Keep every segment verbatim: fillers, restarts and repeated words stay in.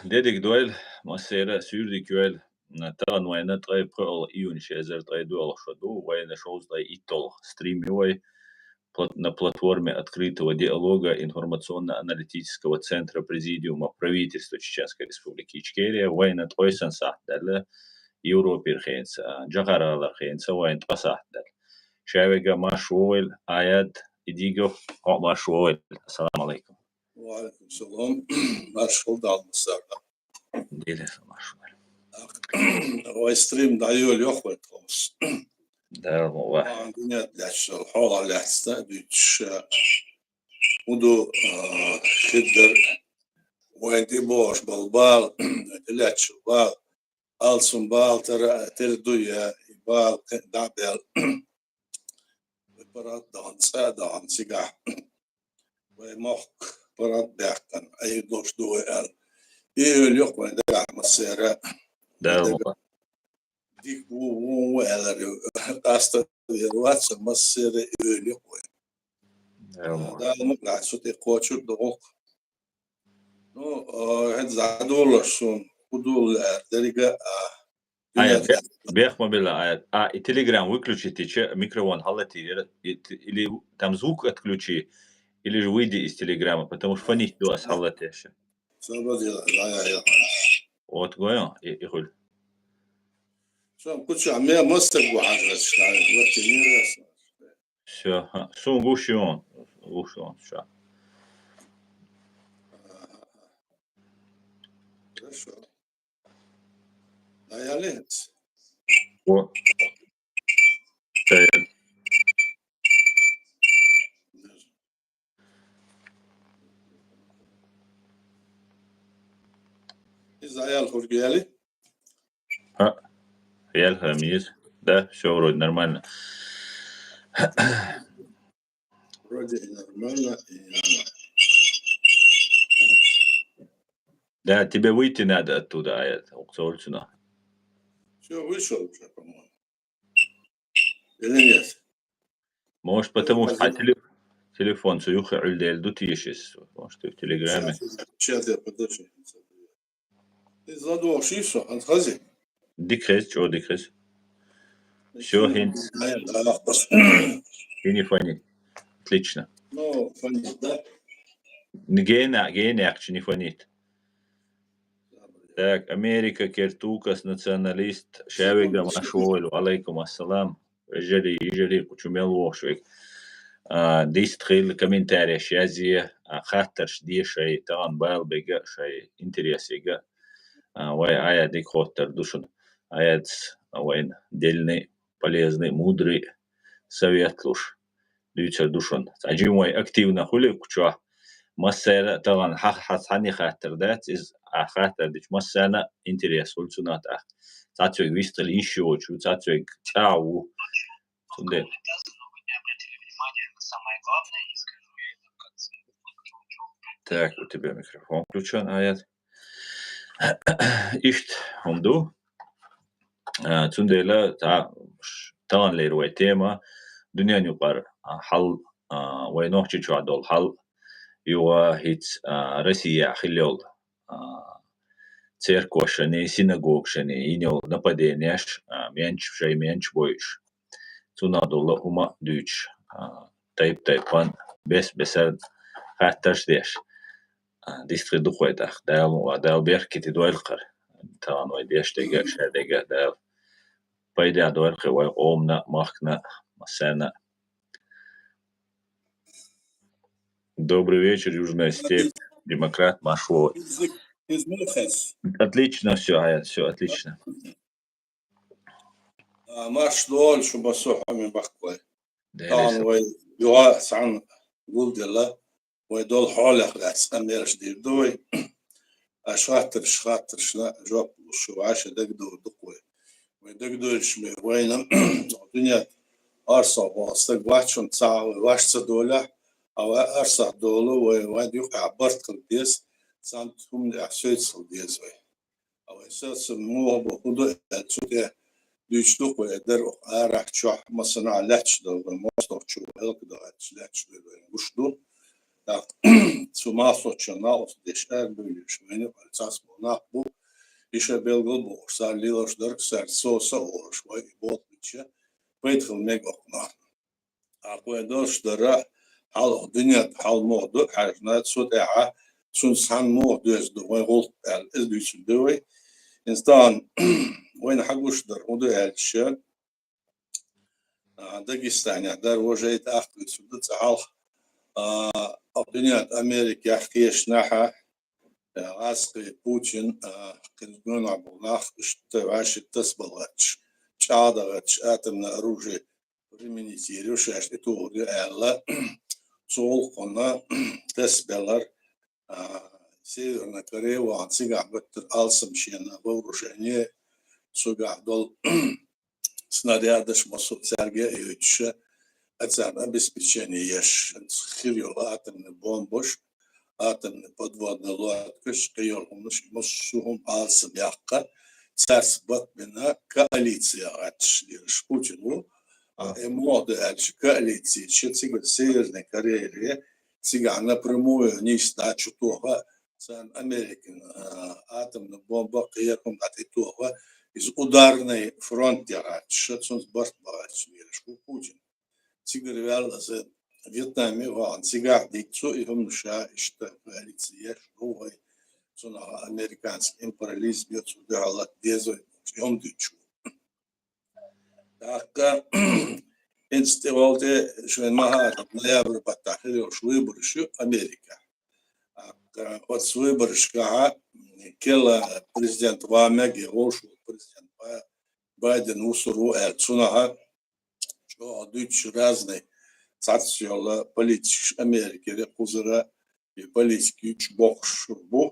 Деррига дойла, массеран а суьйре дика йойла. Тахан вайна ткъе пхоьалгӀа июнь, ши эзар ткъе доьалгӀа шо ду, вайна шовзткъе итталгӀа стрим ю вай. Плат-, на платформе открытого диалога информационно-аналитического центра Президиума правительства Чеченской Республики Ичкерия. Вайна ткъо сахьат даьлла Европера хенца, а, Джахаралара хенца вайна ткъо сахьат даьлла. Шаверга марш вогӀийла, Аят Идигов, хьо а марш вогӀийла. Ассаламу алейкум. Ва алейкум салам. Марш хилда Дала массарна. Дела са марш вогӀийла. Вай стрим дӀайолайо вай тховса. Да, ва. Ван дунет лаьцна, хьола лаьцна, дуьйцуш, хӀун ду, а, хиддар, вайн тӀе бохуш болу бала, тӀе лаьтташ бала, алсам бала тера, тера ду я, и бала кхин дӀа а бел. Вай паргӀат а дахана, цӀа а дахана цигахь. Вай мохк паргӀат а баьккхина, Ӏийр долуш ду вай аьлла. И ойла йо вайн дагахь массеран а. Да, вай дага-, ва. Дика ву, ву, ву аьлларг, къаста вер вац, массеран а и ойла йо вайн. Да, ва. Дала мукъ лахь, цу тӀе кхочур ду гӀуллакх. Ну, а, хӀинца дӀадолалаш суна, хӀун ду аьлла, деррига а, а, Аят, бе-, бех ма билла, Аят. А, и Telegram выключить, и че, микрофон хьаллатийра, и т-, или там звук отключи, или же выйди из Телеграма, потому что фонить ду ас хьаллатеш. Саба дела, я, я, я. Вот гойон, и, и хуьлу. Сон куча, ме мастер гу хьажа, что ли, вот и не раз. Всё, ха, сун гуш ю, гуш ю, ша. Хорошо. А я лец. О. Э. Из аял хургияли? А, ял хамиз. Да, всё вроде нормально. Вроде и нормально, и нормально. Да, тебе выйти надо оттуда, а это, уксольцина. Всё, вышел уже, по-моему. Или нет? Может, потому что, а, теле-, телефон цу юххе Ӏуьллу дела ду тешис. Может, ты в Телеграме. Сейчас, сейчас я подожди. Ты задолжишь, а, отходи. Дика хеза, чӀогӀа дика хеза. Всё, хин. Хини фани. Отлично. Ну, фани, да? Гена, гена, ахча не фонит. Так, Америка, Кертукас, националист, Шавига, марш вогӀийла, алейкум ассалам. Вежарий, йижарий, кху чу мел вогӀуш вега. А, дистхила комментареш язъе, а, хаттарш де шай, тахана бала бега шай, интерес ега. А, вай Аят дика хоттар ду шуна. Аятс, а, вайн дельный, полезный, мудрый совет луш. Дуьйцур ду шуна. Цхьа жимма вай активна хуьлу кху чохь. Массара а тахана хьа-, хьан цхьанне хаттар дац, иза ахь хаттар дича массарна а интерес хуьлу цунах тӀаккха. Цхьацца вайга вистхила йиш йоцуш, цхьацца вайга чӀагӀ ву. Цундела. Так, у тебя микрофон включён, Аят. Иштта хӀума ду. А, цундела та-, ш-, таханлера вай тема дуьненан юкъара, а, хьал, а, вай Нохчийчохь долу хьал, юха хӀинца, а, Россияхь хилла йолу, а, церквашани, синагогашани йина йолу нападенеш, а, менчу, шайн менчу бойуш. Цунах долу хӀума а дуьйцуш, а, тайп-тайпана, бес-бесарна хаттарш деш. А, дистхир ду кхой тӀаккха. Дала мукъ лахь, Дала беркате дойла кхара. Тахана вай деш дерг а, шер дерг а Дала пайда дойла кхин вай къомана а, махкана а, массарна а. Добрый вечер, Южная степь. Демократ, марш вогӀийла. Отлично, всё, Аят, всё отлично. А, марш догӀийла шу, массо а хьоме махкахой. Тахана вай юха а цхьаьна гулделла, вай долу хьолех лаьцна къамелаш дийр ду вай. Аша хаттарш, хаттаршна жоп луш шу, вай ша дагадогӀур ду-кх вай. Вай дагадоьллуш ме вайна дуьнен орцах ваха стаг вац шуна цхьа а, вай вайша ца долахь, а вай орцах долу, вай, вайн юкъахь барт хила деза, цхьана хӀуманехь соьца хила деза вай. А вай сацам муха бу, хӀун ду аьлла, цу тӀе дуьйцуш ду-кх вай, дар арахь, чохь, массанхьа лаьтташ долу, вайн мостагӀчо, хӀаллакдохуьйтуш лаьтташ долу вайн гуш ду. Так, цу массоччунна оцу деш арабевллаш вайна вара цхьацца болу нах бу, иша белгал бохуш, цара лелаш дара, цара со са олуш, вай и болх бича, пайда хила мега окхунах. Акхой долуш дара, хьал дуьнен хьал муха ду, хьаьжна, цу тӀехьа, цунца цхьаьна муха доьзна ду вайн гӀуллакх аьлла, иза дуьйцур ду вай. Инстаграм вайна хьагуш дара, хӀун ду аьлча, а, Дагестанехь дара вожайта ахкуьйцур ду цӀа хьалха, а, а, дуьнен Америкехь кхечу нахьа, а, гӀазкхи Путин, а, кхин гонахь болу нах, иштта ваьши тасабала гӀатташ, чӀагӀда гӀатташ, атомное оружие применить йийр ю шаьш, и тухур ю аьлла, цу гӀуллакхана тасабелар, а, Северная Корея вахана цигахь беттара алсам шена вооружение, цуьгахь долу снарядаш массо а цаьрга а йойтуш, а царна обеспечение еш, хир йолу атомный бомбаш, атомный подводный лодкаш, кхин йолу хӀуманаш, массо а хӀума алсам яккха, цаьрца бат бина коалиция гӀатташ лелаш Путин ву. А, и муха ду аьлча, коалиция ши цигара Северной Корее, цигахь напрямую нийса дӀа чу тоха, царна Америкин, а, атомный бомба кхерам дӀа тӀе тоха, иза ударный фронт яхьача, цунца барт бахьача лелаш ву Путин. Цигара ваьлла аса Вьетнаме вахана, цигахь дийцу и хӀума ша иштта коалиция еш ду вай, цунах американский империализм йоцу дуьхьал дезой, и хӀума дуьйцу. ТӀаккха хӀинца тӀе вал тӀе шайн ма хӀара, ноябрь баттахь хир йолуш выбораш ю Америка. ТӀаккха оцу выборашкахьа Кела президент ван мега, вовшах президент Ба-, Байден вусур ву аьлла, цунахьа чӀогӀа дуьйцуш разный цхьацца йолу политикаш Америкера кхузара и политика юьйцуш бохуш бу.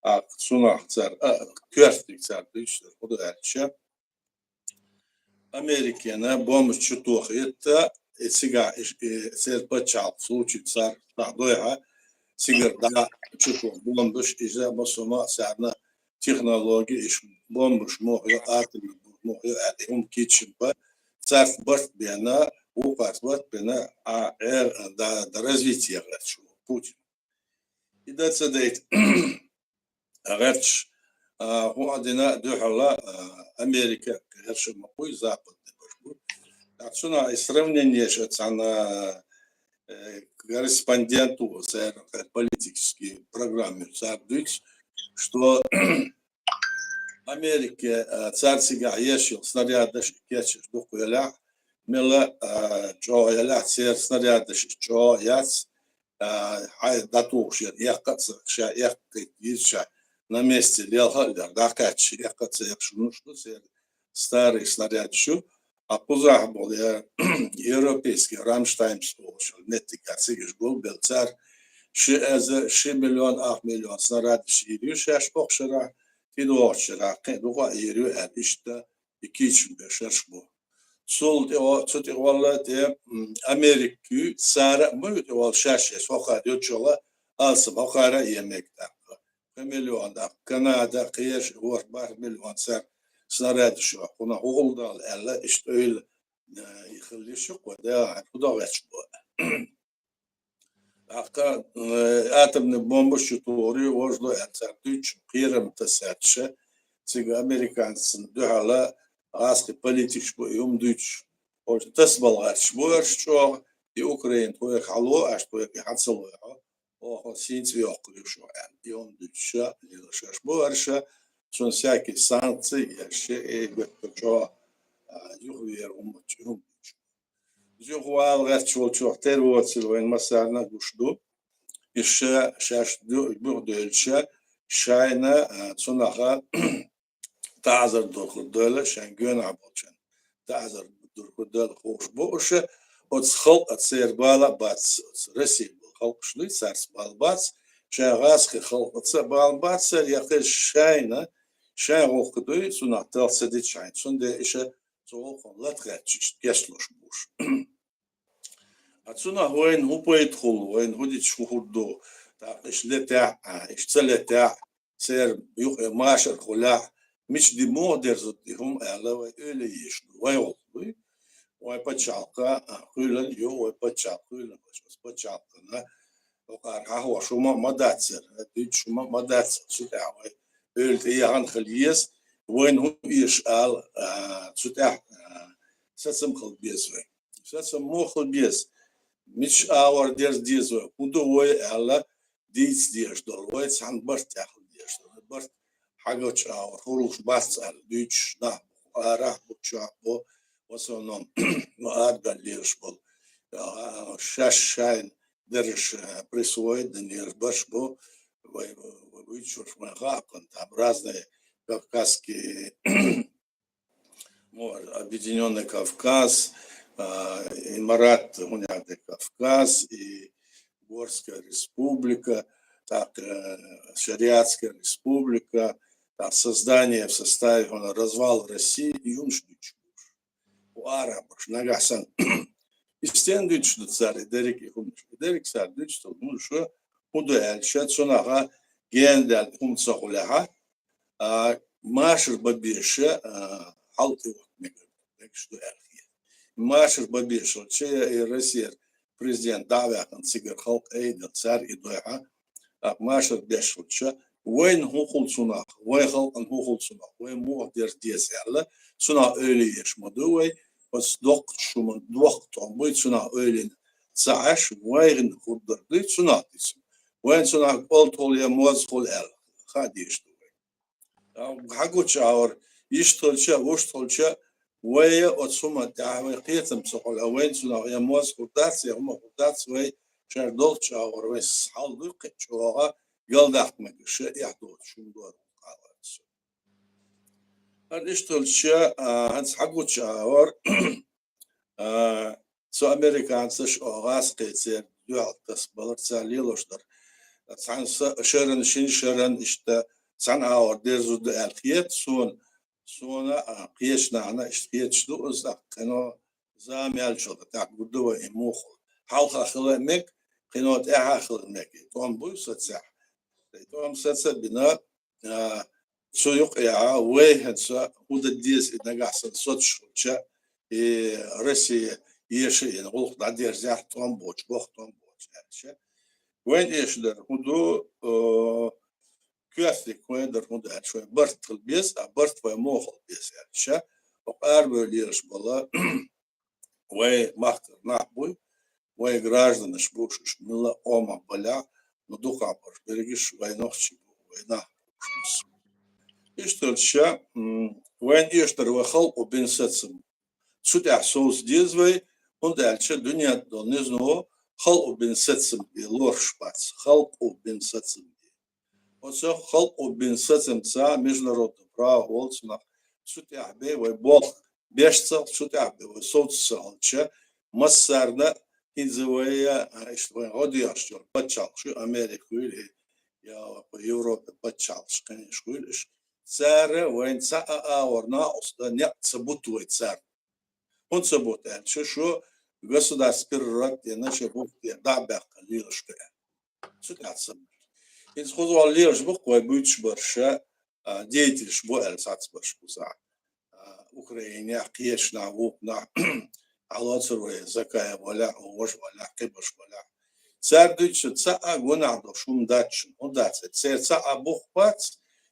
ТӀаккха цунах цара, а, коьртаниг цара дуьйцуш дара, хӀун ду аьлча, Америкена бомбаш чу тохийта, и цигахь иш-, и церан пачхьалкх случай цара схьадойхьа, цигара дӀа чу тоха бомбаш, иза массо а царна технологи, иш бомбаш мохь йо, атомный бомбаш мохь йо аьлла, и хӀума кийча бан, царца барт бена, вукхарца барт бена, а, э, да, да развитие гӀерташ ву Путин. И дан ца дайта гӀерташ, а, хӀун а дина дуьхьала, а, Америка гӀерша ма кхуй, западный баш бу. ТӀаккха цунах и сравнение ша цхьана, э, корреспондент ву, церан политический программир цара дуьйцу, что Америка, а, цара цигахь еш йолу снарядаш кечъеш дукха елахь, мела, а, чӀогӀа елахь, церан снарядаш чӀогӀа яц, а, хьайн дӀатухуш яра, эккха а ца, ша эккхийта йийцича, на месте лелха а лер, дӀакхаьчча, эккха а ца эккхаш хӀуманаш ду, церан старый снарядаш ю, а кхузахь болу я европейский Рамштайн олуш йолу меттигехь цигаш гулбелла цара ши эзар, ши миллион, ах миллион снарядаш йийр ю шаьш окху шарахь, тӀедогӀучу шарахь кхин а дукха а йийр ю аьлла, иштта и кийчам беш шерш бу. Цул тӀе-, цу тӀе валла тӀе, м, Америкий цара а ма ю тӀе валла шаьш эс хӀокхара йолччохь алсам хӀокхара а е мега тӀаккха. Кхин миллион даккха. Канада, кхераш, ворхӀ бархӀ миллион цара снарядаш йохкуна, хӀу гӀулдалла аьлла, иштта ойла, э, и хила йиш ю-кх вай, да, хӀун дан гӀерташ бу. ТӀаккха, э, атомный бомбаш чу тухур ю, важа ду аьлла цара дуьйцу, кхерам тасаьрша, цига американцна дуьхьала гӀазкхи политикаш бу и хӀума дуьйцуш. Оцу тасабала гӀерташ бу аьрша чӀогӀа, и Украина тхоьга хьало, аша тхоьга хьан ца лойхьо. Оха сийца йоккхур ю шу аьлла. И хӀума дуьйцуша, лелаш аш бу аьрша, цунна всякие санкции еш, и гуттар чӀогӀа, а, юхавера хӀума чу хӀума дуьйцу. Юха вала гӀерташ волчох тера воцург вайн массарна а гуш ду. Иша шаьш ду-, буьхдевлча, шайна, а, цунаха таӀзар дурхур дойла, шайн гоьнахь болчун таӀзар дурхур дойла хууш бу уша, оцу халкъа церан бала а бац, оцу Россия болу халкъаш дуй, царца бала бац, шайн гӀазкхи халкъаца бала бац, цара яккхий шайна, шайн гӀуллакх дуй, цунах талх ца дича хьайн, цундела иша цу гӀуллакхана латхаьчча иштта кечлуш буш. А цунах вайна хӀун пайда хуьлу, вайна хӀун дича хӀун хӀуд ду, тӀаккха иша летехь а, иша ца летехь а, церан юкъе машар хуьлехь а, мича ди муха дерзу и хӀума аьлла, вай ойла еш ду, вай гӀуллакх буй. Вай пачхьалкха, а, хуьлал ю, вай пачхьалкх хуьлал, вай пачхьалкхана Хьокъара хьахош хӀума а ма дацар, дуьйцуш хӀума а ма дацар, цу тӀехь вай ойла тӀе яхана хила еза, вайна хӀун эш ала, а, цу тӀехь, а, сацам хила беза вай. Сацам муха хила беза? Мича агӀор дерза деза вай? ХӀун ду вай аьлла, дийца дезаш долу, вай цхьана барт тӀехь хила дезаш долу. Барт хьагучу агӀор хӀурлуш бац аьлла, дуьйцуш нах бу, арахь бу, чохь бу, в основном, ну, арабевлла лелаш болу. А, шаьш шайна дерриш, а, присвоить дан лелаш барш бу, вай, вай вуьйцуш вайн хааккхана, там разные кавказские, ну, Объединённый Кавказ, а, Имарат Гунягда Кавказ и Горская республика, так, э, Шариатская республика, так, создание в составе, он, развал России, и хӀумаш дуьйцуш бу. У арабаш, нагахь санна. И стен дуьйцуш ду цара, и дерриг и хӀумаш. И дерриг цара дуьйцуш ду, ну, шу, хӀун ду аьлча, цунах гена даьлла хӀума ца хулехьа, а, машар бан безаш, а, хьал тӀе вахна мегар, мегаш ду аьлла хета. Машар бан безаш хилча, и Россия президент дӀа а ваьккхина, цигара халкъ айдина, цара и дойхьа, а, машар беш хилча, вайна хӀун хуьлу цунах, вайн халкъана хӀун хуьлу цунах, вай муха дерза деза аьлла, цунах ойла еш ма ду вай, оцу доккхачу хӀуман доккха тӀом буй, цунах ойлина ца Ӏаш, вайна хӀун дар дуй, цунах дуьйцу. Вайна цунах кӀолтхула я мозахула аьлла, хаа дезаш ду вай. Хьагучу агӀор, иштта хилча, вуьшта хилча, вай оцу хӀуман тӀехь вай кхетам ца хуьлу, вайна цунах я моза хӀур дац, я хӀума хӀур дац, вай шаьш долчу агӀор вай хьал дуй кхин чӀогӀа, галдаккха мегаш, эхь доцуш хӀума дора вукхаллаца. ХӀара иштта хилча, а, хӀинца хьагучу агӀор, а, цу американцаш оха гӀазкхи церан дуьхьал тасабалар, цара лелош дар. Цхьана са-, шеран, шина шеран иштта цхьана агӀор дерзур ду аьлла хета суна, суна, а, кхечу нахана иштта хеташ ду, иза кхино зама яьллачул тӀаьхьа гур ду вай и муха. Хьалха хила а мега, кхино тӀаьхьа хила а мега. И тӀом буй сацехь? И тӀом саца а бина, а, цу юкъехьа вай хӀинца хӀун дан деза и нагахь санна соцуш хилча, и Россия еша йина гӀуллакх дӀадерзахь тӀом боцуш, боху тӀом боцуш аьлча. Вайн эшадар хӀун ду, а, коьртаниг вайн дар хӀун ду аьлча, вайн барт хила беза, а барт вайн муха хила беза аьлча. Хьо къарбевлла лелаш бала, вай махкара нах буй, вай гражданаш бу уьш, милла къомах балехь, ну, дукхахбарш берригаш вай нохчий бу, вай нах бу уьш. Иштта хилча, м, вайн эшадар вай халкъо бина сацам. Цу тӀехь совца деза вай, хӀунда аьлча дуьнен долу низано халкъо бина сацам бен лоруш бац, халкъо бина сацам бен. Оцу халкъо бина сацамца международное право волу цунах цу тӀехь бен вай болх беш ца, цу тӀехь бен вай совца ца хилча, массарна а хӀинца вай, а, иштта вайн гӀо дехаш йолу пачхьалкхаш ю, Америка хуьлу, я Европа пачхьалкхаш, конечно, хуьлу уьш. Цара вайна цхьа а агӀор накъост дан некъ ца буту вай царна. ХӀунда ца буту аьлча, шу государство переворот дина, шайн бухте дӀа а баьккхина лелаш ду аьлла. Цу тӀехь ца буту. ХӀинца кхузахь лелаш бу-кх вай буьйцуш барш, а, деятелаш бу аьлла цхьацца барш бу сахьа. А, Украинехь, кхечанахь, вукхунахь, хьалоцур вай Закаев валахь, важа валахь, кхибарш валахь. Цара дуьйцу цхьа а гунахь долуш хӀума дац шуна, хӀунда дац аьлча, церан цхьа а бух бац,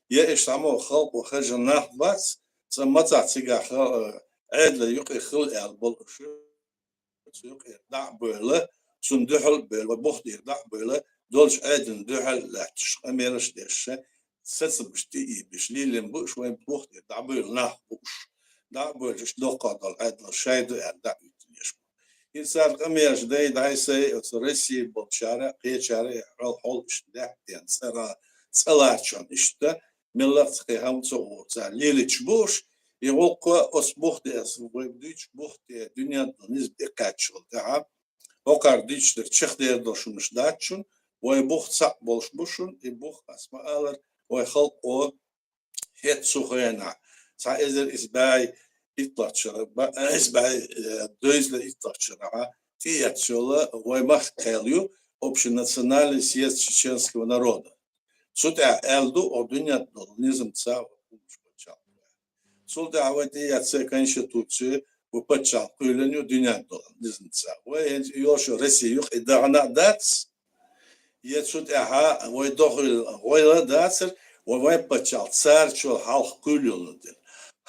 я иштта хьамо халкъо хержа нах бац, цкъа мацахь цигахь, а, Ӏедалан юкъе хила аьлла болу уьш. Цу юкъера дӀа а бевлла, цунна дуьхьал а бевлла, вай бух тӀера дӀа а бевлла, долчу Ӏедална дуьхьал а лаьтташ, къамелаш а деш, сацамаш тӀе а ийбеш, лелийна бу уьш, вайн бух тӀера дӀа а бевлла нах бу уьш. ДӀа а бевлла, уьш доккхах долу Ӏедал шай ду аьлла дӀа а уьттинеш бу. ХӀинца цара къамелаш дай, дӀай-сай, оцу Россия болчара, кхечара, хьол-, хьол иштта даьхкина, цӀа-, цӀа ларчон иштта, мелла а цхьа кхин хӀума ца гӀур цара лелийча бу уьш, и гӀуллакх оцу бух тӀе, аса вай дуьйцучу бух тӀе, дуьнен тӀе низам тӀекхаьчча волу тӀаьхьа, хӀокхара дуьйцуш дерг чекхдер долуш хӀумаш дац шуна, вай бух цхьаъ болуш бу шуна, и бух, аса ма-аллара, вай халкъо хӀетта цу хенахь, цхьа эзар исс бӀе итталгӀачу шарахь, ба-, исс бӀе, э, дезткъа итталгӀачу шарахь тӀеэцна йолу вай махкахь кхел ю Общенациональный съезд чеченского народа. Цу тӀехь аьлла ду, оха дуьнен долу низамца вай хӀумаш пачхьалкх. Цул тӀаьхьа вай тӀеэцна конституцию, вай пачхьалкх кхоьллина ю дуьнен долу низамца. Вай хӀинца и йолуш йолу Россия юкъа и дахана а дац, Я цу тӀехьа вай дохуьйла гӀойла дацар, вай, вай паччахьалкх царчул хьалха куьйла йолу дела.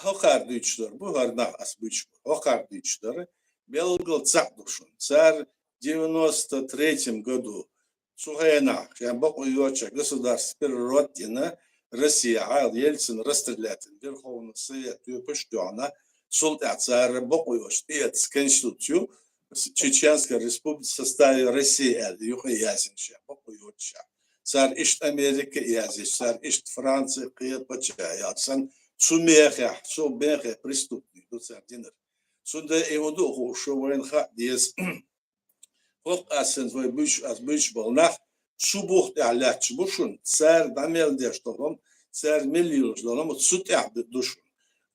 ХӀокхара дуьйцуш дар бу, хӀара нах ас буьйцуш бу. ХӀокхара дуьйцуш дара, белгал цхьаъ ду шуна. Цара девяносто третьем году цу хенахь, шайн бакъо йоцуш государство переворот дина, Россия, Ельцин расстрелять дина, Верховный Совет тоьпаш а тоьхна, цул тӀаьхьа цара бакъо йоцуш тӀеэцна конституцию, Чеченская республика в составе России аьлла, юкъа яздина шайн бакъо йоцуш. Цара иштта Америка а яздича, цара иштта Франция, кхин паччахьалкхаш санна, цу мехехь, цу мехе преступник ду цара динарг. Цундела и хӀун ду хууш вайна хаа деза. ХӀокху ас санна вай буьйцуш, ас буьйцуш болу нах цу бух тӀехь лаьтташ бу шуна, цара дӀа мел деш долу хӀума, цара мел йолуш долу хӀума цу тӀехь ду шуна.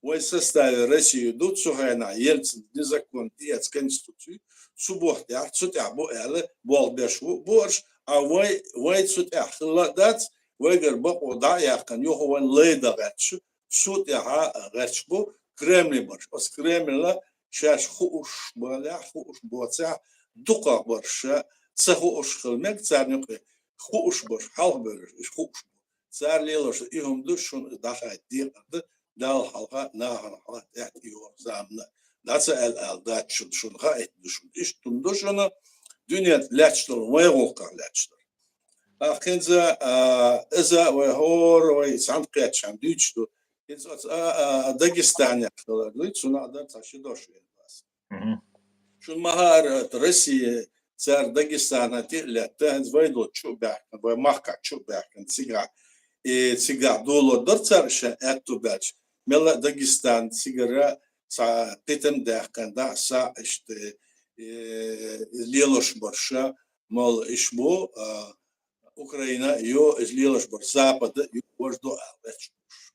Вай составе России ду, цу хенахь Ельцин незаконно тӀеэцна конституцию, цу бух тӀехь, цу тӀехь бу аьлла, болх беш бу, бу уьш, а вай, вай цу тӀехь хилла а дац, вайгара бакъо дӀа а яьккхина, юха вайна лай дан гӀерташ, цу тӀехьа гӀерташ бу Кремль барш. Оцу Кремльна шаьш хууш балехь, хууш боцехь, дукхах барша ца хууш хила мега царна юкъе, хууш барш, хьалха бевлларш, уьш хууш бу. Цара лелош и хӀума ду, шуна дӀахаийта декъар ду, Далла хьалха, нахана хьалха тӀехь тӀейогӀу заманна. ДӀа ца аьлла, аьлла дац шуна, шуна хаийта ду шуна. Иштта хӀума ду шуна, дуьнен тӀе лаьтташ долу вайн гӀуллакхах лаьтташ долу. ТӀаккха хӀинца, а, иза вай хӀора вай цхьаьнакхеттачарна дуьйцуш ду. ХӀинца оцу, а, а, Дагестанехь хилар дуй, цунах дар цхьа ши дош вен ас. Мгм. Шуна ма хаара, оцу Россия цара Дагестана тӀе а летта, хӀинца вай долчу чу а баьхкина, вай махкахь чу а баьхкина цигахь. И цигахь долор дара цара шайн аьтту баьлча. Мелла а Дагестан цигара цхьа кхетам даьккхина, дӀа а, схьа а иштта, э, лелош барша, мол, иш бу, а, Украина, йо, иза лелош бар Запада, йо, важа ду аьлла гӀерташ бу уьш.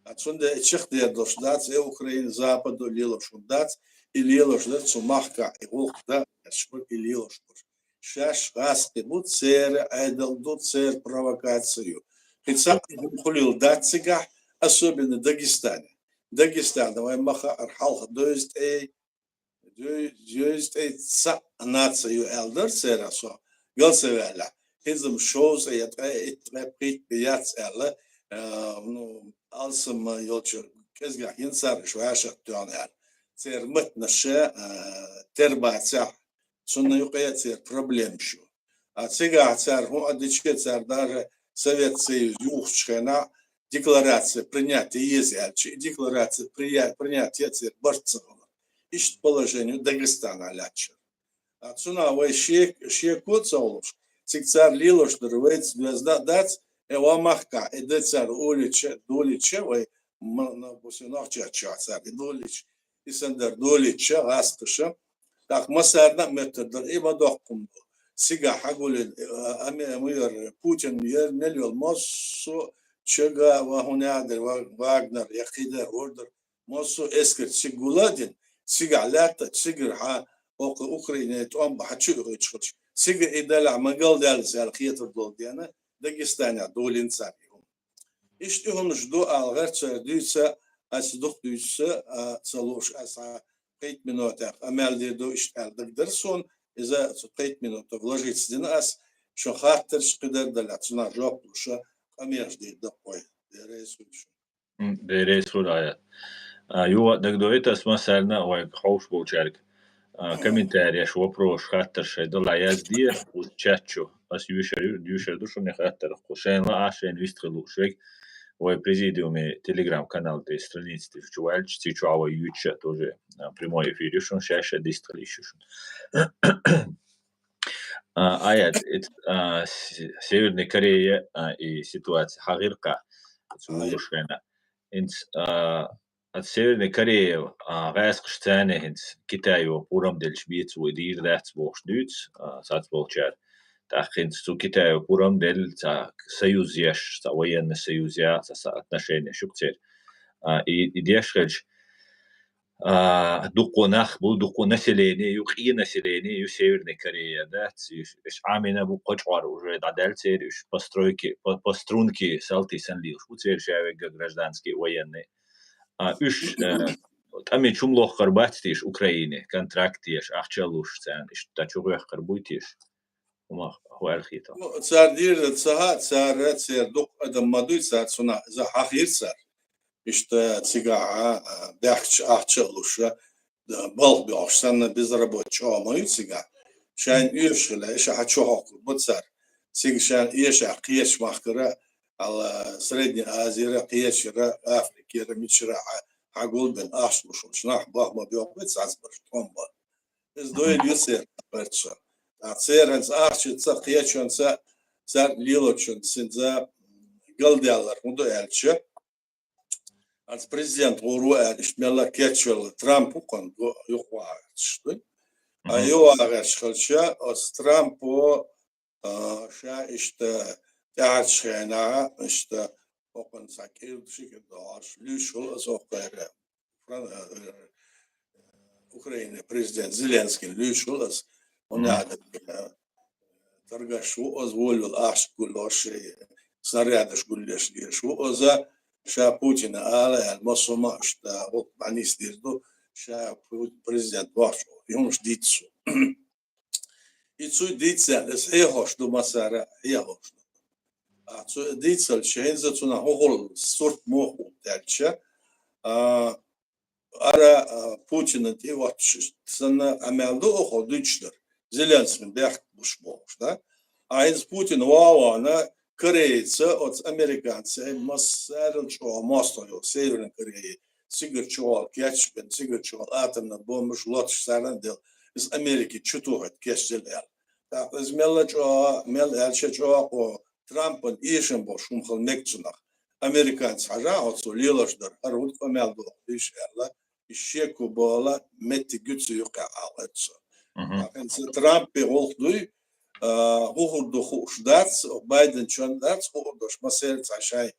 А цундела и чекхдер долуш дац, и Украина, Запада лелош хӀума дац, и лелош дар цу махкахь, и гӀуллакх дан гӀерташ бар, и лелош бар. Шаьш гӀазкхи бу, церан Ӏедал ду, церан провокаци ю. Кхин цхьа а хӀума хуьлийла дац цигахь, особенно Дагестане. Дагестана вайн ма хаара хьалха дойза тӀе, Дой-, дойза тӀе цхьаъ наци ю аьлла дара церан со, гал ца ваьллехь. ХӀинца-м шовзткъе я ткъе итт, ткъе пхийтта бен яц аьлла, а, ну, алсам йолчу кӀезигахь йина цара уьш вӀашагӀ тоьхна аьлла. Церан маттанаша, а, тера бацахь, цунна юкъе церан проблемаш ю. А цигахь цара хӀун а дича, цара даже Совет Союз юхучу хенахь декларация принятие еза аьлча, и декларация прия-, принятие церан барт ца хуьлу. Иштта положение Дагестанахь лаьтташ. А цунах вай шек-, шеко а ца хуьлуш, цига цара лелош дара вайца доьзна а дац, э, ва махкахь, и дан цара олийча, долийча, вай ма-, на-, допустим, нохчийчохь цара и долийча, и санна дара долийча, гӀазкхаша, тӀаккха массарна а моьттур дара, и ма доккха хӀума ду. Цигахь хьагулина, а, аме-, ма яра, Путин яра, мел йолу массо а чага ва хӀун яа дара, ва-, Вагнер, я кхидара, хӀора дара, массо а эскар цига гула а дина, цигахь лаьтта, цигара хьан, окху Украине тӀом бан хьан чу а гӀуьйчу хилча, цига и далахь ма галдаьллас аьлла хетар долу дена, Дагестанехь долийна цара и хӀума. Иштта и хӀуманаш ду ала гӀерта цара дуьйца, аса дукха дуьйцуш а ца лууш, аса пхийтта минотехь къамел дийр ду иштта аьлла дагадара суна, иза цу пхийтта минута вложиться дина ас, шун хаттарш кхидара далахь, цунах жоп луша къамелаш дийр ду-кх вай. Дера иза хуьлу шуна. М, дера иза хуьлу, Аят. А, юха а дагадоуьйту ас массарна а вайга хьовш болчаьрга. А, комментареш, вопросаш, хаттарш шайн далахь язде, оцу чат чу. Ас юьйшур ю, юьйшур ду шуна и хаттар. Кху шайна лаахь, шайна вистхила лууш верг, вай президиуме Telegram-канал тӀе страница тӀе чу ваьлча, цу чохь вай юьйцуш а тоже, а, прямой эфир ю шуна, шаьш а дистхила йиш ю шуна. А, Аят, эт-, а, С-, Северная Корея, а, и ситуация хьан гӀиркъа, цу вуьйцуш хенахь. ХӀинца, а, Ат Северная Корея, а, гӀаскхаш царна хӀинца Китайо пурам делча бецо и дийр дац бохуш дуьйцу, а, сацболчара. ТӀаккха хӀинца цу Китайо пурам делла, цхьа союз еш, цхьа военный союз я, цхьа, цхьа отношенеш ю-кх церан. А, и, и деш хилча, а, дуккха нах бу, дуккха население ю, къен население ю Северная Корея, дац, уьш, уьш Ӏамийна бу, кхо чкъор уже дӀадаьлла церан, уьш постройки, по, по струнке салтий санна лелаш бу церан, ша вегга гражданский, военный. А, уьш, э, тӀаме чу ма лохкур бац теша Украине, контракт еш, ахча а луш царна, иштта чу гӀоьхкур буй теша? хӀума хӀу аьлхийтал. Ну, цар дийрар ца хьа, цар, цар дукха адам ма дуй, цар цунах иза хьахийр цар. Иштта цигахь, а, бехкача ахча а луша, да, балха боьхуш санна безработица чӀогӀа ма ю цигахь. Шайн оьшуш хила, иша хьа чухьокхур бу цар. Цига шайн эша кхеча махкара, ала Средняя Азияра, кхечара, Африкера, мичара хьа, хьа гулбен ахча луш, нах бах ма боьху, цац барш тхомба. Из дойла ю церан барца. ТӀаккха церан ахчаца, кхечунца, цар лелочун цинца галдаьллар хӀун ду аьлча, аз президент гӀур ву аьлла, иштта мелла кечвелла Трамп ву кхунна юхавагӀарчаш дуй. А ювагӀарчаш хилча, оцу Трампо, а, ша иштта тӀаьхьарчу хенахь, иштта окхунна цхьа кӀирда ши кӀирда догӀуш, луьйш хуьлу аса окхара. Фран-, э, э, Украины президент Зеленский луьйш хуьлу аса. ХӀунда аьлча, э, торгаш ву аса, волавелла ахча гуллуш, снарядаш гуллуш леш ву аса. Ша Путина ала аьлла, массо а ма иштта, гӀуллакх дӀанисдийр ду, ша пу-, президент вахча, и хӀумаш дийца цо. И цу дийцаьлла, иза хьехош ду, массара а хьехош ду. А цу дийцалча, хӀинца цунах хӀун хуьлу сурт муха хӀуттаьлча, а, ара, а, Путина тӀе оттуш санна, къамел ду оха дуьйцуш дара, Зеленскийна бехк буш бохуш, да? А хӀинца Путин ван а вахана, Корейца, оцу американцийн массарел чӀогӀа мостагӀа йолу Северная Корея, цигара чухула кечбина, цигара чухула атомный бомбаш лоцуш царна а делла, иза Америке чу тухийта кечделла аьлла. ТӀаккха иза мелла чӀогӀа, мел аьлча чӀогӀа кху Трампан эшам болуш хӀума хила мега цунах. Американца хьажахь, оцо лелош дара, хӀара хӀун къамел дохуш дийш аьлла, и шеко бала меттиг ю цу юккъехь аьлла цо. ТӀаккха хӀинца Трампе гӀуллакх дуй, а, хӀун хир ду хууш дац, Байден чон дац, хӀун хир долуш массеран цхьа шайн,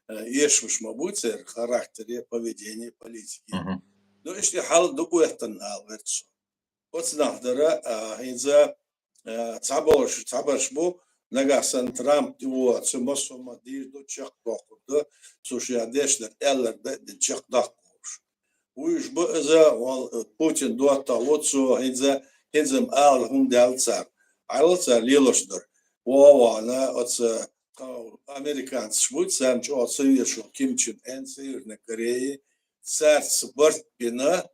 а, эшамаш ма бу церан характере, поведение, политике. Ну, иштта хьал ду оьттан ала верг цо. Оцу нах дара, а, хӀинца, а, цхьаболуш, цхьабарш бу, нагахь санна Трамп тӀе воцу, массо а ма дийр ду, чекхдоккхур ду, цу ша дешнарг аьлларг дан а дина чекхдаккхуш. Вуьйш бу иза, вал, Путин доттагӀа ву цо, хӀинца, хӀинца-м ала хӀума даьлла цара. Ӏайла цара лелош дара. Вон а вахана, оцу, тхан американцаш бу, царна чӀогӀа ца везаш волу Ким Чен Эн, Северная Корея, цаьрца барт бина,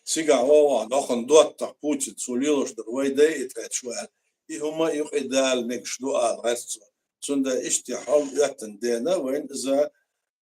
цигахь вон а вахана, охана доттагӀа Путин, цо лелош дара, вай дайа и тӀе чу аьлла. И хӀума юкъа дала мегаш ду ала гӀерта цо. Цундела иштта хьал оьттан дена, вайна иза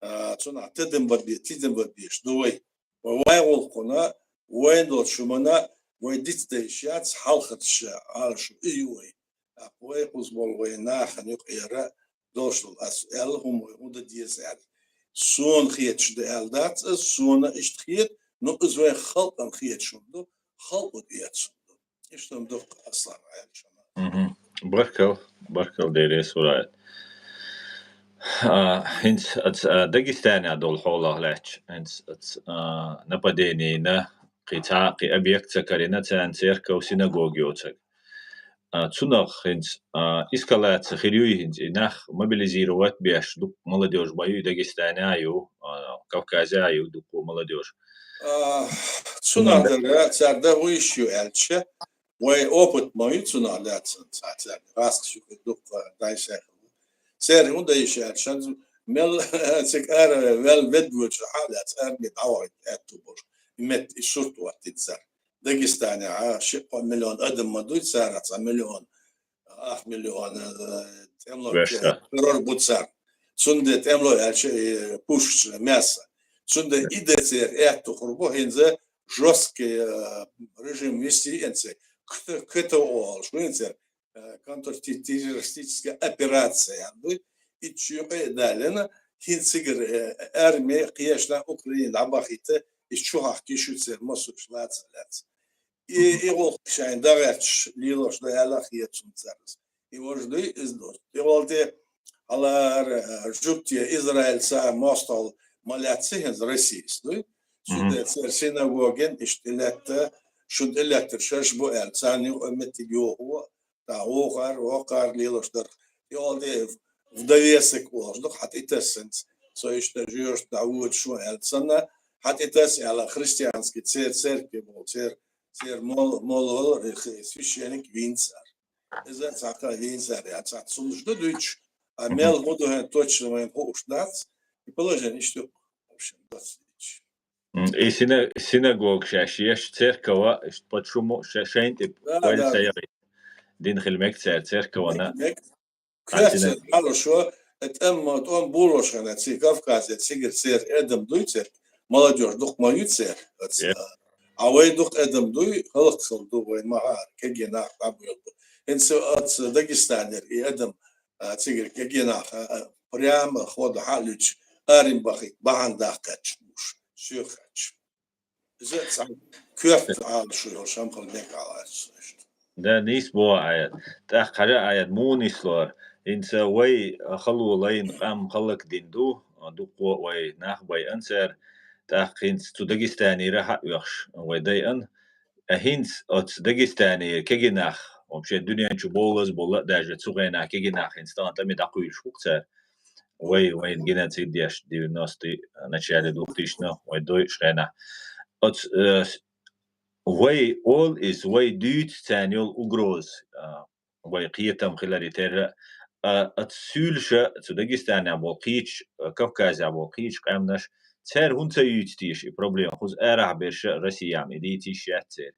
а, цунах тидам бан бе-, тидам бан беш ду вай. Вай, вай гӀуллакхана, вайн долчу хӀумана вай дицдайш яц, хьалхарчу Ӏалашо и ю вай. ТӀаккха вай кхуза болу вай нахана юкъера долуш долу ас аьлла хӀума вай хӀун дан деза аьлла. Суна хеташ ду аьлла дац ас, суна иштта хета, ну, иза вайн халкъана хеташ хӀума ду, халкъо эцна ду. Иштта ду-кх, Аслан, аьлла шуна. Мгм. Баркал, баркал, Деле сурайт. А, хӀинца ац, а, Дагестанехь долу хьолах лаьтташ, хӀинца ац, а, нападенина, кхин цхьа, кхин объект ца карина, царна церков, синагог йоцург. А, цунах хӀинца, а, эскалация хир юй хӀинца, и нах мобилизировать беш, дукха молодёжь ма юй, Дагестанехь а ю, а, Кавказехь а ю, дукха молодёжь. А, цунах дара, цара дан вуьйш ю аьлча, вай опыт ма ю цунах лаьцна, цхьа цаьрга гӀазкхаш ю, дукха дай сехьа. Церан хӀун дан йиш аьлча, мел цига ара вел ведвочу хьалаьцна, арми дӀавахийта аьтту болуш, и метта и сурт оттийта цара. Дагестанехь а ши-кхо миллион адам ма дуй, цара цхьа миллион, ах миллион, э, тӀемло террор бу цара. Цундела тӀемло аьлча, э, пушкаш, мясо. Цундела и дан церан аьтту хур бу, хӀинца жёсткий, э, режим вести, хӀинца К-, К Т О олуш, хӀинца, э, контртеррористическая операция, ян дуй, и чу юкъе а далина, хӀинца цигара, э, арми кхечна Украина дӀабахийта, и чу хьахкийш ю церан массо а лаца лаьцна. И, и гӀуллакх шайн дагӀерташ лелош ду аьлла хета суна цаьрца. И важа дуй, иза ду. И гӀолте хьалара, э, жуьгтий Израильца мостагӀал ма лаьцци хӀинца Россияс дуй. Цундела церан синагоген иштта тӀелетта, шун тӀелеттар шаьш бу аьлла, царна юкъа меттиг йохо, тӀаккха вокхар, вокхар лелош дара. И гӀолте в довесок олуш ду, хьан тӀетассанца. Со иштта жоьжахатехь воьду шун аьлла санна, хьан тӀетасса аьлла христианский цер-, церкви болу, цер-, церан мол-, молла, э, священник вийна цара. Иза цхьаькха вийна цара, я цхьацца сумаш ду дуьйцуш, а мел хӀун ду хӀана точно вайна хууш дац, и положение иштта ю, в общем, доцдийча. М, И сина-, синагога шаьш еш церква, иштта почему ша-, шайн тӀе Да, вайла да. Ца яри. Дин хила мег цара церквана. Мег, мег. А, Коьртера синагога. Хьалашо, э, тӀама, тӀом болош хана, ци Кавказе, цигара церан эдам дуй церан, молодёжь дукха ма ю церан, аца. Э. А вай дукха эдам дуй, халкъ хала ду, вай ма хӀара, кегий нах дӀабоьлху. ХӀинца аца Дагестанера и эдам, а, цигара кегий нах, а, а, прямо хода хьалуьйчу, арим бахийта бахьана даккхаьчча буш, соьхачча. Иза цхьа коьрта Ӏалашо йолуш хӀама хила мега аьлла аьлла иштта. Да, нийса боху Ӏаят. ТӀаккха хьажа Ӏаят, муха нислора? ХӀинца вай хало лайна къам хӀаллакдина ду, дуккха вай нах байъина цара. ТӀаккха хӀинца цу Дагестанера хьаоьхуш вай дайъина. А хӀинца оцу Дагестанера кегий нах, вообще дуьнен чу бовлаза болу а даже цу хенахь кегий нах хӀинца тахана тӀаме дӀакхуьйлуш ву-кх цара. Вай, вайна геноцид деш, девяностые, начале двухтысячных, вай дойуш хенахь. Оцу, э, с-, вай олу иза, вай дуьйцу царна йолу угроза, а, вай кхетам хиларе терра, а, оцу суьйлаша цу Дагестанехь болу кхечу, а, Кавказехь болу кхечу къаьмнаш, цара хӀунда ца юьйцу теша и проблема? Кхуза арахь берша Россияхь и дийца йиш яц церан.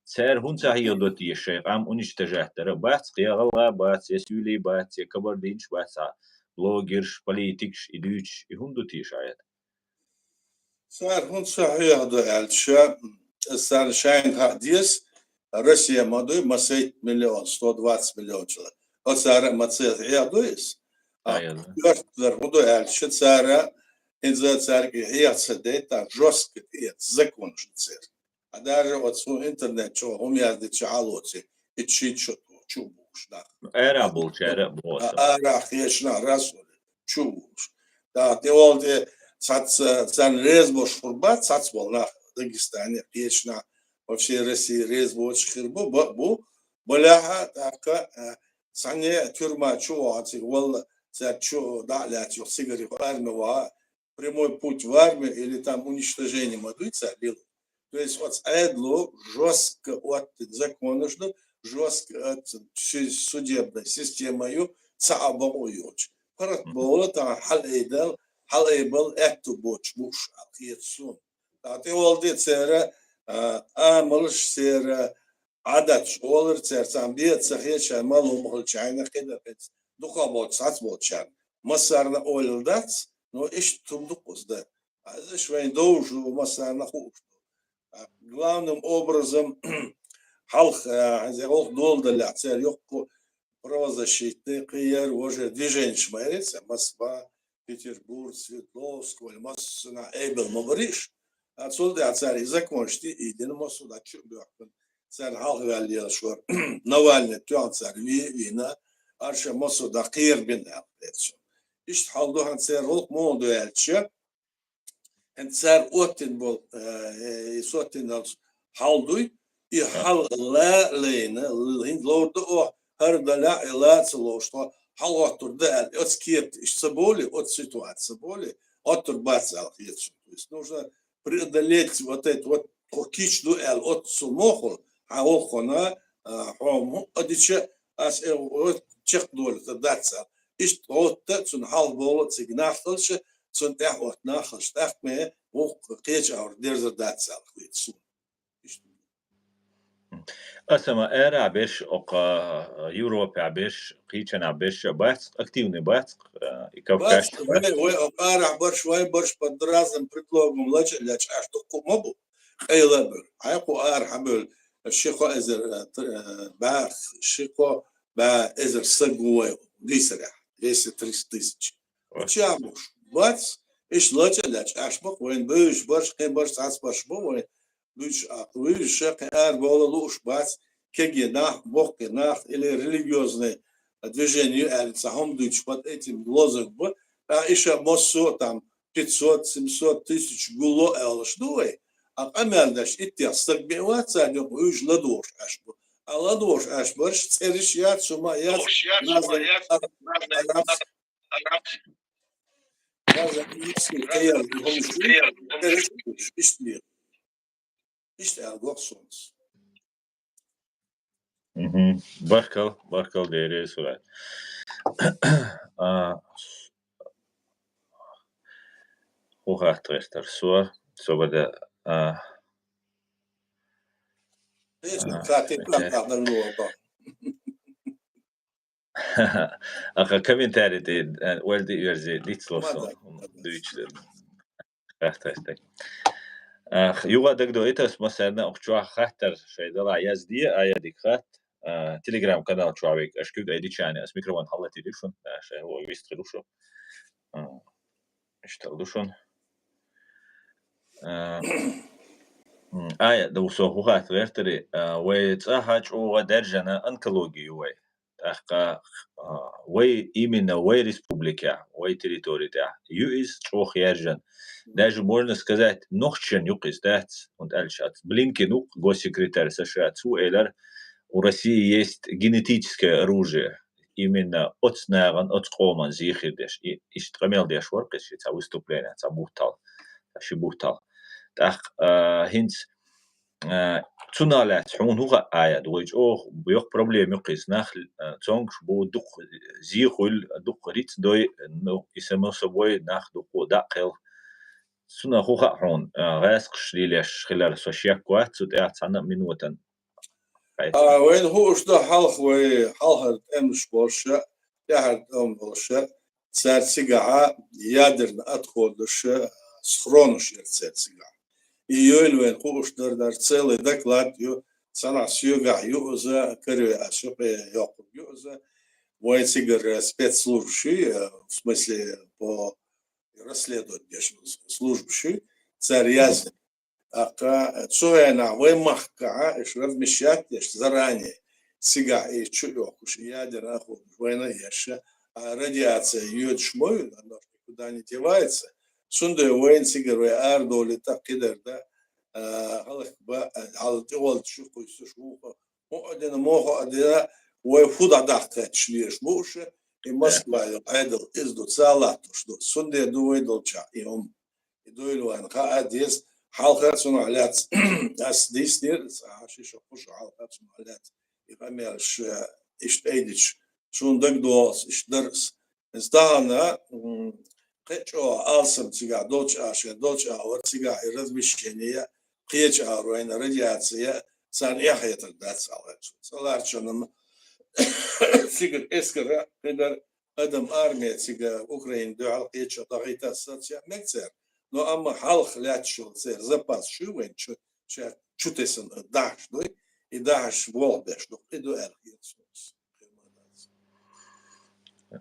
Цара хӀунда ца хьехадо теша шайн къам уничтожать дара? Бац, кхин гӀалгӀа бац, я суьйлий бац, я кабардинцаш бац, а блогерш, политикаш, и дуьйцуш, и хӀунда ду теша Ӏаят? Цара хӀунда ца хьехадо аьлча, аса царна шайна хаа деза, Россия ма дуй, масийтта миллион, сто двадцать миллион человек. Оцара а ма ца хьехадо иза. А, Ай, ай. Коьртара хӀун ду аьлча, цара, хӀинца цаьрга и хьеха ца дайта, жёстко тӀеэца законаш ду церан. А даже оцу интернет чу хӀума яздича хьалоций, и шийтта шо чу бууш нах. Ара болчара а боху А, аса. Арахь кхечу нах расули чу бууш. Да, тӀе вала тӀе цаца, царна реза болуш хӀур бац, цаца болу нах Дагестане, кхечу нах, вообще Россия реза боцуш хир бу, ба-, бу. Балехьа, тӀаккха, а, цхьанне а тюрьма чу вахана цига валла, цаьрга чу дӀа а лаьцна, юха цигарехь арме ваха, прямой путь в армию или там уничтожение ма дуй цара лила. То есть оцу Ӏедало жёстко оттина законаш ду, жёстко оттина си-, судебная система ю, цхьа а бакъо йоцуш. ПаргӀат бовла тахана хьалаайдал, хьалаайбал аьтту боцуш бууш аьлла хета суна. ТӀаккха тӀе вала де церан, а, амалш церан, Ӏадаташ олура цара, цхьаьна бен ца хеташ, ша малума хилча хьайна кхидӀа хӀинца дукха болчу, цхьацца болчарна. Массарна ойла дац, но иштта хӀума ду кхуза дан. Иза аша вайна довжу массарна хууш ду. А, главным образом, хьалха, а, хӀинца гӀуллакх доладаллехь, церан йоккха правозащитный, кхин яра, вожара движенеш ма яра церан, Москва, Петербург, Свердловск, вай массанхьа эбел ма барийша. А цул тӀаьхьа цара и законаш тӀе а ийдина, массо а дӀа чу а боьхкина, царна хьалха ваьлла лелаш вара. Навальный тоьхна цара ве а вийна, аша массо а дӀа кхерабина аьлла хета суна. Иштта хьал ду хьан церан гӀуллакх муха ду аьлча, хӀинца цара оттина болу, э, и соттина долчу хьал дуй, и хьал ла а лайна, хӀинца ловр ду оха, хӀара далахь а и ла а ца ловш тхо, хьал оттур дан аьлла, оцу кепта иштта ца болий, оцу ситуаци ца болий, оттур бац аьлла хета суна. То есть нужно преодолеть вот это вот, тхо кийча ду аьлла, оццул мохула, хьан гӀуллакхана, а, хьо ма а дича, ас э, вот чекхдолуьйтур дац аьлла. Иштта гӀотта цунна хьалха бовла цига нах хилча, цунна тӀаьхьа отта нах хилча, тӀаккха ме вукху кхечу агӀор дерзар дац аьлла хета суна. Иштта. Аса ма ара берш, окха, Европа берш, кхечана берш бац, активный бац, и Кавказ Бац, вай, вай окха арахь барш, вай барш под разным предлогом лача, лача аш дуккха ма бу. Къайла а бер. Хьай кху ара хьабевлла, ши кхо эзар, э, тр-, э, баьх, ши кхо баьх эзар саг ву вай, дийсарехь, двести-триста тысяч. Ой. Ча буш, бац, иш лача а лача аш бакъ, вайн бевзаш барш, кхин барш, цхьац барш бу вайн, буьйцуш а, вуьйцуш а кхин ара бовла лууш бац, кегий нах, боккхий нах, или религиозный движение ю аьлла, цхьа хӀума дуьйцуш под этим лозунг бу, а иша массо а там пятьсот, семьсот тысяч гулло аьллаш ду вай. А къамел деш иттех стаг бен вац царна юкъа вуьйцуш ладугӀуш аш бу. А ладугӀуш аш барш цӀериш яц, хӀума яц, разный араб-, разный арабский кхиар, хӀумаш ю, цӀериш ю, иштта ю. Иштта аьлла гохсунца. Мгм. Баркал, баркал дерриге сурат. А, хӀун хатта гӀертар со, собада, а, Эцу а, хатта комментарий. Тахта дан луо ба. Аха, комментарий тӀе, а, валди верзи, дицло Ма со, да, ма да. Дуйч. Хатта гӀертар. Ах, юха дагадоуьйту ас массарна, укх чохь хаттар шайн дала язде, а ядик хатта, а, Telegram-канал чохь вега, аш куьг айдичани, ас микрофон хьалатийди шун, а, шайн вистхир шу. А, иштта ду шун. А, м, а, я, ду со хӀун хатта гӀертари, а, вай цӀа хьа чӀогӀа даьржина онкологи ю вай. ТӀаккха, а, вай, именно вай республикехь, вай территори тӀехь ю иза чӀогӀа яьржина. Даже, можно сказать, нохчашна юкъа иза дац, хӀунда аьлча ац Блинкен ву-кх госсекретарь США, цо элира, у России есть генетическое оружие, именно оцу нахана, оцу къоман зе хир деш. И, иштта къамел деш вара-кх иза ши цхьа выступление, цхьа буттал, ши буттал. ТӀаккха, а, хӀинца А, цунах лаьцна хьуна хӀун хаьа, Аят? Вай чӀогӀа йоккха проблема ю-кх иза. Нах, а, цомгуш бу, дукха зе хуьлу, дукха рицкъ дой, ну, и само собой, нах дукха дӀа а кхел. Цунах хӀун хаьа хьуна, а, гӀаскхаш лелош хилар, со шек вац цу тӀехь цхьана а минотан. А, вайна хууш ду хьалха вай, хьалхара тӀемаш болуш, тӀаьхьара тӀом болуш, цара цигахь ядерный отходаш, схронаш яра цара цигахь. И йойла вайна хууш дар, дар целый доклад ю, цхьанхьа соьгахь ю иза, караве ас юкъе йоккхург ю иза. Вайн цигара спецслужбаш ю, э, в смысле, по расследовать деш службаш ю, цара яздина. ТӀаккха цу хенахь вай махкахь, иш размещать деш, заранее, цигахь и чу йохкуш, и ядерный отходаш вайна а еш, а радиация йоьдуш ма ю, оно ж никуда не девается. Цундела вайна цигара вай арадовлийта кхидерг дан, а, хӀаллакба, а, хьал тӀехула чу кхуьссуш ву-кх. ХӀун а дина, мохо а дина, вай хӀун дӀадаккха кхеташ лелаш бу уьш, и Москва йолу Ӏедал иза ду, ца латтош ду. Цундела ду вай долчохь и хӀума. И дуйла вайна хаа деза, хьалха цунах лаьцна ас дийцинера, цхьа ши шо, кхо шо хьалха цунах лаьцна и къамелаш, э, иштта айдича, суна дагадогӀу ас, иштта дара ас. Иза тахана, м, кхин а чӀогӀа алсам цигахь долчу а, шен долчу а вара цигахь и размещение, кхечу а вайна радиация, царна эхь хетар дац аьлла. ЦӀа ларчунна ма цигара эскара, кхидара адам арме цига Украина дуьхьал кхечо дахийта саця мега цара. Но амма хьалха лаьтташ йолу церан запас шу вайн чу, ша чу тесна дахьаш дуй, и дахьаш болх беш ду, и ду аьлла хета суна.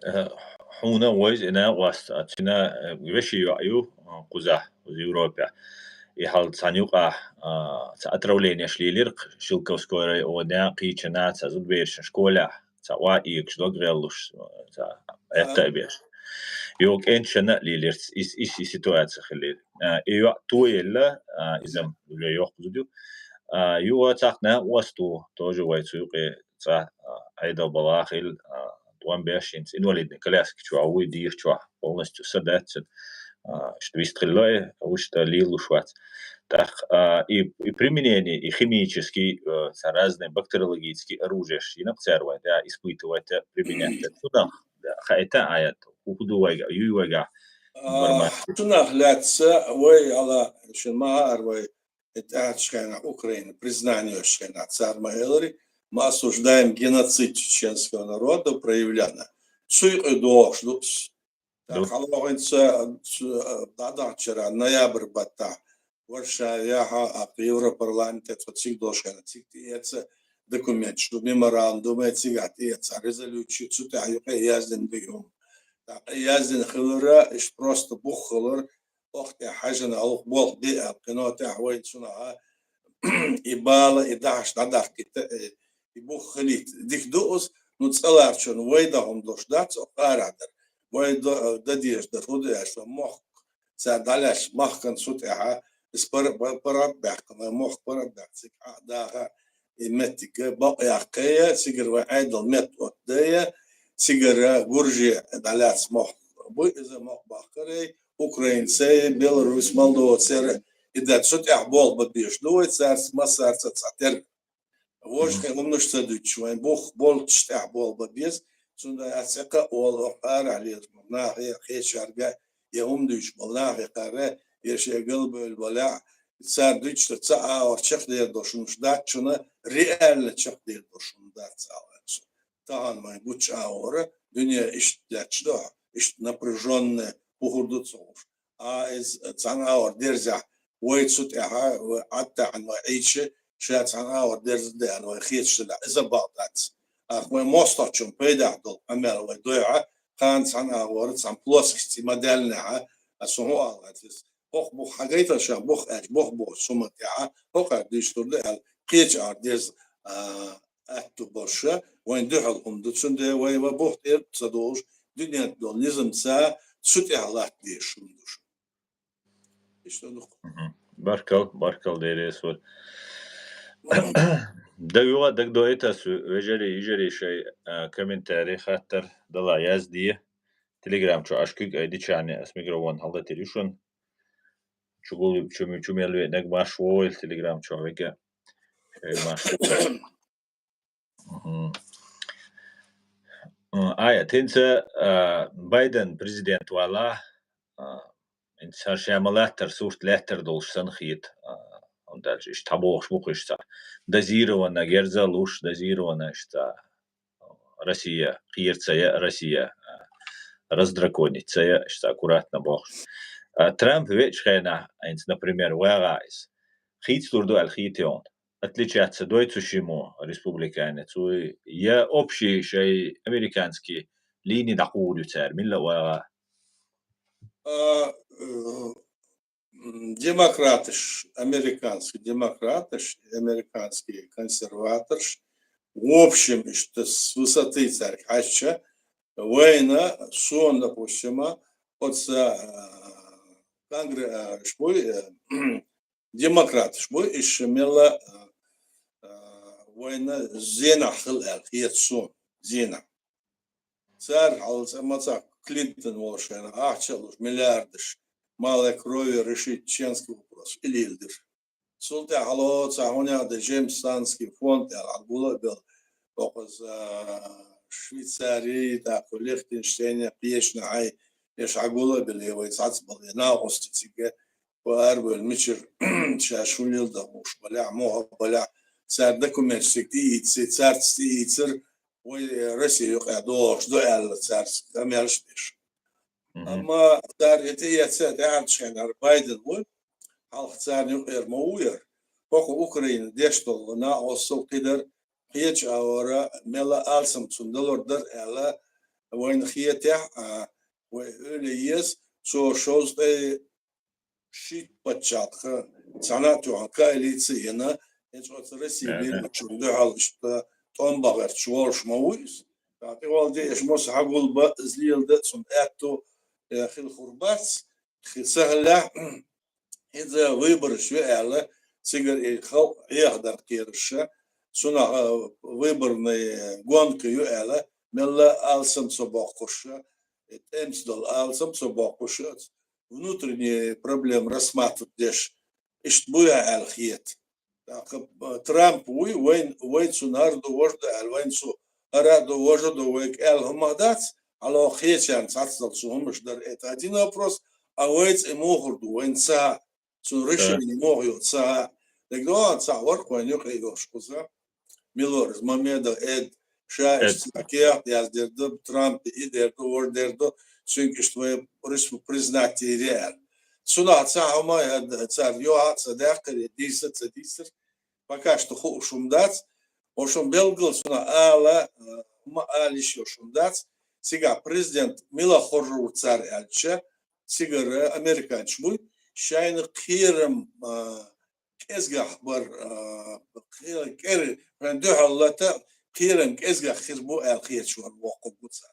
Э, хьуна вайза и накъост, а, цуьнан, э, вешин йоӀ ю, а, кхузахь, кхуза Европехь. И хьал цхьана юкъахь, а, цхьа отравлениеш лелира-кх Шелковской районехь, кхечанхьа цхьа зудаберашна школехь, цхьа ва эгаш дог гӀеллуш, цхьа Ага. Этта а беш. Йо, кӀенташна а лелира, ис, ис, и ситуация хилира. А, и йоӀ тоелла, а, иза уже йоккха зуда ю. А, юха цхьаъ накъост ву, тоже вай цу юкъе цкъа, а, Ӏедал балахь хилла, а, тӀом беш, хӀинца инвалидный коляски чохь вуй, дийхачохь полностью са дац цуьнан. А, иштта вистхилла и, вуьшта лелалуш вац. ТӀаккха, а, и, и применение, и химический, а, цхьа разные бактериологический оружиеш йина-кх цара вайн тӀехь испытывать а, применять а. Цунах хаийта Аят, хӀун ду вайга, юй вайга А, информация? Цунах лаьцна вай ала, шен ма хаара вай, и тӀаьхьарчу хенахь Украина признание йолчу хенахь цара ма элира, мы осуждаем геноцид чеченского народа, проявляна. Цу юкъе догӀуш ду ас. Ду. ТӀаккха хьалха хӀинца, ц-, дӀадахчара ноябрь баттахь Варшавехь а, Европарламенте тхо цига долуш хенахь, цига тӀеэца документаш ду, меморандум, цигахь тӀеэца резолюци, цу тӀехь юкъе яздина ду и хӀума. ТӀаккха яздина хилира, иштта просто бух хилира, оха тӀехь хьаьжжина гӀуллакх болх бе аьлла, кхино тӀехь вайн цунах а и бала, и дахьаш дӀадахкийта, э, и бух хилийта дика ду ас, ну, цӀа ларчунна вай дан хӀума долуш дац, оха арахь дара. Вай дан, дан дезаш дара, хӀун ду аьлча, мохк цара дӀалаьцначу махкана цу тӀехь, иза пара-, пара-, паргӀат баьккхина, мохк паргӀат баьккхина, цига хьа а даха, и меттиг бакъ яккхий, цигара вайн Ӏедал метта оттадий, цигара гурже дӀалаьцна мохк бу, иза мохк баккхарий, украинций, белорус, молдовцера, и дан цу тӀехь болх бан безаш ду вай, цаьрца массаьрца цхьатерра. вожхе умнаш ца дуьтуш, вайн бух болчу тӀехь болба беза, цундела ас цӀе кхаъ волу арахь леза нахе, кхечарга, я хӀума дуьйцуш болу нахе кхарра, я шен галбевлла балахь, цара дуьйцуш ца агӀор чекхдер долуш хӀумаш дац шуна, реально чекхдер долуш хӀума дац аьлла цо. Тахана вайн гучу агӀора, дуьне иштта лаьтташ ду, иштта напряжённая, хӀун хир ду ца хууш. А иза цхьана агӀор дерзехь, вай цу тӀехь, вай Ӏад таьӀна вай Ӏийча, ша цхьана агӀор дерза де аьлла вай хеташ делахь, иза бакъ дац. Ахь вай мостагӀчун пайдехь долу къамел вай дойхьа, кхана цхьана агӀора цхьана плоскости ма даьллинехь, аса хӀун ала хьаьтта иза. ХӀокху бух хьагайтал ша бух аьлча, бух боху сума тӀехь, хӀокхара дуьйцур ду аьлла, кхечу агӀор дерза, а, аьтту болуша, вайн дуьхьал хӀума ду, цундела вай ва бух тӀера ца долуш, дуьнен долу низамца цу тӀехь латта дезаш хӀума ду шу. Иштта ду. Мгм. Баркал, баркал, деррис вара. Даг юха, даг дойтас, вежарий, йижарий шай, а, комментарий, хаттар дала язде. Телеграм чу аш куьг ай дичахьне ас микрофон хьалдатир ю шуна. Чугул чу, чу мел веанаг марш войла Телеграм чу вега. Шай марш войла. Мгм. М, ая, тинца, а, Байден президент вала, а, ин цара ша ма латтар, сурт лаьттар долуш санна хета, а, он дальше иштта хьабохуш бу кхуьш цхьа. Дозированно герза луш, дозированно иштта Россия, кхера ца я Россия, а, раздраконить ца я, иштта аккуратно бохуш. А, Трамп веачу хенахь, инца, например, вагӀа иза. Хийцалур ду аьлла хетий хьуна? Отличаться дой цу шиммо республиканец, вуй, я общий шай американский лини дӀакхур ю цара, милла а вагӀа? А, э, м, демократаш, американский демократаш, американский консерваторш, в общем, иштта с высоты цаьрга хьаьжча, вайна, сона, допустим, оцу, а, конгре-, а, ш-, буй, э, демократаш буй, иш мелла, а, а, вайна зенахь хила аьлла хета суна, зенахь. Цара хьалаца ма ца Клинтон волуш хенахь ахча а луш, миллиардаш, малой крови решить чеченский вопрос, и лелдира. Цул тӀаьхьа хьало цхьа хӀунех де Джеймс Санский фонд аьлла хьагула а белла, оха, а, Швейцарии, тӀаккха Лихтенштейне, кхечанхьа, эш хьагула а белла, вай цхьацца бала, накъостий цига, ва арабевлла мичара, ша шун лила дан хууш балехь, муха балехь, цара документаш цига тӀеийци, цаьрца тӀеийцира, вай Россия юкъа догӀуш ду аьлла, цаьрца къамелаш деш. Мгм. Амма цара и тӀеэца тӀаьхьарчу хенара Байден ву, хьалха царна юкъера ма ву яра. ХӀокху Украина деш долу накъостал кхидар, кхечу агӀора мелла алсам цунна далур дара аьлла, вайна хетехь, а, вай хьуьлла еза, цо шовзткъе шийтта паччахьалкх цхьана а тоьхна коалици йина, эцу оцу Россия Ага. лелачунна дуьхьал иштта тӀом бахарчу волуш ма ву иза. ТӀаккха тӀехула де эш маса хьагулба, иза леладан цунна аьтту, э, хила хуур бац, хи-, ца хиллехь, хӀинца выбораш ю аьлла, цигара и халкъ Ӏехадар кхераш, цунах, э, выборная гонка ю аьлла, мелла алсам ца боккхуш, э, тӀемца долу алсам ца боккхуш, внутренние проблемы рассматривать деш, иштта буй аьлла хета. ТӀаккха, а, Трамп вуй, вайн, вай цунна хӀара ду, важа ду аьлла, вайн цу хӀара а ду, важа а ду, вайга аьлла хӀума дац, хьалха кхечарна цхьацдалла цу хӀумаш дара, это один вопрос, а вайца и муха хир ду, вайн ца хаьа, цунна решение муха йо ца хаьа. ДагадогӀу, цхьаъ вара-кх вайн юкъе йолуш кхуза. Мила вара иза, Мамедов Эд, ша Эд. Иштта цхьа кехат яздер ду, Трампе и дер ду, важа дер ду, цуьнга иштта вай рис-, признать йийр ю аьлла. Цунах цхьа хӀума, э, цара юха а ца даьккхира, дийца а ца дийцира, пока что хууш хӀума дац. Ошун белгал цунах ала, э, хӀума ала йиш йолуш хӀума дац. Цигахь президент мила хоржур ву цара аьлча, цигара американцаш буй, шайна кхерам, э, кӀезгах бар, а, кхе-, кӀер-, вайн дуьхьал лата кхерам кӀезгах хир бу аьлла хеташ вара воккхур бу цара.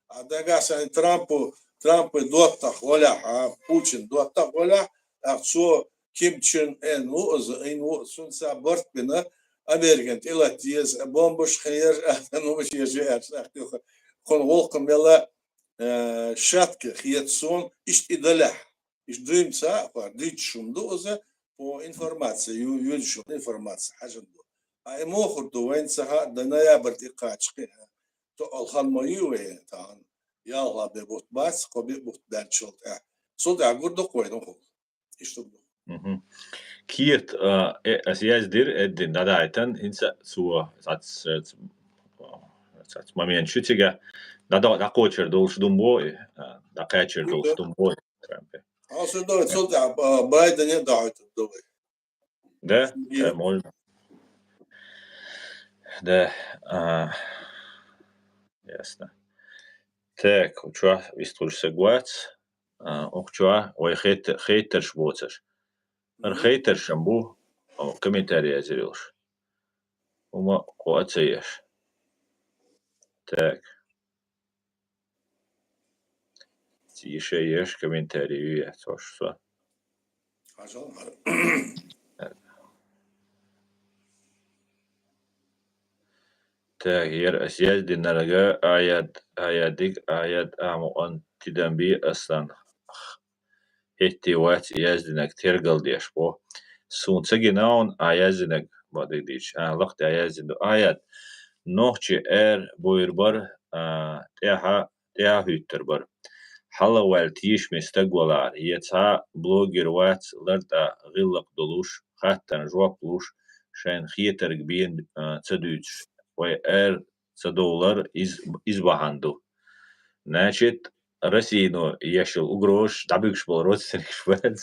А дагахь санна Трампу, Трампы доттагӀа гӀолехь, а, Путин доттагӀа гӀолехь, а цо Ким Чен Эн ву иза, ин ву, цунца барт бина, Американ тӀелатта еза, бомбаш хер, а, ну, еза, а, сахтеха. Кхуьнан гӀуллакх мела, э, шатка хета суна, иштта и далехь. Иштта дуьйна ца а, дуьйцуш хӀума ду иза, по информации, ю-, юьзуш информация хьажан ду. А и мохур ду вайн ца хаа, да ноябрь тӀе кхача кхин. То алхан ма ю вай тахан. Ялла бе бут бац, кхо бе бут бен чул тӀе. Цул тӀе гур ду кхойна хул. Иштта ду. Мгм. Кирт, а, э, ас яздир, эддин дадайтан, инца цуа, сац, сац, сац момент шу цига, дада, дакочер долш думбо, а, дакачер долш думбо, Трампе. А сюда цул тӀе, а, Байдене дагьуйту ду вай. Да? Сергей. Да, можно. Да, а, ясно. Так, учуа вистхуш сагвац, а, охчуа, ой, хейт-, хейтерш боцаш. Ар хейтерш ам бу, о, комментарий азирилш. Ума, о, ацаеш. Так. Тише еш комментарий, я, то, что. Хажал, хажал. Так, ер ас яздинарга аяд, аядик, аяд амуан тидамби асан. Хетти вац яздинаг тергалдеш бо. Сун цагинаун а яздинаг бадыгдич. А, лахти а яздинду. Аяд. Нохчи эр буйрбар, а, тяха тӀаьхьа хӀуьттар бара. Хьалаваьлла тийшаме стаг валара, е цхьа блогер вац лартӀа гӀиллакх долуш, хаттарна жоп луш, шайна хетарг бен, а, ца дуьйцуш, вай эр ца довлар из, из бахьана ду. Значит, Россино ешал угрозаш дӀабуьгуш болу родственникаш бац.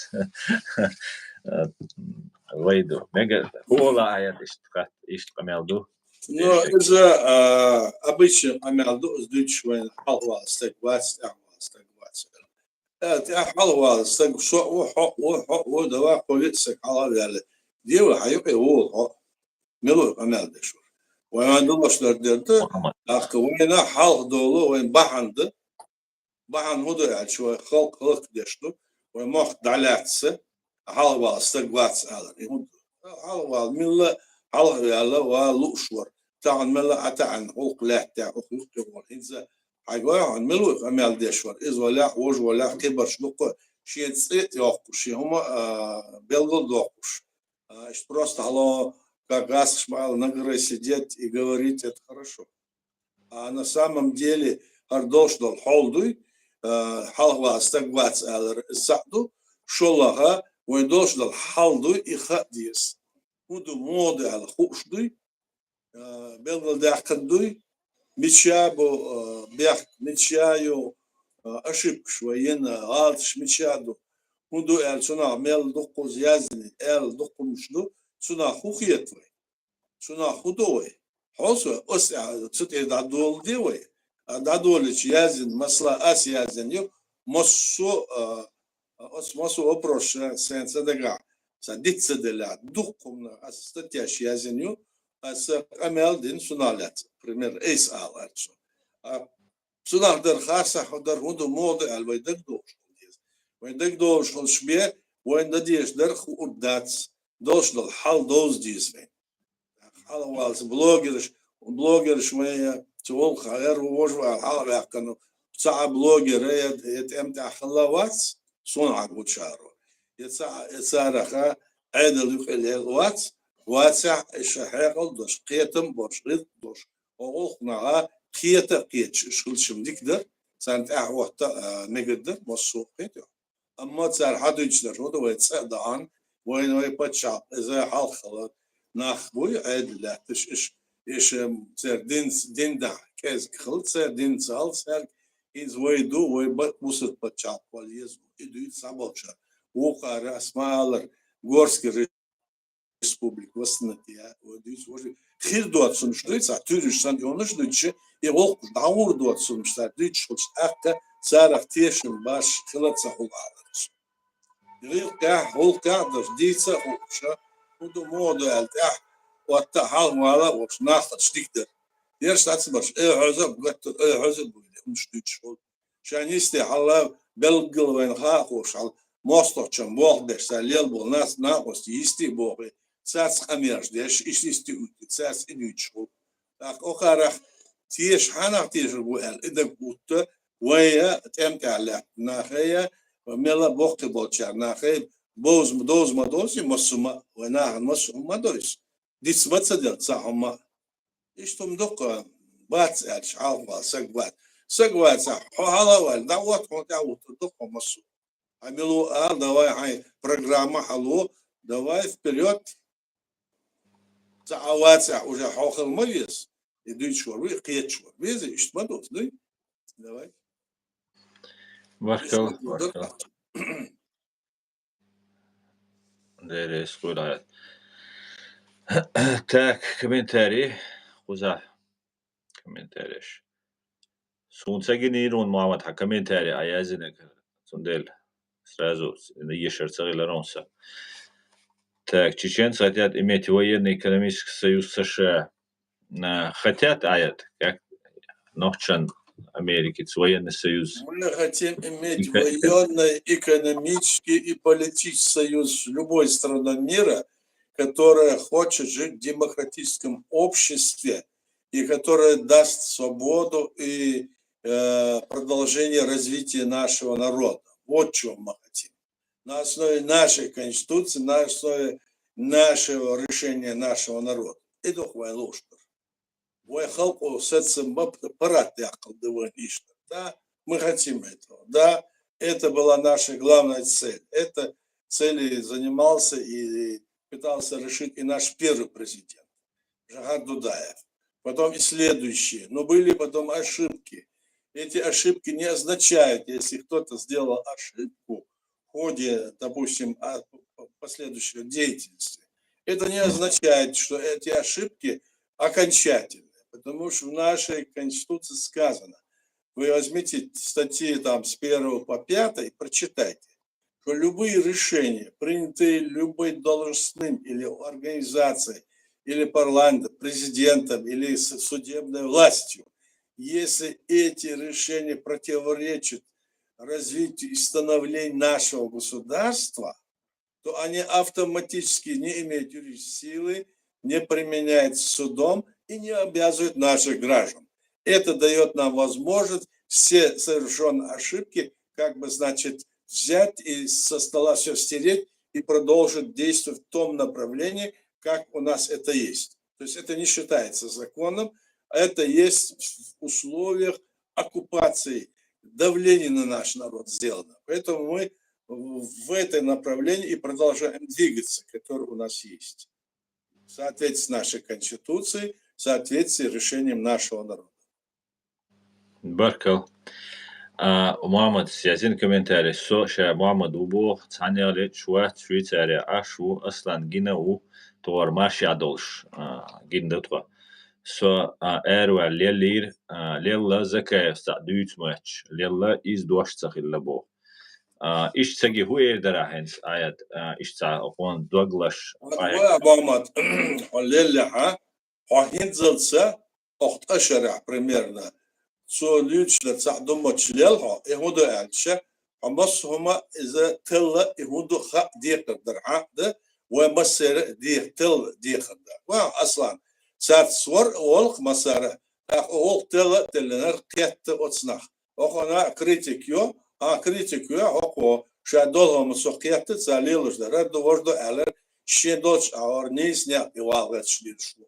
Вай ду. Мега хӀола аят иштта хат-, иштта къамел ду. Ну, иза, а, обычный къамел ду, иза дуьйцуш вайна хьалхавала стаг вац, тӀаьхьавала стаг вац. Э, тӀаьхьа хьалхавала стаг со а ву, хьо а ву, хьо а ву, давай кхо виъ стаг хьалха а ваьлла. Дела хьан юкъе волу хьо. Мила ву къамел деш вара. Вай вайн дулаш дар дер ду, тӀаккха вайна хьалха долу, вайн бахьана ду. Бахьана хӀун ду аьлча, вай халкъ хӀаллакдеш ду, вай мохк дӀалаьцна, хьалхавала стаг вац алар. И хӀун ду? Хьалхавала, милла хьалхаваьлла, ва лууш вара. Тахана мелла а таьӀна гӀуллакх лаьттахь, оха юххе вара. ХӀинца хьайга вай хьуна мила ву къамел деш вара. Иза валахь, вожа валахь, кхибарш дуккха, шен цӀе а йоккхуш, шен хӀума, а, белгал а доккхуш. А, иштта просто хьало, как раз ма ала, на горе сидеть и говорить, это хорошо. А на самом деле, хӀара долуш долу хьол дуй, а, хьалхавала стаг вац алар, иза цхьаъ ду, шолгӀа, вайн долуш долу хьал дуй, и хаа деза. ХӀун ду, муха ду аьлла хууш дуй, а, белгалдаьккхина дуй, мича бу, а, бехк, мича ю, а, ошибкаш вай йина, гӀалаташ мича ду, хӀун ду аьлла, цунах мел дуккхуза яздина, аьлла дуккхумаш ду, цунах хӀун хета вай? Цунах хӀун до вай? Хьо со, ас, а, цу тӀе дӀадоладе вай. А, дӀадолийча яздина, масала, ас яздина ю, массо, а, а, ас массо вопрос ша-, сайн ца дагахь, сан диц ца делла, дуккха хӀуманах ас статьяш яздина ю, ас къамел дина цунах лаьцна. Пример, айса ала аьлла со. А, цунах дар харцахь дар хӀун ду, муха ду аьлла вай дагадогӀуш хила деза. Вай дагадогӀуш хилча бен, вайна дан дезаш дар хуур дац, долуш долу хьал довза деза вай. Хьалхавалца блогерш, блогерш вайн, цу гӀуллакхах эр ву, вожа вала хьалхаваьккхина, цхьа а блогер я, я тӀем тӀехь хилла вац, суна хьагучаро. Я цхьа а, я царах а Ӏедал юкъе лела вац, вацахь, и ша хьекъал долуш, кхетам а болуш, гӀиллакх а долуш, оха гӀуллакхнаха кхета а кхеташ, уьш хилчам дика дара, царна тӀаьхьа хӀотта а мегар дара, массо а кхетий. Амма цара хьадуьйцуш дара, хӀун ду вай цӀа а дахьана, вайна вай паччахьалкх, иза хьалха хилла нах буй, Ӏедал лаьтташ, иш, иш, м, церан динца, дин дахь кӀезиг хилла церан, динца хилла цаьрга, иза вай ду, вай ба-, бусург паччахьалкх вала еза, и дуьйцу цхьаболчара. Вукхара ас ма аллара, Горский республика, васнатия, вай дуьйцу, вожи-, хир доцунаш дуьйцу, а туьйраш санна йонаш дуьйцу, и гӀуллакхаш дӀагӀур доцунаш цара дуьйцуш хилча, тӀаккха царах тешам баш хила ца хуьлу аларца. ГӀиллакхехь, гӀуллакхехь а долуш, дийца а хууш, хӀун ду, муха ду аьлла тӀехь, отта а хьалхавала а волуш, нах хилча дика дара. Ерш дац барш, ай хьоза а гатта, ай хьоза а буйла, хӀумаш дуьйцуш хуьлу. Шайн йисте хьалла белггала вайна хаахуш хьал, мостагӀчун болх беш, цара лелабо нас-, накъостий йисте а бохий, цаьрца къамелаш деш, иш йисте уьйту, цаьрца и дуьйцуш хуьлу. ТӀаккха окхарах теша, хьанах тешар бу аьлла, и дага утта, вай а, тӀем тӀехь лаьтта нахе а, мела боккхий болчара нахе а, бовза, довза ма довзий, массо а ма, вай нахана массо а хӀума ма довза. диц ма ца делла цхьа хӀума. Иштта хӀума дукха бац аьлча, хьалха саг вац. Саг вац, хьо хьалаваьлла, дӀаотта хьуна тӀехь вуттур ду хьо массо. Хьан мила ву ала, давай хьайн программа хьалу, давай вперёд. Ца а вац а, уже хьо хила ма веза. И дуьйцуш вар ву, и кхеташ вар веза, иштта ма ду, дуй? Давай. Баркал, баркал. Деррис къуьлгӀет. Так, комментарий. Кхузахь комментареш. Суна ца гинийра вон, Мухьаммад, хьан комментарий а язйинарг. Цундела сразу ешар ца хилар вон са. Так, чеченцы хотят иметь военно-экономический союз с С Ш А. А, хотят, аят, как нохчан Америкец, военный союз. Мы хотим иметь военный, экономический и политический союз с любой страной мира, которая хочет жить в демократическом обществе и которая даст свободу и э, продолжение развития нашего народа. Вот чего мы хотим. На основе нашей Конституции, на основе нашего решения нашего народа. И дух вай луштар. Вай халкъо саца ма парат якъал дыван иштта. Да, мы хотим этого. Да, это была наша главная цель. Это цели занимался и пытался решить и наш первый президент Жагар Дудаев. Потом и следующие. Но были потом ошибки. Эти ошибки не означают, если кто-то сделал ошибку в ходе, допустим, а, последующей деятельности, это не означает, что эти ошибки окончательные. Потому что в нашей Конституции сказано, вы возьмите статьи там с первого по пятый, прочитайте, что любые решения, принятые любой должностным или организацией, или парламентом, президентом, или с- судебной властью, если эти решения противоречат развитию и становлению нашего государства, то они автоматически не имеют юридической силы, не применяются судом и не обязывают наших граждан. Это дает нам возможность все совершенные ошибки, как бы, значит, взять и со стола все стереть и продолжить действовать в том направлении, как у нас это есть. То есть это не считается законом, это есть в условиях оккупации, давления на наш народ сделано. Поэтому мы в это направление и продолжаем двигаться, которое у нас есть. В соответствии с нашей Конституцией, в соответствии с решением нашего народа. Баркал. А, Мухьаммад, язйина комментарий. Со ша Мухьаммад ву боху, цхьаннегӀле чу вац, Швейцария Ӏаш ву, Аслан гина ву, тхор марша долуш, а, гина ду тхо. Со, а, араваьлла леллийра, а, лелла Закаевс цхьаъ дуьйцу моьттуш, лелла иза дош ца хилла боху. А, иштта ца ги хӀун эр дара хьайна, аят, а, иштта цхьа гӀон доглаш, Ва Мухьаммад, хьо леллехьа, хьо хӀинцалца, оха тӀа шарахь примерно, цо луьйчуьра цхьаъ ду моьттуш лелла хьо, и хӀун ду аьлча, хьо массо а хӀума иза телла, и хӀун ду хаа декхар дара хьан а ду, вай массеран а деха, телла декхар дара. Ва, Аслан, цаьрца вара а волу-кх массара, тӀаккха оха телла а теллинарг кхетта оцу нах. Оха ана критик ю, а критик ю, хӀокхо, ша долу хӀума со кхетта, ца лелаш дара, ду, важа ду аьлларг, шен долчу агӀор нийса некъ тӀе вагӀа гӀерташ лелаш ву.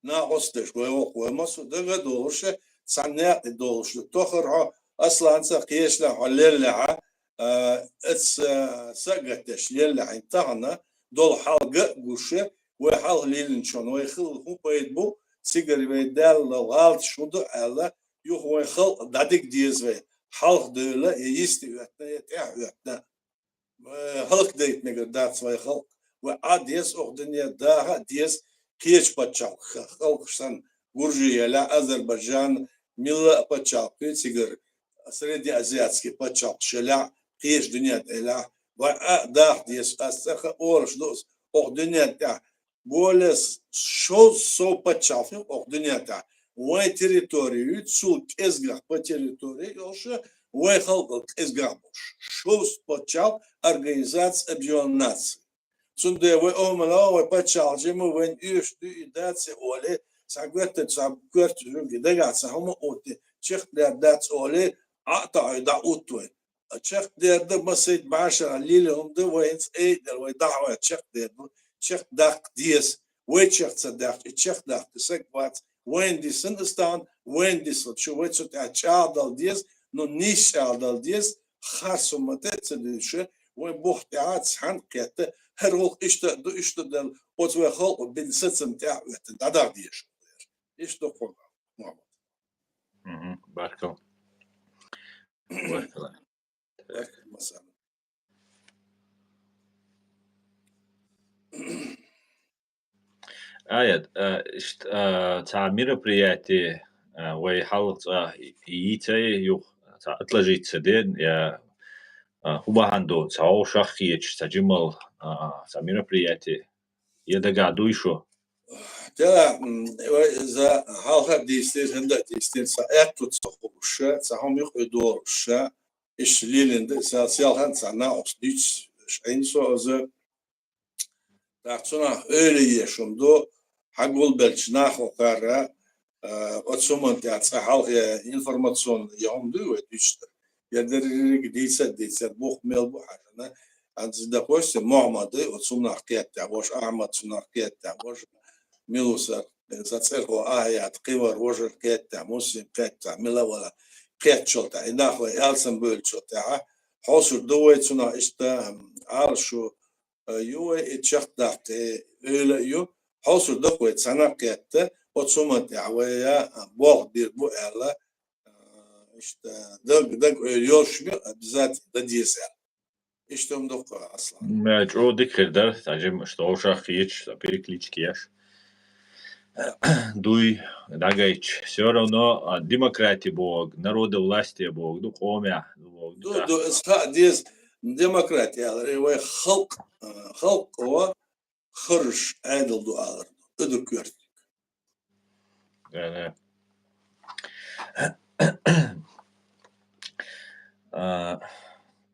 Накъосташ, вай вокху, вай массо а дага а долуш, цхьана некъ тӀе долуш ду. Тохара хьо Асланца кхечанхьа хьо леллехьа, а, эца, а, са а гатдеш леллехьа, тахана долу хьал га а гуш, вай хьалха леллинчунна вай хила хӀун пайда бу, цигара вай даьлла гӀалаташ хӀун ду аьлла, юха вайн халкъ дӀадига деза вай, хьалха девлла, я йисте хӀоьттина, я тӀаьхьа хӀоьттина. Э, хӀаллакдайта мегар дац вай халкъ. Вай Ӏа деза оха дуьне, даха а деза кхечу пачхьалкхах, халкъаш санна, Гуржи елахь, Азербайджан, милла а пачхьалкх ю цигара, среднеазиатский пачхьалкхаш елахь, кхечу дуьнен тӀе елахь. Вай Ӏа а даха деза, ас цӀа хаа олуш ду ас, оха дуьнен тӀехь более с-, шовзткъа сов пачхьалкх ю оха дуьнен тӀехь. Вайн территори ю, цул кӀезигагӀа по территори йолуш, вайн халкъал кӀезигагӀа болуш. Шовзткъа пачхьалкх, Организация Объединённых Наций. Цундела вай омана, вай пачхьалкхаш ма вайна оьшуш ду и дац олий, цхьа гоьттина, цхьа коьрта жуьгти дагахь цхьа хӀума а оттий, чекхдер дац олий, Ӏа а таӀой дӀа а утт вай. Чекхдер дан масийтта бӀешарахь лелла хӀума ду, вай хӀинца айдара, вай дахьа вай чекхдер ду, чекхдаккха деза. вай чехка ца даьккха, и чехка даккха саг вац, вайна дисина из тахан, вайна дисина, шу вай цу тӀа чӀагӀдала деза, ну, нийса чӀагӀдала деза, харцо ма тӀе ца дийша, вай бух тӀехьа цхьана кхетта, хӀара гӀулакх иштта а ду, иштта а ду, оцу вай халкъо бина сацам тӀехь а оьттина, дӀадагӀа дезаш. Иштта ду кхо, Мухьаммад. Мгм. Баркал. Баркал. Баркал, Масан. Аят, а, ишт-, а, цхьа мероприятие, а, вай хьалха цкъа йийцай юха, цхьа отложить ца де, я, а, хӀун бахьан ду, цхьа вовшах кхеташ, цхьа жимал, а, цхьа мероприятие, я дагахь дуй шу? Да, м, вай за хьалха а дийцинера, хӀинца а дийцинера, цхьа аьтту ца хууш, цхьа хӀума юкъе долуш, иштта лелийна да, сел-, селхана цхьа накъост дуьйцуш Ӏийна со иза. ТӀаккха цунах эвла еш хӀума ду, хьагулбеллачу нахал кхара, а, оцу хӀуманна тӀехь цкъа хьалха информационный я хӀума дуй вай дуьйцуш дара. Я деррига дийца а дийцар, бух мел бу хьажна. ХӀинца, допустим, Мухьаммад, оцу хӀуманах кхетта, важа Ахьмад цунах кхетта, важа Милусар, сан цӀерхо Ахьят, кхин вара важар кхетта, Муслим кхетта, мила вала кхеттачул тӀаьхьа, и нах вай аьлсан бевллачул тӀаьхьа, хьовсур ду вай цунах иштта, м, Ӏалашо, а, ю вай, и чекхдаккха эвла а ю, хьовсур ду-кх вай цхьаьна кхетта, оцу хӀуманна тӀехь вай, а, болх бийр бу аьлла, а, иштта даг, даг эвла йолуш ю, обязательно дан деза аьлла. Иштта хӀума ду-кх, Аслан. М, чӀогӀа дика хир дара, сан жима, иштта вовшах кхеташ, сан перекличка еш. Дуй, дӀагайча. Всё равно, а, демократия бохург, народовластие бохург ду, къомехь бохург ду, ду, да. Ду, иза хаа деза, демократия аьлла, э, вай халкъ, а, халкъо харжаш Ӏедал ду алар ду. И ду коьртаниг. Э, э. А,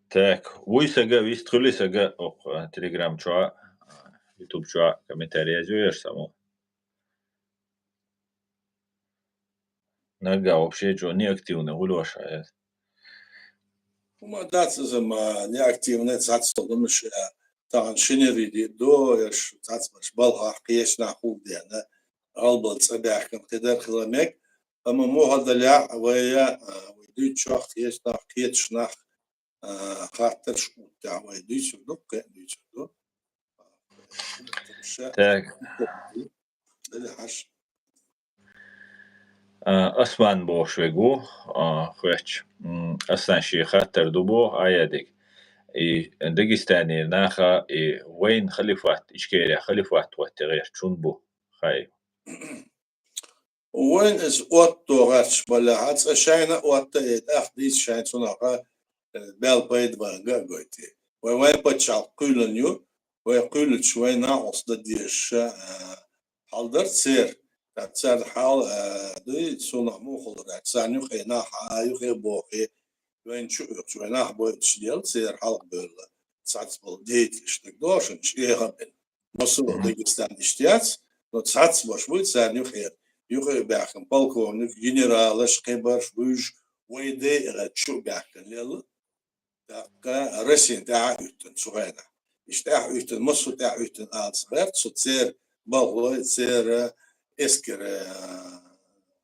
так, вуй сага, вист хуьлий сага, окху, а, Telegram чохь, а, YouTube чохь комментарий язйо еш саму. Наггахь вообще чӀогӀа неактивный хуьлуш хьан. ХӀума дац иза ма неактивный, цхьацца хӀуманаш, э, тахана шинари ди ду, еш цхьацца баш балхах кхечу нах хӀума деана, гӀалбал цӀа баьхкина кхидар хила мег, амма мухӀадалехь вай, э, вай дуьйцучохь кхечу нах, кхечу нах, э, хаттарш уттехь вай дуьйцур ду, кхин а дуьйцур ду. Так. Дали хьаш. А, Осман бохуш вег ву, а, хоьттуш. М, Аслан, шен хаттар ду боху Аядиг. И Дагестане наха, и вайн халифат, Ичкерия халифат хӀотта гӀерташ хӀун бу, хай? Вайн иза отто гӀерташ балехьа, цкъа шайна отта, и тӀаккха дийца шайн цунах, э, бел пайда вайга а гойтий. Вай, вайн пачхьалкх кхоьллина ю, вай кхоьллича, вай накъост дан дезаш, а, хьал дара церан. ТӀаккха царна хьал, а, дуй, цунах муха хилар аьлча, царна юххе нах а, юххе бохий, вайна чу оьхуш, вай нах бойтуш лела, церан хьалха бевлла, цхьацца болу деятелаш дагадогӀу шуна, чӀогӀа бина. Массо а Дагестан иштта яц, но цхьацца баш буй царна юххе, юххе баьхкина полковник, генералаш, кхибарш, вуьйш, вай дайа чу баьхкина лела. ТӀаккха Россин тӀаьхьа уьттина цу хенахь. Иштта тӀаьхьа уьттина, массо а тӀаьхьа уьттина алаца гӀерта, со церан балхой, церан эскара, а,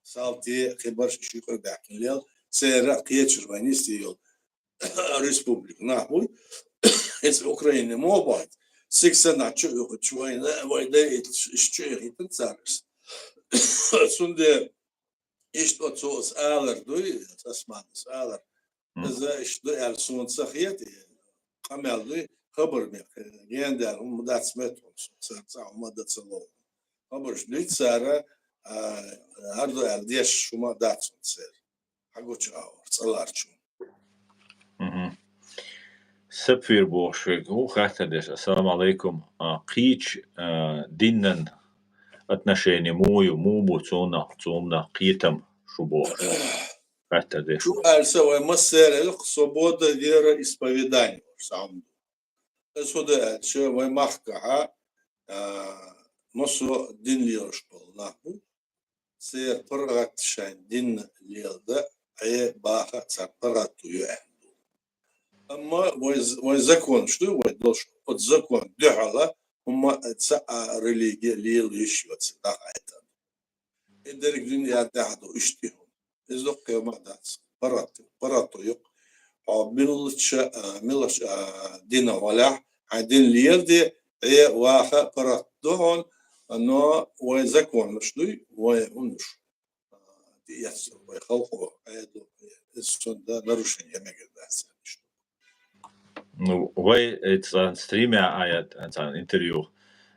салти, кхибарш иштта юххе баьхкина лела, церан кхечара вайн йисте йолу республика нах буй. Иза Украине мо бахьа. Сиксана чу юхучу вайна, вай дай иш чу яхийтина царас. Цунде иштта оцо ас алар дуй, Османас алар. Иза иштта ду аьлла суна ца хета, къамел дуй, хабар мех, гендаьлла хӀума дац меттахула суна, цара цхьа хӀума дан ца ловла. Хабарш дуьйцу цара, а, хӀара ду аьлла деш хӀума дац суна церан. Хьагучу агӀор, цӀа ларчу. Мгм. Сапфир бохуш вега ву хаттар деш. Ассаламу алайкум. А, кхечу, а, динан отношение муха ю, муха бу цунах, цунах кхетам шу бохуш? Хаттар деш. Шу аьлча, вай массеран а свобода вероисповедания, сам. Ас хӀун ду аьлча, вай махкахьа, а, массо а дин лелаш болу нах бу. Церан паргӀат шайн дин леладан, Ӏе, баха царна паргӀато ю аьлла ду. Амма вай з-, вайн законаш ду, вай долуш, оцу закон дуьхьала, хӀума цхьа а религия лела йиш йоцу дӀахьайта. И дерриг дуьнен тӀехь ду иштта и хӀума. Иза дуккха ма дац. ПаргӀато, паргӀато юкъа. Хьо миллача, а, миллача, а, дина валахь, хьайн дин леладе, Ӏе ваха паргӀато ду хьуна, но вай законаш дуй, вай хӀуманаш. А, тӀеэцна вай халкъо, Ӏедало, иза цунна нарушение мегар дац. Ну, вай, э, цхьа стримехь а, я, цхьа интервью,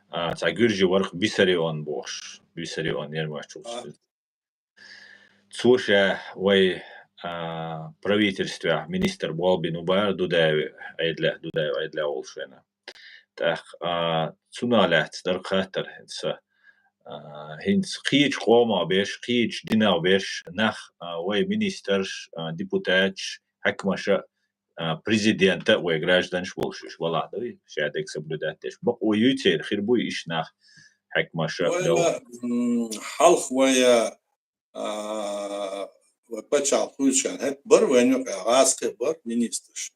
а, цхьа гуьржи вара-кх Виссарион бохуш, Виссарион Ермачу. А. Цо ша вай, а, правительствехь министр болх бина ву бара Дудаеви Ӏедалехь, Дудаеви Ӏедалехь волуш вена. ТӀаккха, а, цунах лаьцна дара хаттар хӀинца, а, хӀинца кхечу къомах берш, кхечу динах берш нах, а, вай министрш, а, депутаташ, хьаькамаша, а, президента а вай гражданаш волуш уьш валахь ду, ша дерг соблюдать деш. Бакъо юй церан, хир буй иштта нах, хьаькамаша а? Вайна, м, хьалха вай, а, вай пачхьалкх хуьлучу хенахь хӀетта бара вайна юкъахь, гӀазкхий бара министраш.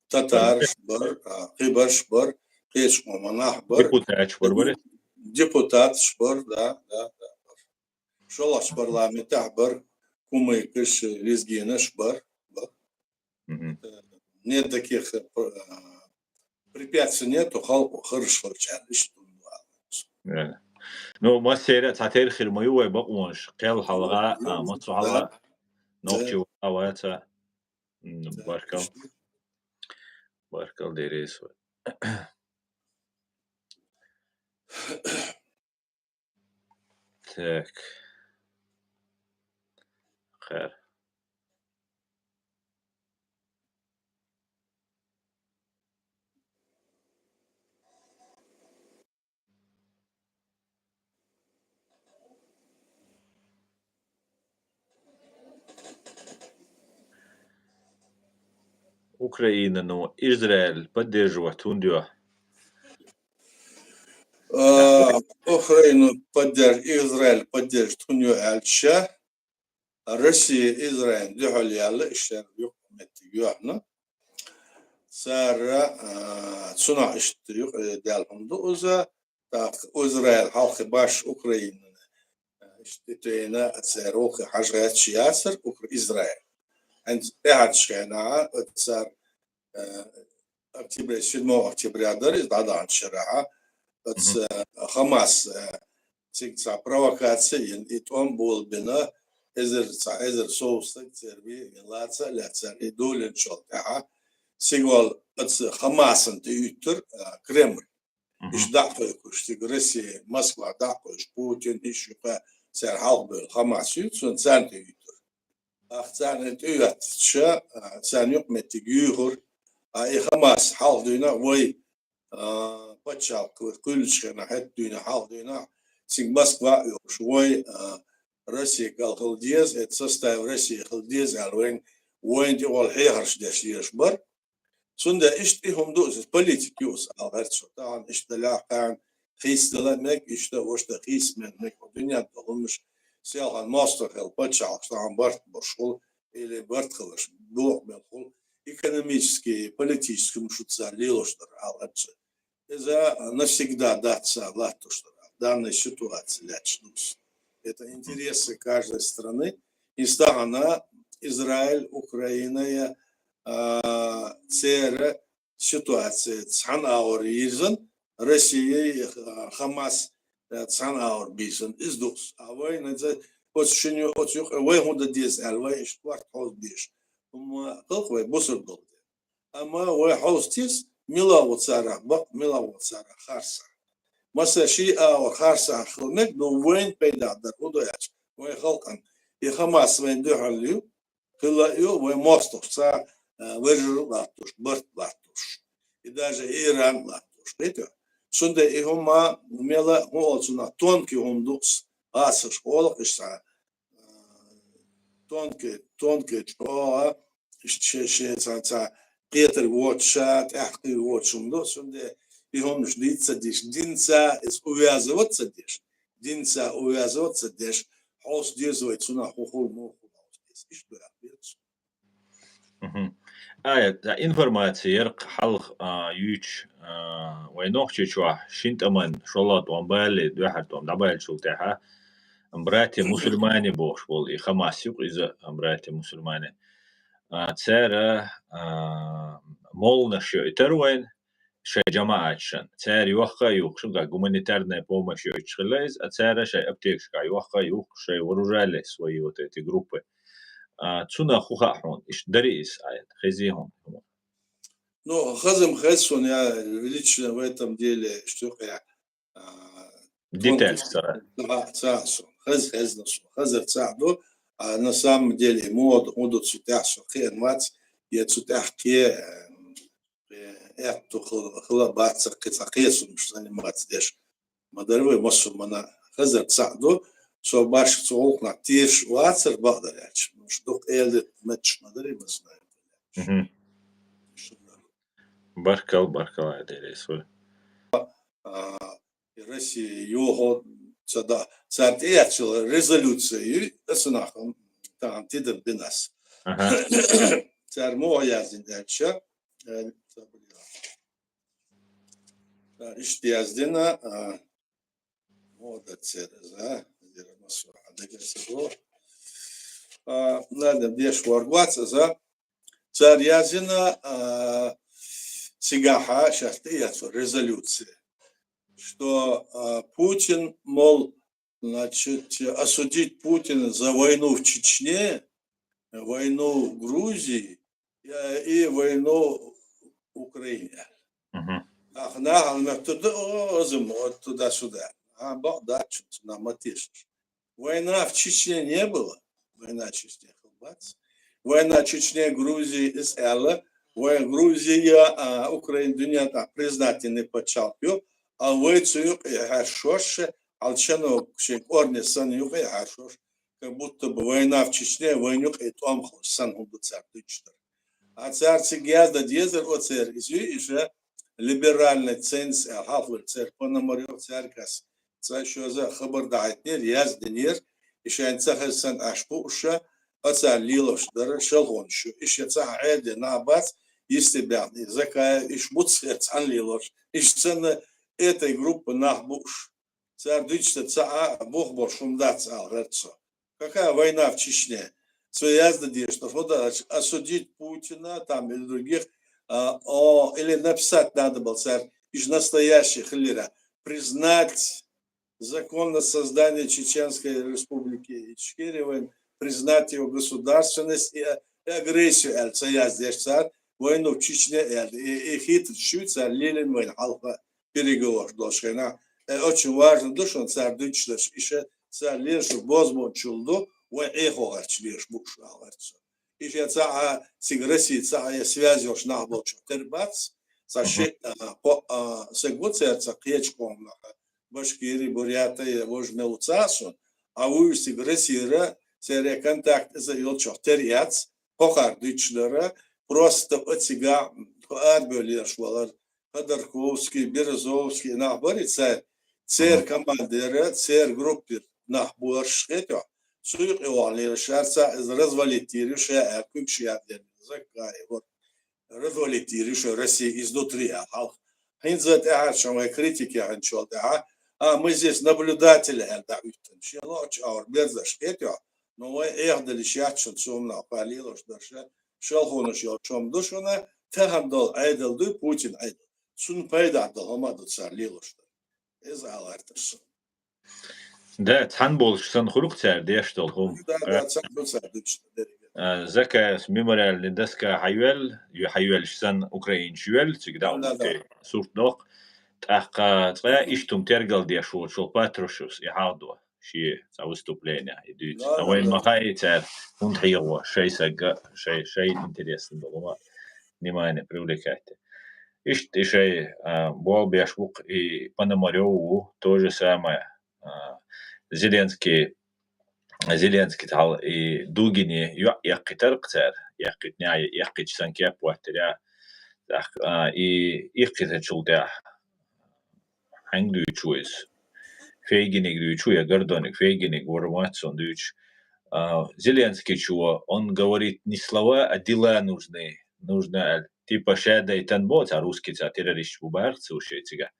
Татараш бара, а, кхиберш бара, кхечу къоман нах бара. Депутаташ бара, бара? Депутаташ бара, да, да, да, бара. ШолгӀачу парламентехь бара, кумыкаш, лезгинаш бара, бара. Мгм. Э, нет таких, э, п-, а, препятствий нету, халкъо хорошо чариш. Э. Ну, массеран а цхьатерра хир ма ю вай бакъонаш, кхел хьалха, а, массо хьалха, да, нохчи ваха ваца. М, да, баркал. Иштта. Баркал, деррис вай. Так. Кхаьр. Украина, ну, Израиль поддерживать хӀунда йо? А, Украину поддерж-, Израиль поддерживать хӀунда йо аьлча, Россия Израиль дуьхьал яьлла, иштта юкъаметтиг йоьхна. Цара, а, цунах иштта юкъа даьлла хӀума ду иза, тӀаккха Израиль хьалхе баш Украина, а, иштта тӀе тайна цара вукхе хьажа гӀерташ яцара Укра-, Израиль. ХӀинца тӀаьхьарчу хенахь оцу цара, а, октября, седьмого октября дара иза дӀадаханчу шарахь, оцу, мгм, а, Хамас, а, цига цхьа провокаци йина, и тӀом болабина, эзар, цхьа эзар сов стаг церан вен лаца а лаьцна, и долийначул тӀаьхьа, цига вала оцу Хамасана тӀеуьттура, а, Кремль. Мгм. Иштта дӀа а кхойкхуш, цига Россия, Москва дӀа а кхойкхуш, Путин, иштта юкъа цара хьалхабевлла Хамас ю, цунна царна тӀеуьттура. ТӀаккха царна тӀеоьттича, а, царна юкъаметтиг юьйхира, а, и Хамас хьалха дуьйна вай, а, пачхьалкх кхуьллучу хенахь, хӀетта дуьйна хьалха дуьйна, цига Москва а оьхуш, вай, а, Россия кӀел хила деза, это состав России хила деза аьлла, вайн, вайна тӀехула хьехарш деш езаш бара. Цундела иштта и хӀума ду иза, политика ю иза, ала гӀерта со. Тахана иштта далахь кхарна хийцадала а мега, иштта вуьшта хийца мега, мега дуьнен тӀехь хӀуманаш, селхана мостагӀ хила пачхьалкхаш тахана барт болуш хуьлу, или барт хиларш боху мел хуьлу, экономический, политический хӀуманаш ду цара лелош дара, ала гӀерта со. Иза навсегда дац цара латтош дара, данная ситуация лаьтташ ду иза. Это интересы каждой страны. И стагана Израиль, Украина, я, а, церан ситуация цхьана агӀор йирзина, Россия, а, Хамас, а, цхьана агӀор бийсина, иза ду иза. А вайна иза оцу шина, оцу юкъа вай хӀун дан деза аьлла, вай иштта корта хьовза дезаш. ХӀумма халкъ вай бусург долу дела. Амма вай хьовза тесна, мила ву царах бакъ, мила ву царах харцахь. Масала, ши агӀор харцахь хила мега, но вайна пайда дар хӀун ду аьлча, вайн халкъана и Хамас вайна дуьхьал ю, хила а ю, вайн мостагӀчу цхьа, а, вежарий латтош, барт латтош. И даже Иран латтош, кхетий? Цундела и хӀума мела, хӀун олу цунах, тонкий хӀума ду иза, гӀазкхаша олу-кх иштта, а, тонкий, тонкий чӀогӀа, иштта шен, шен цхьа, цхьа кхетарг воцуш, тӀаьхьакхийра воцуш хӀума ду, цундела и хӀуманаш дийца ца деш, динца иза увязывать ца деш, динца увязывать ца деш, хьовса деза вай цунах хӀун хуьлу, муха хуьлу хьовса деза. Иштта ду аьлла беза. Мгм. А, да, информаци яркъ хьалха, а, юьйцуш, а, вай Нохчийчохь шин тӀаман шолгӀа тӀом балале, дуьххьара тӀом дӀабаллачул тӀаьхьа, братья мусульмане бохуш болу и Хамас ю-кх иза, а, братья мусульмане. А, цара, а, молланаш йоуьйтура вайна, шайн жамаӀаташна. Цара йохка а юхкуш, как гуманитарная помощь йоуьйтуш хилла иза, а цара шайн аптекашкахь йохка а юхкуш, шайн вооружали свои вот эти группы. А, цунах хӀун хаьа хьуна, иштта дарий иза, а, хезий хьуна? Ну, хазам хеза суна, я лично в этом деле, что я, а, Деталь ца. Ца, ца суна. Хаз, хезна суна. Хазар ца ду, а на самом деле, мода, хӀун ду цу тӀехь со кхиъна вац, я цу тӀехь кхе, э, аьтту хила, хила бац, кхин цхьа кхесамаш заниматься деш. Ма дара вай массо а мана хазар цхьаъ ду, со башха цу гӀуллакхна тешаш вацар бакъдар аьлча. Ну, ш-, дукха эладита метташ ма дарий, ма знаю. Мгм. Баркал, баркал, Айдерес вай. А, и Россия йохо ца да, цара тӀеэцчала резолюция ю, аса нахам, там, тидар бинас. Ага. Цара муха яздина аьлча, э, цара иштта яздина, а, муха дац церан, а, зира масура, а, дагар ца го. А, ладно, деш варгвац, а, цара яздина, а, цигахьа, щас тӀеэцо резолюция, что, а, Путин, мол, значит, осудить Путина за войну в Чечне, войну в Грузии, э, и войну в Украине. Мгм. Ах, нахал метту да, о, озум, вот туда-сюда. А, бакъ дац, на матиш. Война в Чечне не было. Война в Чечне хилла бац. Война в Чечне, Грузии, из аьлла, вай Грузия, а, Украина дуьнен тӀехь признательный пачхьалкх ю, а вай цу юкъе хьаьршош, алчано шен корни санна юкъе хьаьршош, как будто бы война в Чечне, вайн юкъе тӀом хилла санна хӀума ду цара дуьйцуш дара. А цара цига яздан дезар, оцеран иза ю, иша либеральный ценз, а, хьалхалур церан Пономарёв, цаьргас цхьа шоза хабар дахьийтинера, яздинера, и шайн ца хеза санна аш бууша, а цара лелош дара, шалхонаш ю. Иша цхьа Ӏедин нах бац, йисте баьхна, и Закаев, иша буц хер цхьаьна лелош, иша санна этай группа нах бууш. Цара дуьйцуш ца а, бух болуш хӀума дац ала гӀерта со. Какая война в Чечне? Цо яздан дезаш, что фу дац, осудить Путина, там, или других, а, о, или написать надо было цара, иша настоящий хилира, признать законность создания Чеченской Республики Ичкерия, вайн признать его государственность и, и агрессию, аьлла, ца яздеш цара, войну в Чечне, аьлла, и, и хийтар шу цара лелина вайн хьалха переговораш долуш хенахь. Э, очень важно ду шуна цара дуьйцуш дерш, иша цара лелаш бозбуунчалла ду, вай Ӏехо гӀерташ лелаш бууш ала гӀерта со. Иша цхьа а цига Россия цхьа а я связь йолуш нах болчух тера бац, цхьа Мгм. ши, а, кхо, а, саг ву церан цхьа кхечу къомах, Башкири, Бурята, я вожа мел ву ца а суна, а вуьйш цига Россияра, церан контакт иза йолчух тера яц, кхокхар дуьйцуш дара, просто а цига кхо арабевлла лелаш валар, Ходорковский, Березовский нах барий цара, церан Мгм. командера, церан группера нах бу аьрш хетахь, цу юкъе вахана лелаш, ша ца иза развалить йийр ю, ша аьлла, куьг ша яздина, Закаев, вот. Развалить йийр ю ша Россия изнутри аьлла хьалха. ХӀинца тӀаьхьарчахь вай критика яханчул тӀаьхьа, а, мы здесь наблюдатели аьлла дӀахӀуьттина. Шен лоъучу агӀор берзаш хетахь, но вай Ӏехадалиш яц шуна цу хӀуманах, кхо лелош дара ша, шалхонаш йолчу хӀума ду шуна, тахана долу Ӏедал дуй, Путин Ӏедал. Цунна пайдехь долу хӀума ду цара лелош дара. Иза ала гӀерташ суна. Да, цхьаьна болуш санна хуьлу-кх цара деш долу хӀума. Да, да, цхьаьна ду цара дуьйцуш дерг. А, Закаевс мемориальный доска хьайоьллу, ю хьайоьллуш санна украинцаш йоьллу, цига дӀа Да, да, да. сурт доккху. ТӀаккха цкъа иштта хӀума тергал деш волчул Патрушевс и хьалдо, шен цхьа выступление и дуьйцу. Да, Ткъа да, вайна да. ма хаьий цара хӀунда хьехаво шайн сагга, шайн, шайн интересна долу хӀума внимание привлекать. Иштта и шайн, а, болх беш бу-кх и Пономарёв ву, то же самое, а, Зеленский, Зеленский тӀехь и Дугине йоӀ эккхийтира-кх цара, эккхийтина, эккхийтча санна кеп хӀоттийра. ТӀаккха, а, и эккхийтачул тӀаьхьа хьаьнга дуьйцу ву иза? Фейгиниг дуьйцу ву я Гордониг? Фейгиниг вара вац суна дуьйцуш. А, Зеленскийчо, он говорит, не слова, а дела нужны. нужно аьлла. Типа шадайтан бо цар русский цар террорист бу бахар цу шей цига.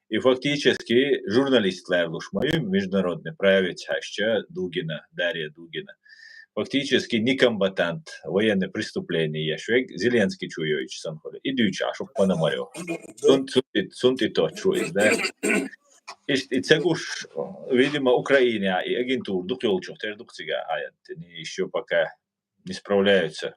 И фактически журналист ларлуш ма ю международный правец хьаьшча Дугина, Дарья Дугина. Фактически некомбатант, военный преступление еш вег Зеленский чу йойч сан хули. И дюча шух пана марё. Сунт, сунт, сунт и то чу из, да? Ишт и цегуш, видимо, Украина и агентур дух ёлчух, тер дух цига, а они ещё пока не справляются.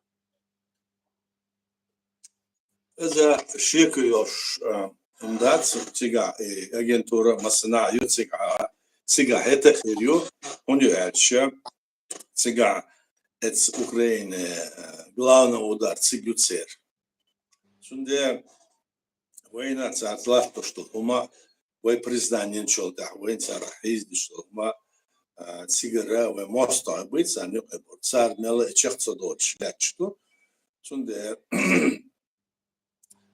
Иза шеко йош, а, фундаци цига, э, агентура массана ю цига, цига хӀета хир ю, хӀун ю аьлча, цига эц Украина, э, главный удар цига ю цер. Цунде вайна цар латтош ду хӀума, вай признание чол тӀехь, вай цар хьийздиш ду хӀума, а, цигара вай мостагӀа бийца, а, нуькъе бур. Цар мела чехца долчу лаьтташ ду. Цунде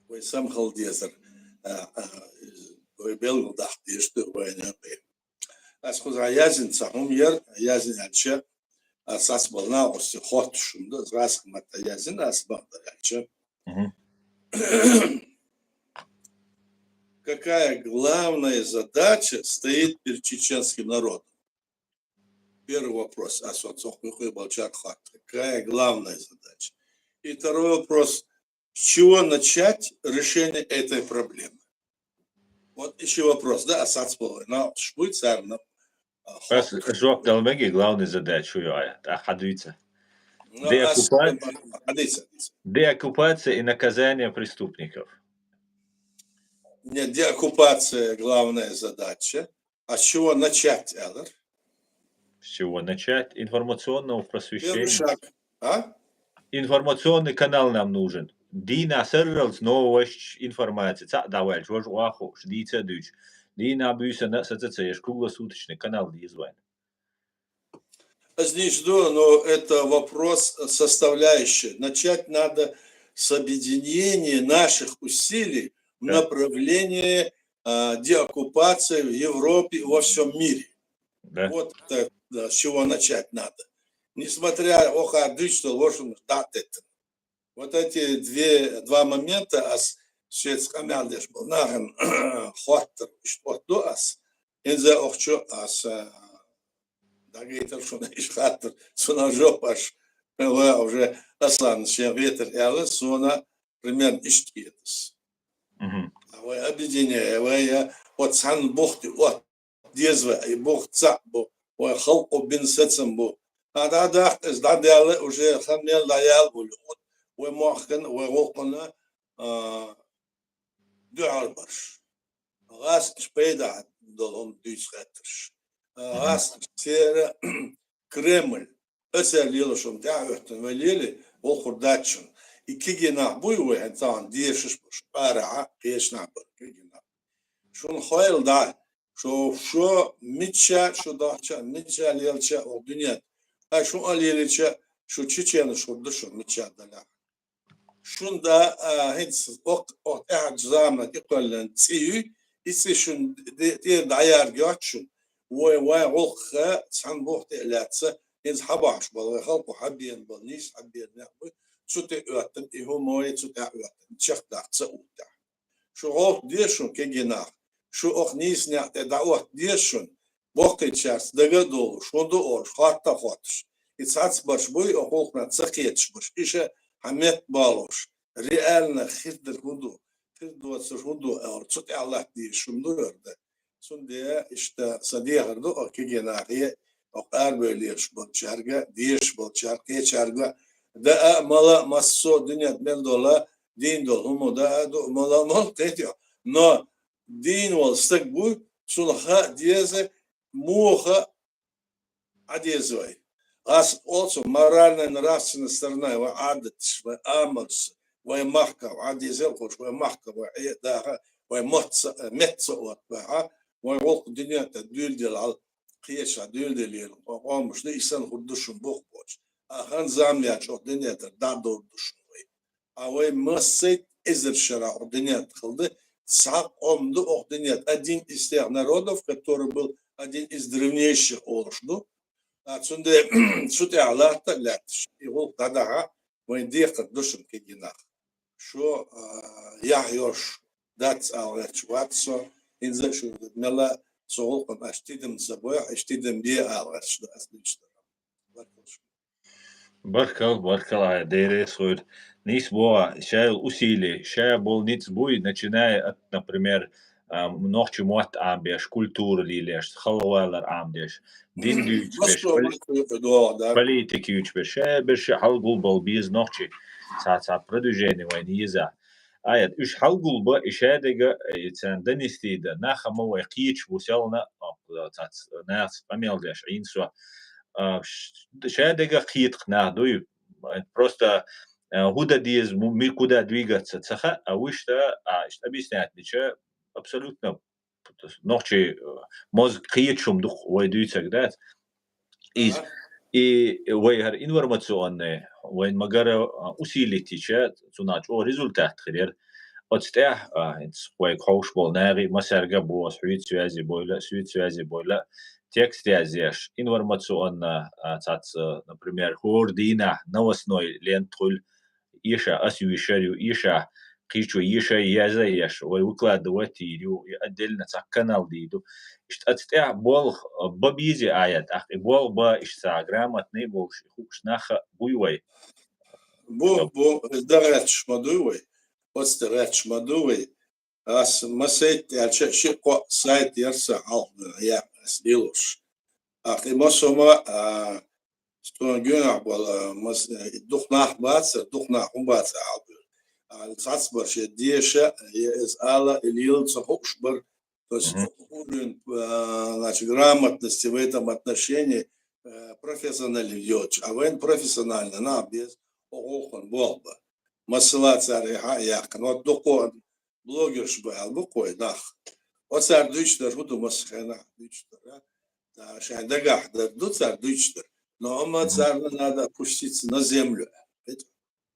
вай самхал дезар, а, а, вай белгал даха дезаш ду вай нуькъе. Ас кхуза язйина ца хӀума яр, язйина аьлча, ас, ас бал накъости хоттуш хӀума ду, ас гӀазкхи матта язйина, ас бахдар аьлча. Мгм. Какая главная задача стоит перед чеченским народом? Первый вопрос. А со цохуй хуй балчар хат. Какая главная задача? И второй вопрос. С чего начать решение этой проблемы? Вот ещё вопрос, да, а сац полой. На шпуй царна. А, Ас хо- жоп дал меги главный задача ю ая. А хадвица. Ну, а с- Деоккупация. Хадвица, хадвица. Деоккупация и наказание преступников. Нет, деоккупация главная задача. А с чего начать, Эллар? С чего начать? Информационного Первый просвещения. Шаг. А? Информационный канал нам нужен. Дийна сарралц новость, информация. Ца давай, чего ж уаху, дийца дюч. Дийна бюса на саца цаеш круглосуточный канал дизайн. Знизу, но это вопрос составляющий. Начать надо с объединения наших усилий в Да. направлении, а, деоккупации в Европе и во всем мире. Да. Вот это, да, с чего начать надо. Несмотря, ох, а дышь, что, в общем, да, это. Вот эти две, два момента ас шец къамел деш бу. Нахен хоттар, что ас. Инза охчу ас, а, дагайтар шуна иш хаттар. Суна жоп аш. Ва уже Аслан шен ветер яла, суна примерно ишт кетас. Мгм. А вай объединяя, вай я, вот сан бухти, вот дезва, и бухт цаъ бу, вай халкъу бин сацам бу. А да дахт из да дяла уже хан мел да ял улюд, вай мохкан, вай гокъана, а, дуар барш. Гас пайда долом дюйс хатарш. А, Мгм. Гас сера Кремль. Эсер лела шум тя оттан вай лели, охур датчун. И кигина буй вай, хан цан дешиш буш, ара, кешна бу, кигина. Шун хойл да, шо, шо мича, шо дахча, мича лелча, о дунья. А шо алилича, шо чечена, шо душу мича дала. Шун да, а, хинц ок, ок, а, зама, ки коллен, ци, и ци шун, де, де, да, яр, гёчун. Вой, вой, волха, цан бохте ляца, хинц хабаш, бал, вой, халку хабиен, бал, нис хабиен, нахбу, цу те оттан, и хумой, цу те оттан, чех да, ца утта. Шу гӀовт дешун кегинах, шу ох нийсня тӀе дӀаотта дешун, боккхийчарца дага а долуш, хӀун ду олуш, хатта хоттуш. И цхьацца барш буй, охулхна ца кхеташ барш, иша хьан метта балуш, реально хир дар хӀун ду, хир доцуш хӀун ду аьлла, цу тӀехь латта дешун ду хӀара дан. Цундела иштта сан дехар ду, ох кегинахе, ох арабевллераш болчаьрга, дешаш болчаьрга, кхечаьрга, даа, мала, массо а дуьнен мел дола, дийна долу хӀума даа ду, мала, мала тетех. Но дийна волу стаг буй, цунах хаа деза, муха а деза вай. Ас оцу моральная, нравственная сторона вай Ӏадаташ, вай амалш, вай махка, Ӏадеза а кхуш, вай махка, вай Ӏе даха, вай мотца, метца от баха, вай гӀуллакх дуьнен тӀе дуьйладелахьал, кхечахь дуьйладелира, къомаш ду, и санна хӀур ду шун бух боцуш. А хан зама яьлча, оху дуьнен тӀера дӀа а довр ду шун вай. А вай массайт эзар шарахь оху дуьнен тӀе хилла ду, цхьа къом ду оху дуьнен тӀе, один из тех народов, который был один из древнейших олуш ду. А цундела цу тӀехь латта а лаьтташ, и гӀуллакх дӀадахьа, вайн декхар ду шуна кегинах. шо, а, яхь йош дац ала гӀерташ вац со, хӀинца а шуга мел а со гӀулакхана аш тидам ца бойх, аш тидам бе ала гӀерташ да ас дийцар. Баркал шуна. Баркал, баркал, Ӏа деррес хуьйр. Нийса боху, ша йолу усили, ша болу ницкъ буй, начиная от, например, а, нохчи мотт Ӏамбеш, культура лелош, халхавалар Ӏамдеш, дин дуьйцуш беш, Москва, поли-, Москва юкъа догӀу, да. Политика юьйцуш беш, ша берш хьал гулбала беза нохчи, цхьа-цхьа продвижение вайна еза. Ай, уьш хьал гулба, и шадерг, и царна донести дан, нах а ма вай кхеташ бу селхана, а, цац-, нахаца къамел деш, Ӏийна со. А, ш-, шадерг кхеташ нах дуй. Просто, а, хӀун дан деза, му-, ми-, куда двигаться ца хаьа, а вуьшта, а, иштта объяснять дича, абсолютно нохчий, э, мозга кхеташ хӀума ду-кх вай дуьйцург, дац? Иза. Ага. И вай хӀара информационный, вайн магара, а, усилить йича, цунах чӀогӀа результат хир яра. Оцу тӀехь, а, хӀинца вайга хьовш болу нахе, массаьрга а боху ас, хьоьца связи бойла, соьца связи бойла, текст язъеш, информационно, а, цац, а, например, хӀора дийнахь новостной лента хуьлу, эша ас вуьйш ю, эша кхечо, эша язъеш, вай выкладывать йийр ю, и отдельно цхьа канал дийр ду. Иштта оцу тӀехь болх бан безий, Ӏа, тӀаккха и болх бан иштта грамотный болуш, и хууш нах а буй вай? Бу, бу, иза дан гӀерташ ма дуй вай. Оцу тӀе гӀерташ ма ду вай. Ас масейтта аьлча, ши-кхоъ сайт яра сан хьалха, я, ас лелош. ТӀаккха и массо а, а, суна гонахь болу, а, мас-, э, дукха нах бацара, дукха нах хӀун бацара хьалха. А, цхьацбарш я деша, я иза ала, и лела ца хууш бара. То есть, мгм, уровень, а, значит, грамотности в этом отношении, э, профессионализируется. А вайн профессионально нах беза, оха гӀуллакхана болх бан. Масала, цара и хьа а яьккхина. Вот дукха блогерш бу аьлла бу-кх вай нах. Оцара дуьйцуш дар хӀун ду, массо а хенахь дуьйцуш дар, а? Да, шайн дагахь дар ду цара дуьйцуш дар. Но амма, мгм, царна надо опуститься на землю.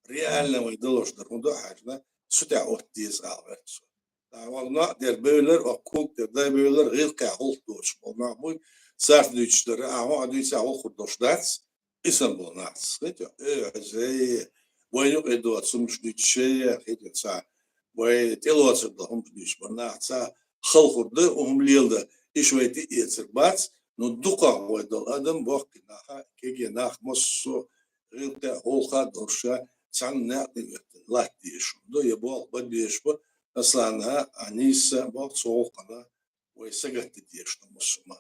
Реально вай далош дар хӀун ду хьаьжна, цу тӀехь отта деза ала гӀерта со. Ткъа вай ноӀ дер бевлар, оха куг дер дай бевлар, гӀиллакхехь гӀуллакх доцуш болу нах буй, царна дуьйцуш дара, ахьа хӀун а дуьйцахь, гӀуллакх хир долуш дац. И санна болу нах ца хетий, э, хьажа, вай юкъе доцу хӀумаш дуьйцуш шайе, хетий, цхьа вай тӀелоцург долу хӀумаш дуьйцуш болу нах ца халхур ду, хӀума леладан, иштта вай тӀеэцар бац, ну, дукхах вай долу адам, бохкий нах а, кегий нах массо а гӀиллакхехь, гӀуллакхехь долуш, цхьана некъ тӀе хӀоьттина латта дезаш хӀума ду, я болх бан безаш бу, Аслана, Аниса, боху цу гӀуллакхана, вай сагатдан дезаш ду массо а.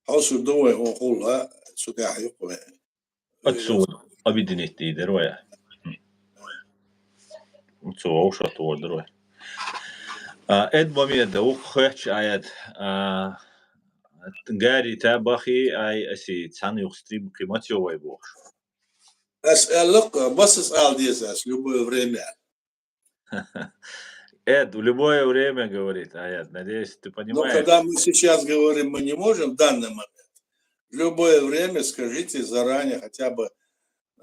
Хьовсур ду вай хӀун хуьлу, цу тӀехь юкъа вай. Оцу объединить дийр дара вай. Цу вовшах тухур дара вай. А, Эд Мамеда, вукху хоьттуш Ӏа, а, Гарри, та бахий, ай, аси цхьана юха стрим кхин маца йо вай бохуш. Ас аьлла-кх, масас ала деза ас, любое время. Эд, в любое время, говорит, Аяд. Надеюсь, ты понимаешь. Ну, когда мы сейчас говорим, мы не можем в данный момент. В любое время скажите заранее, хотя бы,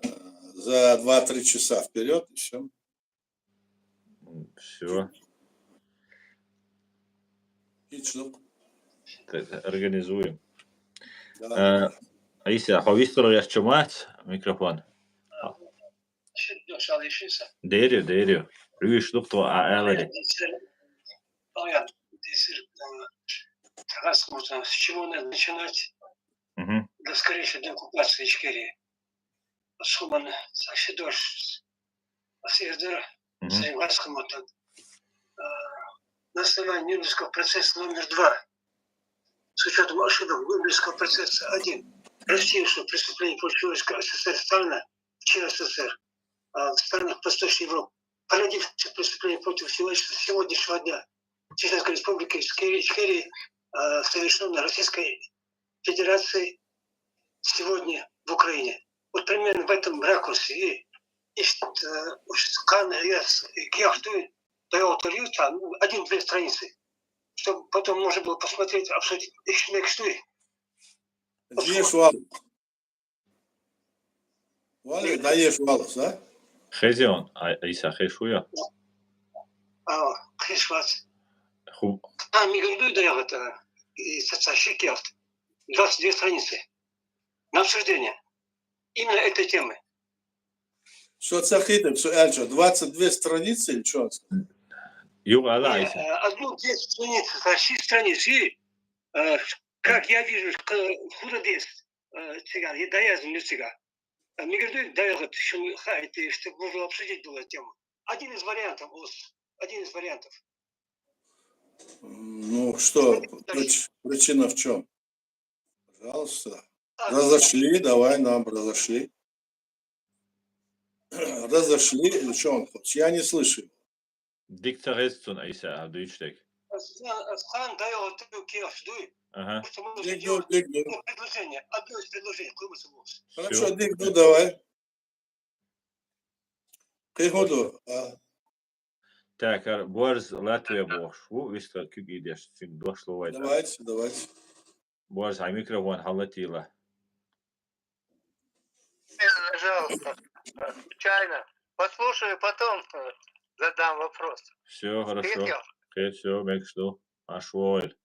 э, за два-три часа вперёд, и всё. Всё. Отлично. Так, организуем. Да. Э, Ӏийса, хьо вистхила гӀерташ ма вац микрофон? Дерриг, дерриг. Хьуьйсуш ду-кх тхо, Ӏа аларе. С чего надо начинать? Мгм. Для скорейшей деоккупации Ичкерии. Суман Сашидош, Асирдер, мгм, Саимгас Хаматан. А, на основании Нюрнбергского процесса номер два, с учётом ошибок Нюрнбергского процесса один, простейшего преступления против человеческого СССР Сталина в Ч С С Р, а, в странах Восточной Европы, породивших преступления против человечества сегодняшнего дня в Чеченской Республике, Ичкерии, Ичкерии, а, совершённой Российской Федерации сегодня в Украине. Вот примерно в этом ракурсе. И, и, э, уж скан я с-, и я жду, даю интервью, там, ну, один-две страницы, чтобы потом можно было посмотреть, обсудить. Ишмекшли. Здесь вам. Вале, даешь валас, а? Хезион, а, Иса, хешуя? А, хешвац. Ху. А, Мигрду, да, я вот, э, и соцсеть, двадцать две страницы на обсуждение именно этой темы. Что цахитов, что Эльча, двадцать две страницы или что он сказал? Юга Не, алайса. э, одну десять страниц, а шесть страниц, и, э, как я вижу, к- худа дес, э, цыган, и даязм не цыган. А мне говорят, даязм, что мы, ха, это, чтобы можно обсудить было эту тему. Один из вариантов, ос, один из вариантов. Ну что, прич- причина в чем? Пожалуйста. А, Разошли, давай нам разошли. Разошли, или что он хочет? Я не слышу. Дик ца гъезцун Иса а дуйчтек. Аслан, Аслан, дай вот эту киосдуй. Ага. Что можно Дик ду, сделать дик ду. предложение, одно из предложений, кому сможешь. Хорошо, дик ду, давай. Кыхуду. А, Так, ар- борз Латвия бохш. Ву вистхар кюк идеш син дошло вайда. Давайте, давайте. Борз а микрофон халатила. Пожалуйста, случайно. Послушаю, потом э, задам вопрос. Все, хорошо. Петя, Окей, все, мекшду. Ашволь.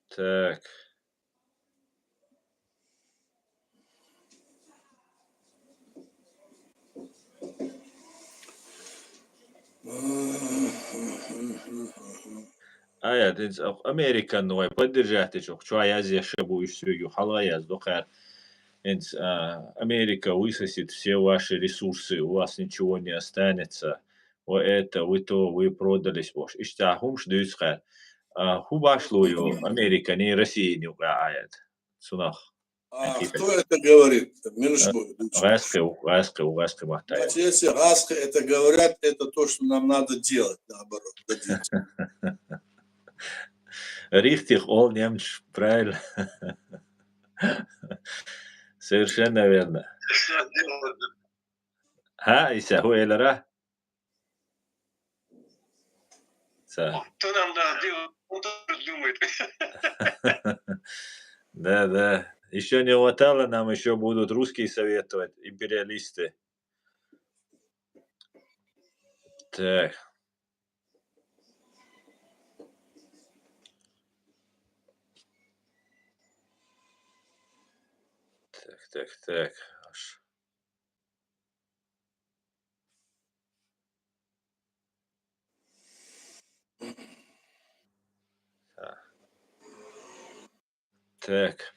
Так. Ая, динц ах Американ вай поддержать чух. Чуа яз яше бу иш сюгю хала яз дохар. Инц а, Америка высосет все ваши ресурсы, у вас ничего не останется. Вы это, вы то, вы продались, бош. Ишта хумш дюцхар. А, хубашлую Америка, не Россия не уграет. Сунах. А кто это говорит? Минуш будет. Гаске, гаске, гаске матай. Значит, если гаске это говорят, это то, что нам надо делать, наоборот. Да, делать. Richtig, ол немч, правильно. Совершенно верно. Ха, Иса, ху элара? Са. Кто нам надо делать, он тоже думает. Да, да. Еще не хватало, нам еще будут русские советовать, империалисты. Так. Так, так, так. Аж. Ха. Так.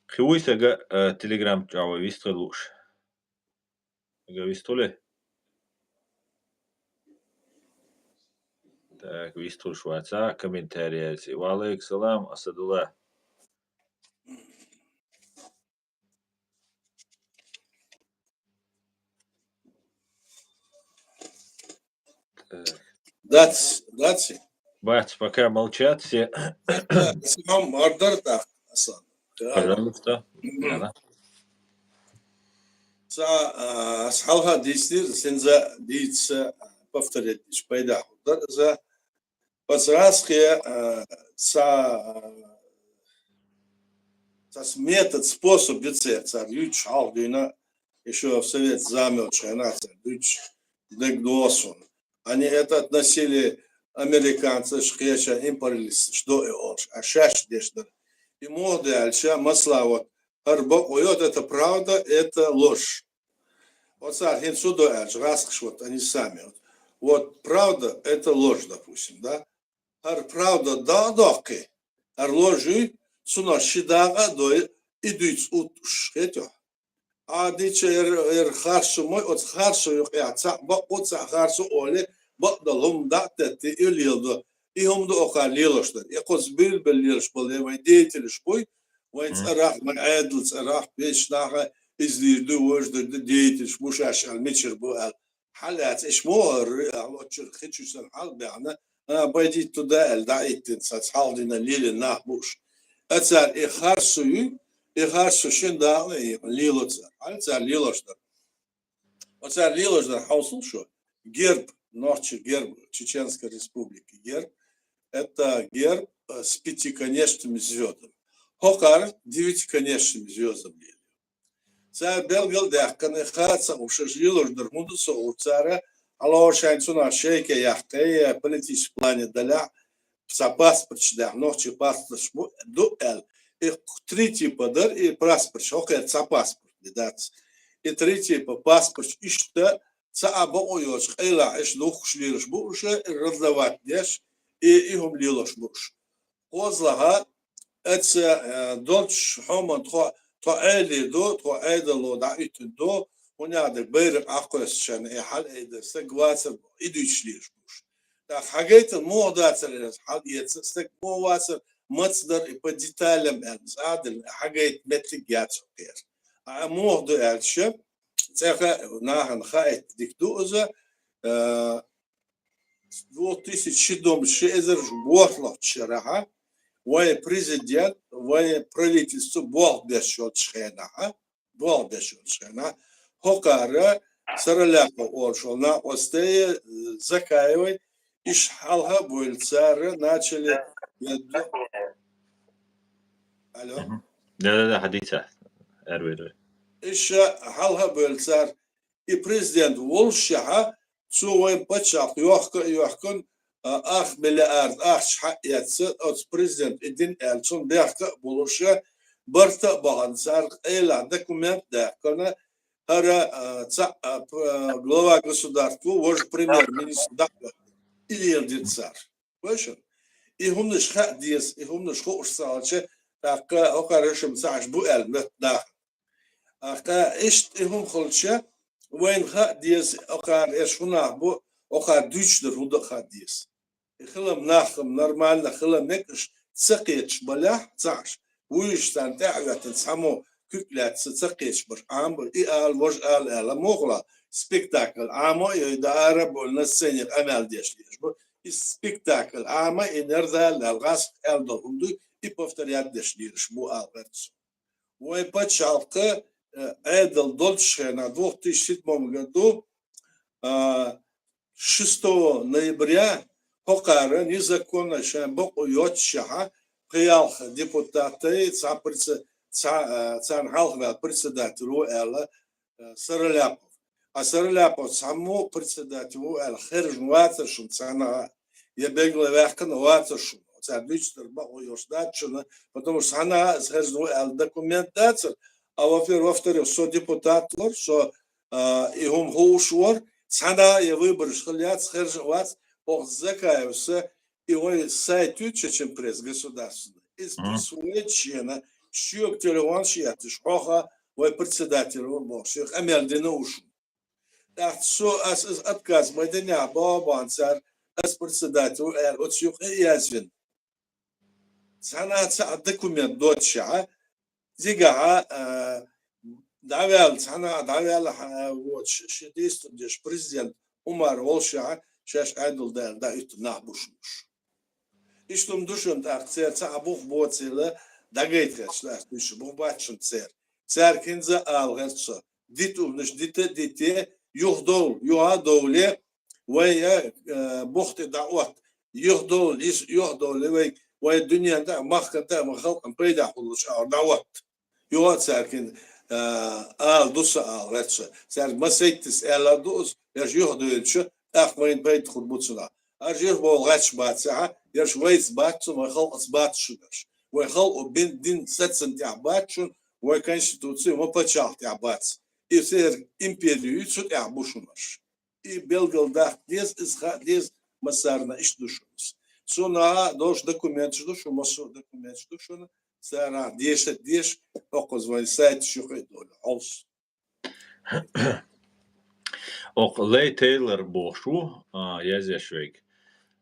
Хиуй сага, э, Telegram чава вистхулуш. Ага вистхуле? Так, вистхулуш ваца, комментарий. Ва алейкум салам, Асадулла. Так. Дац, дац. Бац, пока молчат все. Сам ордер так, Асан. Пожалуйста. Ага. Са, а, асхалха дисдир, сенза дица повторять диш пайда худдар за подсказки, а, са, а, са метод, способ дица, са юч хал дюйна, еще в совет замел чхайна, са юч дег досун. Они это относили американцы, шхеша, империалисты, что и он, а шаш дешдер. И мог дальше, масла вот, арбо, вот это правда, это ложь. Вот са хин судо аж, раскш, вот они сами. Вот, вот правда, это ложь, допустим, да? Ар правда да доки, ар ложь, суна шидага дой, и дуйц ут шхетё. А дича эр, эр харшу мой, от харшу юк я, ца, ба, от ца харшу оле, ба да лум да тетти, и лил до, и хум до ока лилош да. И коз бил бил лилош боле, вай деятель шпой, вай царах, вай айдл царах, пеш наха, из лир ду, вож ду, деятель шмуш аш ал, мичер бу ал. Хал яц, иш мо ар, ал очур, хичу сан хал бяна, а, байдит туда ал, да иттин, сац хал дина лили нах буш. Ацар и харшу ю, и харшу шин да, и лило цар. Ал цар лилош да. Оцар лилош да, хаусул шо. Герб, норчи герб Чеченской Республики. Герб, это герб э, с пятиконечными звездами. Хокар девятиконечными звездами лили. Цар белгал дяхканы хаца ушаш лилош дар хунду со уцара, алошайн цуна шейке яхкая, политический плане даля, са паспорт шдах, нохчи паспорт шму, ду эл. И три типа дар, и паспорт, хокер са паспорт, видать. и три типа паспорт иштта цхьа а бакъо йоцу къайла иштта духкуш лелаш бу уьш, и раздавать деш, и, и хӀума лелаш бу уьш. КхозлагӀа, эца, э, долчу хьоман тхо, тхо Ӏели ду, тхо Ӏедало дӀа уьттур ду, хӀунда аьлча байракх Ӏакхоьссича и хьал айда, стаг вацар, и дуьйцуш лелаш бу уьш. ТӀаккха хьагайтина муха дацар иза хьал эца, стаг муха вацар, маца дара и по деталям аьлла, цӀа а дина, хьагайта меттиг яц хӀокхера. А муха ду аьлча, цӀе ха-, нахана хаийта дика ду иза, э, две тысячи ши-, ши эзар ворхӀлагӀчу шарахьа вайн президент, вайн правительство болх беш йолчу хенахьа, болх беш йолчу хенахьа, хӀокхара Сараляпов олуш волу накъостеи, Закаевой, иш хьалха а бевлла цара начали. Алло. Мгм. Да-да-да, хьадийца. Эрвелла. Иш хьалха а бевлла цара и президент волушшехьа, цо вайн пачхьалкх йохка а йохкун, а, ах миллиард ахча хьаэца, оцу президент и дин аьлла, цунна бехка а болуша, барта а бахана, цара къайлаха документ а даьккхина, хӀара, а, цхьаъ, а, п-, а, глава государства, важа премьер-министр даха, и леладира цара. Вайша? И хӀуманаш хаа деза, и хӀуманаш хууш ца хилча, тӀаккха хӀокхара шуьма ца Ӏаш бу аьлла моьтту нахана. ТӀаккха иштта и хӀума хилча, вайна хаа деза, хӀокхара эш хӀун нах бу, хӀокхара дуьйцуш дар хӀун дан а хаа деза. И хилам нах-м нормально хила мегаш ца кхеташ балехь, ца Ӏаш. Вуьйш царна тӀаьхьаветтина цхьаммо куьг лаьцна ца кхеташ барш Ӏама бара, и ала, важа ала аьлла, мохала спектакль Ӏама а йой, дан ара а бовлу, на сцене къамел деш лелаш бу. И спектакль Ӏама а йинера, Дала аьлла, гӀазкхи аьлла долу хӀума дуй, и повторять деш лелаш бу ала гӀерта со. Вайн пачхьалкха, э, Ӏедал долчу хенахь, две тысячи седьмом году, а, шестого ноября хӀокхара незаконно шайн бакъо йоццушехьа, пхиалха депутатай, цхьа предсе-, цхьа, а, царна хьалха ваьлла председатель ву аьлла, э, Сараляпов. А Сараляпов цхьаммо председатель ву аьлла, хержна вацар шуна цхьанхьа, я бегала ваьккхина вацар шуна. Цара дуьйцуш дар бакъо йолуш дац шуна, потому что цхьанхьа иза хержна ву аьлла документ дацар. А во-первых, во-вторых, со депутат вара, со, а, и хӀума хууш вара, цхьанхьа я выбораш хила яц, хержна вац, оха Закаевса и вай сайт ю Чечен-пресс государственный. Иза Мгм. присвоить шена, шуьга телефонаш етташ, хьоха вай председатель вара бохуш, шен къамел дина уьш. ТӀаккха со ас иза отказ ма динехь, боху бахана цара, ас председатель ву аьлла, оцу юкъа а язвина. Цхьана цхьа документ доцушехьа, цигахьа, а, дӀаваьлла, цхьана дӀаваьлла, а, вот, ш-, ши дийцам деш президент Умар волушехьа, шаьш Ӏедал даьлла дӀауьтту нах бу шуна уьш. Иштта хӀума ду шуна тӀаккха, церан цхьа а бух боцийла, дӀагайтахьаьрча лаьцна уьш бух бац шуна церан. Цаьрга хӀинца а ала гӀерта со. Дита хӀуманаш дита а дите, юха довла, юха а довле, вай, э, бух тӀе дӀаотта. Юха довла, йис-, юха довле, вай, вай дуьненна тӀе а, махкана тӀе а, вай халкъана пайдехь хуьлуш агӀор дӀаотта. Юха а цаьрга хӀинца, э, ала ду со ала гӀерта со. Цаьрга масийттаза аьлла ду аса, ерш юха довлча, тӀаккха вайна пайда хур бу цунах. Ерш юха бовла гӀерташ бацахьа, ерш вайца бац, вай халкъаца бац шуна ерш. Вай халкъо бин-, дин саццана тӀехь бац шуна, вай конституци, вай пачхьалкх тӀехь бац. И церан импери ю, цу тӀехь бу шуна ерш. И белгалдаккха деза, иза хаа деза, массарна иштта ду шуна. Цунах долуш документаш ду шуна, массо а документаш ду шуна, царах деша а деша, хӀокхуза вайн сайташ юкъа а долу, хьовса. Окху Лей Тейлор бохуш ву, а, язъеш вайга,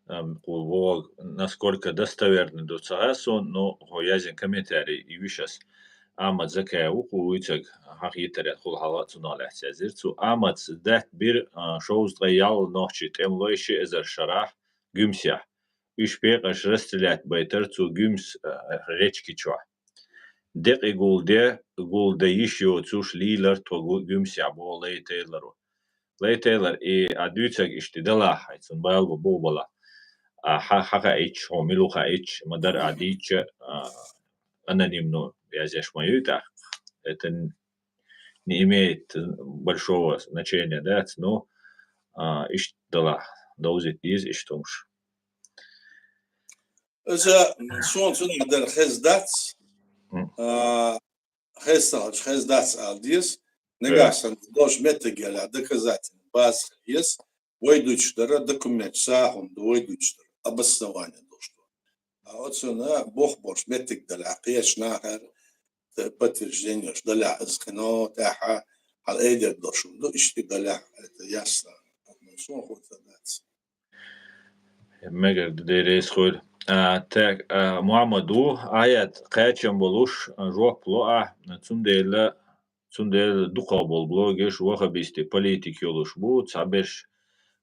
ам, кху вогӀу, насколько достоверный ду ца хаьа суна, но хьо язйина комментарий и вуьйш ас. Ахьмад Закаев ву кху вуьйцург, хьан хетарехь хула хьалха а цунах лаьцна язйира. Цу Ахьмадс даьтта бира, а, шовзткъе ялх нохчийн тӀемалой ши эзар шарахь Гуьмсехь. Уьш пекъаш расстрелять байтара цу Гуьмс, а, речки чохь. Декъий гулде, гулде йиш йоцуш лийлар тхо гу-, Гуьмсехь, боху Лей Тейлоро. Лей Тейлор, и ахь дуьйцург иштта далахь, хьайн цунна бала бу, бух балахь. А хьа-, хьан хаийча, хьуна мила ву хаийча, ма-дарра ахь дийча, а, анонимно язъеш ма ю тӀаккха. Это н-, не имеет большого значения, да, но, а, иштта далахь, довзийта деза иштта хӀумаш. Иза суна цунах дара хеза дац. М. А, хеза ца хилча, хеза дац ала деза. Нагахь санна долчу меттигехь доказательная база хила еза, вай дуьйцуш дара документ, сагӀа хӀума ду вай дуьйцуш дара, обоснование долуш ду. А оцунна бух болуш меттиг далахь, кхечу нахера подтверждениеш далахь, иза кхино тӀаьхьа хьала айдер долуш хӀума ду, иштта далахь, это ясно. Суна хӀума ца дац. Мегар ду, Дела реза хуьлда. А, так, а, Мухьаммад ву, Ахьяд кхачам болуш, а, жоп ло ахь, цундела, цундела дукхах болу блогерш ваххабистийн политика йолуш бу, цхьаберш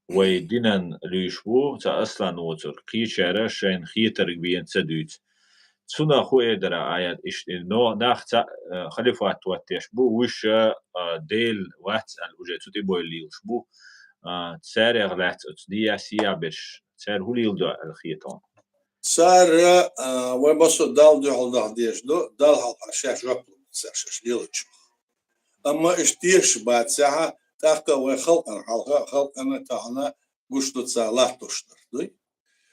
вай динан луьйш бу, цхьа Аслан воцург, кхечара шайна хетарг бен ца дуьйцу. Цунах хӀун эр дара Ахьяд иштта, но нах цхьа, а, халифат хӀоттош бу, уьш, а, Дела вац аьлла, уже цу тӀе бойла лелаш бу, а, царех лаьцна оцу дехьа-сехьа берш, цара хӀун леладо аьлла хета хьуна? Цара, а, вай массо а Далла дуьхьал даха дезаш ду, Далла хьалха шаьш жоп лур ду цара шаьш лелочух. Амма иштта тешаш бацахь, тӀаккха вай халкъана хьалха, халкъана тахана гуш ду цара латтош дар, дуй?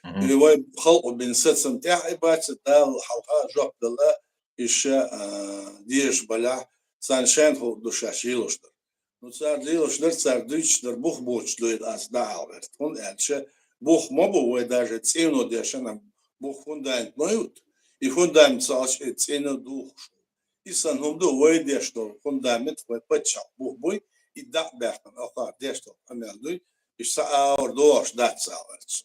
Мгм. И вай халкъо бина сацам тӀехь а бац, Далла хьалха жоп дала, иша, а, дезаш балахь, царна шайна хуур ду шаьш лелош дар. Ну, цара лелош дар, цара дуьйцуш дар, бух боцуш ду, ас дӀа а гӀерта. ХӀунда аьлча бух ма бу, вай даже цӀено дешан, бух фундамент ма ю. И фундамент ца Ӏаш, и цӀено духуш. И санна хӀума ду, вай деш долу фундамент, вай паччахь бух буй, и дӀа а баьхкина, ахара деш долу къамел дуй, иштта цхьа аура догӀуш дац цхьа гӀерта.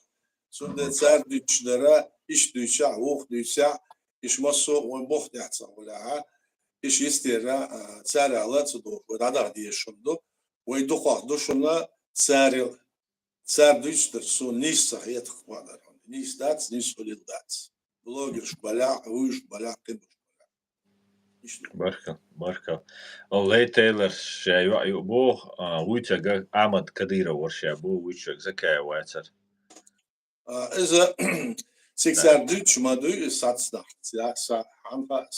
Цундела цара дуьйцуш дара, иштта дуьйцахь, вукху дуьйцахь, иштта массо а вайн бух тӀехь ца гӀолехьа, иштта йистера, а, цара аьлла ца догӀуш, вай дӀадаха дезаш хӀума ду, вай дукхах ду шуна царел, цара дуьйцуш дар, суна нийса ца хетах хӀума дар хьуна. Нийса дац, нийса хуьлийла дац. Блогерш балахь, вуьйш балахь, кхин буш балахь. Иштта. Баркал, баркал. О, Лей Тейлор ша йоӀ ю боху, а, вуьйцург Ахьмад Кадыров вара ша бу, вуьйцург Закаев вацара. А, иза, цига цара дуьйцуш ма дуй, иза сацнах, ца, са, хьан хаьа,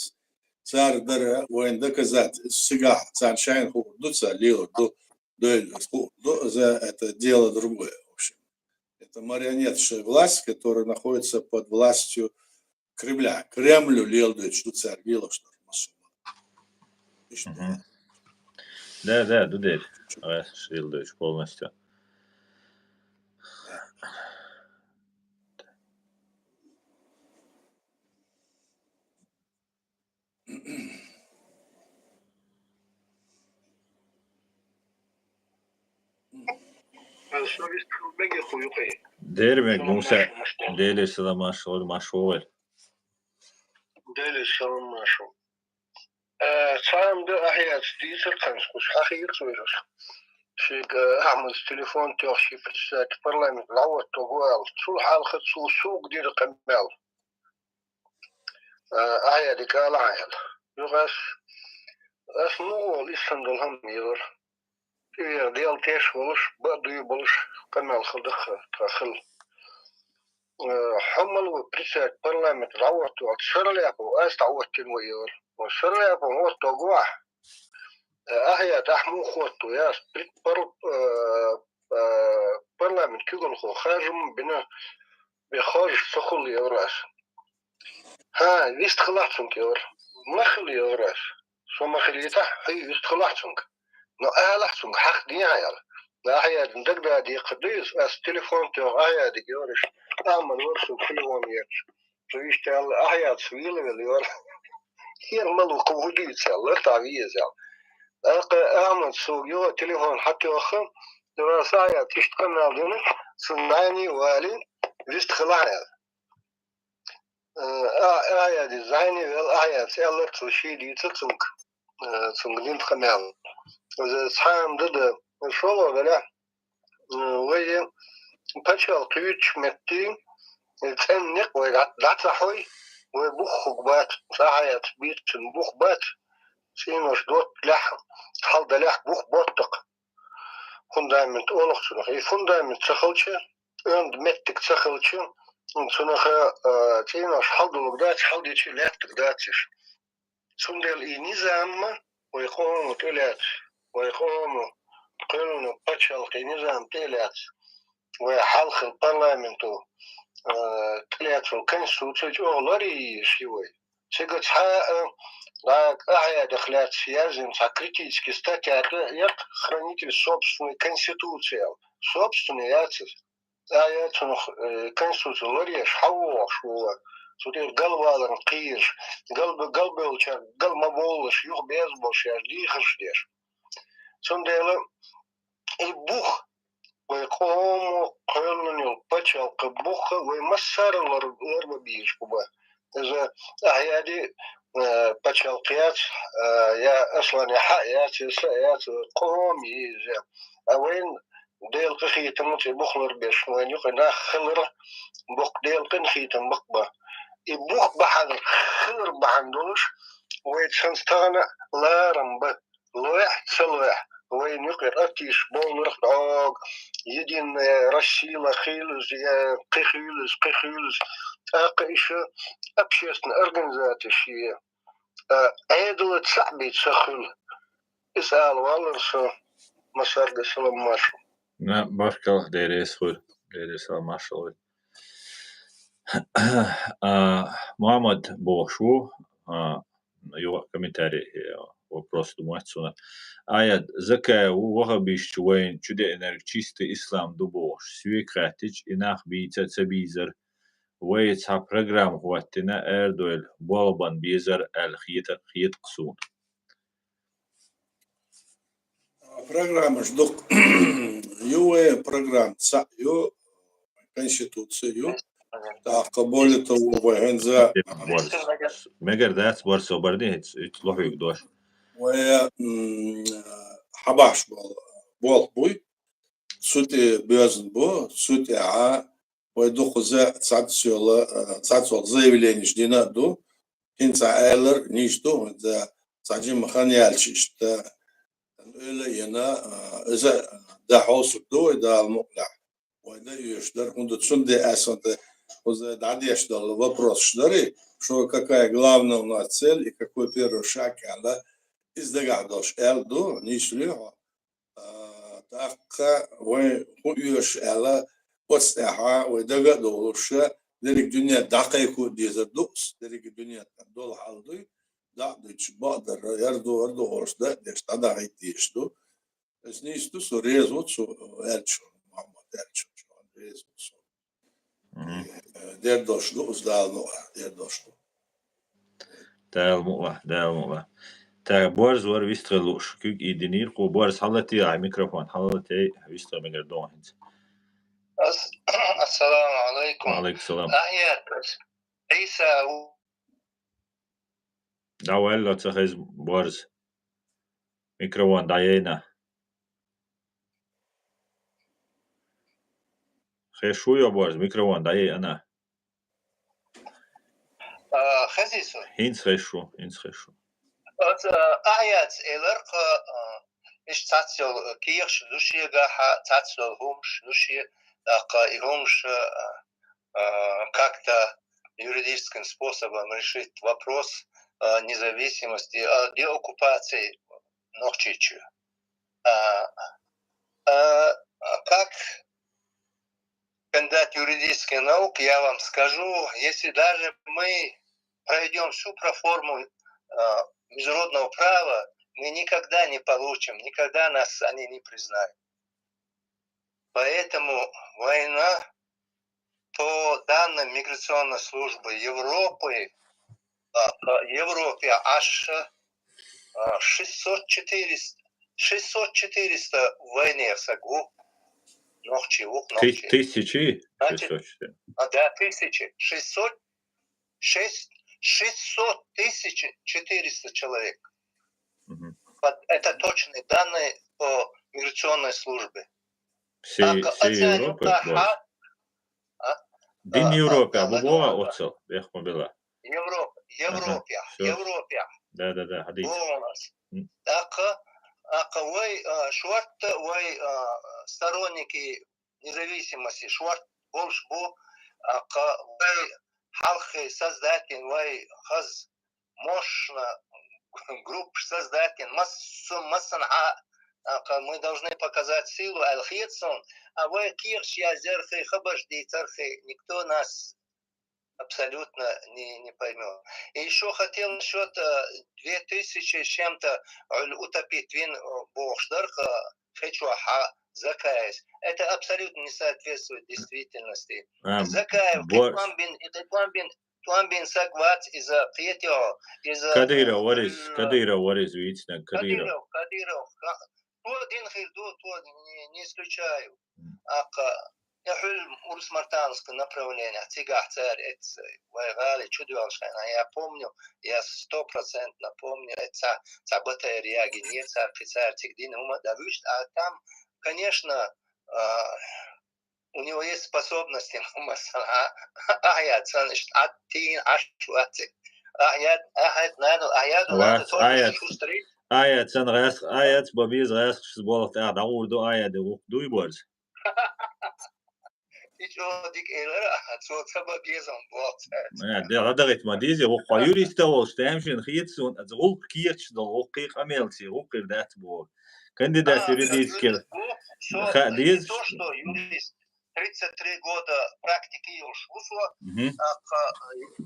цара дара вайн доказать, иза цигахь царна шайна хуур ду, ца лелор ду, дуьйла хуур ду, иза это дело другое, в общем. Это марионеточная власть, которая находится под властью Кремля. Кремлю леладойтуш ду цара лелош дар массо а. Иштта. Мгм. Да, да, ду дерг. Ас леладойтуш полностью. Дермек Муса, Делера салам маршалла, маршалла вай. Делера салам маршалла. Э, цхьа хӀума ду, Ахьяда дийцар кхунца, кхуш хьахийра цо иза. Шега Ахьмада телефон тоьхча, председатель парламента дӀахӀотто го аьлла. Цул хьалха цо суна дира къамел. Э, Ахьяда кӀала хьан аьлла. Юха ас, ас муха волу, иштта долу хӀума елар. ТӀера дел теш волуш, бакъ дуй болуш, къамел хила даха тхан хила. Э, хьо мала ву, председатель парламента дӀахӀотто аьлла, Шарлапов ас дӀахӀоттийна ву аьлла. Шарлапов хӀотто го ахь. Э, Ахьяд, ахь муха хӀотто, ас пред-, пар-, э, э, парламент куьйгалхо харжам бина, бен харжаш ца хуьлу аьлла ас. ХӀан, вистхилахь цуьнга аьлла. Ма хила аьлла ас. Со ма хилийтахь, хьо вистхилахь цуьнга. Но алахь цуьнга, хьахдехьа аьлла. Ахьядна дагадеха дуй иза, ас телефон тоьхна Ахьядига аьлла, Ахьмад вара со телефон ечу. Цо иштта аьлла, Ахьяд со вела велла аьлла. ХӀара мала ву, кху хӀун дуьйцу аьлла, лартахь веза аьлла. ТӀаккха Ахьмада сога юха телефон хьатоьхна, ас Ахьяд иштта къамел дина, цунна нани а валий, вистхилахь аьлла. Э, а, Ахьяда зӀене велла, Ахьяда аьлларг цо шен дийцар цуьнга, э, цуьнга дина къамел. Иза цхьа хӀума ду, шолгӀа далахь, э, вай пачхьалкх юьйцучу метте, э, цӀена некъ вай дӀа-, дӀа ца хьой, вай бух хӀуг бац, цхьа Ахьяда бийцина бух бац, цӀенош дотталехь, хьалдалехь бух боттакх. Фундамент олу цунах. И фундамент ца хилча, онда меттиг ца хилча, цунах, а, цӀенош хьалдолуг дац, хьалдича лаьттаг дац уьш. Цундела и низам вай къомо тӀе а лаьцна, вай къомо кхоьллина пачхьалкх и низам тӀе а лаьцна, вай хьалха парламенто, а, тӀелаьцна конституци чӀогӀа ларъеш ю вай. Цига цхьа, э, дӀа къахьега дахлац язин цхьа критический статья тӀа яккха хранитель собственной конституции. Собственной яц из. А я цунах, э, конституция лареш, хьавогӀуш вола. Цу тӀера галваларна кхийраш, галбе-, галбевлчар гал ма бовлаш, юха беза болуш яш, дийхарш деш. Цундела и бух, вай къомо кхоьллина йолу пачхьалкхан бух вай массара а лар-, ларба безаш бу бан. Иза ахьа яди, э, пачхьалкх яц, э, я Аслан, я хьа яц, я са яц, къомо иза. А вайн Делан къинхетамца и бух ларбеш, вайн юкъа нах хилар боккха Делан къинхетам бакъ бан. И бух бахьана, хилар бахьана долуш, вай цхьана стагана ларам бан. Лоьхь, ца лоьхь, вайна юкъера атийша бовларх дӀога, Единая Россия хуьлуш, я кхин хуьлуш, кхин хуьлуш, тӀаккха иша общественная организация шен, а, Ӏедало цхьаъ бен ца хуьлу. Иза ала валлар со, массаьрга салам маршалла. На, баркалла, Дела реза хуьлда, Дела реза, салам маршалла. А, Мухьаммад бохуш ву, а, юха а комментарий, э, вопрос ду моьтту суна. Аят, Закаев ву ваххабисташ вайна чудеанарг чистый ислам ду бохуш, соьга хаьттича, и нах бийца а ца бийзара, вай цхьа программа хӀоттийна, арадойла болх бан безар аьлла хета-, хета-кх суна. Программаш дукха ю вай, программа цхьаъ ю, конституция ю. ТӀаккха более того вай хӀинца... Мегар дац, Борис, со бардий, хӀинца, хӀинца лохьуьйту дош. Вай, м, хьабахьаш болу болх буй, цу тӀе боьзна бу, цу тӀехьа вай дукхаза цхьацца йолу, э, цхьацца йолу заявленеш дина а ду. ХӀинца аьлларг нийса ду, хӀинца цхьа жимма хан яьлча иштта ойла а йина, э, иза дӀахьовсург ду вай, Дала мукъ лахь. Вай дан оьшуш дара, хӀунда цундела аьлла, хӀинца кхуза дӀадеш долу вопросаш дарий, что какая главная у нас цель и какой первый шаг аьлла, иза дагахь долуш аьлла ду, нийса луьй хьо. А, тӀаккха вай хӀун оьшу аьлла, оцу тӀехьа вай дага а довлуш, дерриг дуьне дӀакхайкхо а дезар ду, дерриг дуьне долу хьал дуй, дӀа а дуьтуш, бакъдерг, хӀара ду, хӀара ду олуш, дӀа а деш, дӀадахийта дезаш ду. Иза нийса ду, со реза ву цу аьллачунна, Мухьаммада аьллачунна, реза ву со. Мгм. Э, дер долуш ду, иза Дала мукъ лахь, дер долуш ду. Дала мукъ лахь, Дала мукъ лахь. Так, Борис вара вистхила лууш, куьг идинийра кху. Борис, хьалатайхьа микрофон, хьалатайхьа, вистхила мегар ду хьо хӀинца. Ас-, ассаламу алайкум. Ва алайкум салам. Ахьят, Ӏийса ву- ДӀаваьлла ца хеза, Борис. Микрофон дӀаяйна. Хезаш вуй хьо, Борис, микрофон дӀаяй ана. А, хезий со? ХӀинца хезаш ву, хӀинца хезаш ву. Оцу, а, Ахьяц элира-кх, а, иштта цхьацца йолу кехаташ ду шегахь, цхьацца йолу хӀумаш ду шен, тӀаккха и хӀумаш, а, а, как-то юридическим способом решить вопрос, а, независимости, а, деоккупации Нохчийчоь. А, а, а как кандидат юридических наук, я вам скажу, если даже мы пройдём всю проформу, а, международного права, мы никогда не получим, никогда нас они не признают. Поэтому война, по данным миграционной службы Европы, а, а, Европе аж, а, шестьсот-четыреста, шестьсот-четыреста войны сагу. Нохчий, ух, Ты-, нохчий. Тысячи? Значит, шестьсот четыре. А, да, тысячи. Шестьсот, шесть, шестьсот тысяч четыреста человек. Мгм. Вот это точные данные по миграционной службе. Всей, так, всей Европы, Европа, а? Дин, а, Европе, а, бу а, бу а, а, оцу, бехма бела. Европа, Европе, всё. Европе. Да, да, да, хьадийца. Полностью. М. Так, а, вай, а, шорта, вай, а, сторонники независимости, шорта болуш бу, а, вай хьалххе создать йина, вай хаз мощно группаш создать йина, массо-, массанхьа, а, мы должны показать силу аьлла хета суна, а вай кехаташ язъярхи, хабарш дийцархи, никто нас абсолютно не, не поймёт. И ещё хотел насчёт э, две тысячи с чем-то утопить вин бохш дарх хечуаха Закаев. Это абсолютно не соответствует действительности. А, Закаев, бо- Кекламбин, и Кекламбин, Кекламбин саг вац из-за Петё, из-за Кадыров, what is, Кадыров, what is, видите, Кадыров. Кадыров, Кадыров. Ка- То дин хирду, то не, не исключаю. Ака, я хул Урус-Мартановское направление, цигах цар эц, вай гали чудвалшайна, я помню, я стопроцентно помню, эца, ца батарея гинир, ца пицар циг дин ума да вишт, а там, конечно, а, у него есть способности, масала, а, а, я цан, ат тин, аш, вати. А, я, а, я, надо, а, я, надо Вац, тоже а, я, шустрый. Аят сан гӀясх, аят ба беза гӀясх шиз болат а дагӀур ду, аят де гӀукх дуй барз. Ичо дик элара, цо ца ба безам болат. Э, де гӀадагӀит ма дизе, гӀукх юриста волш, тамшин хиет сун, аз гӀулк кирч дол, гӀукх къамелци, гӀукх ир дац бо. Кандидат юридический. Ха, диз. То, что юрист, тридцать три года практики уж вусло, Мгм. а,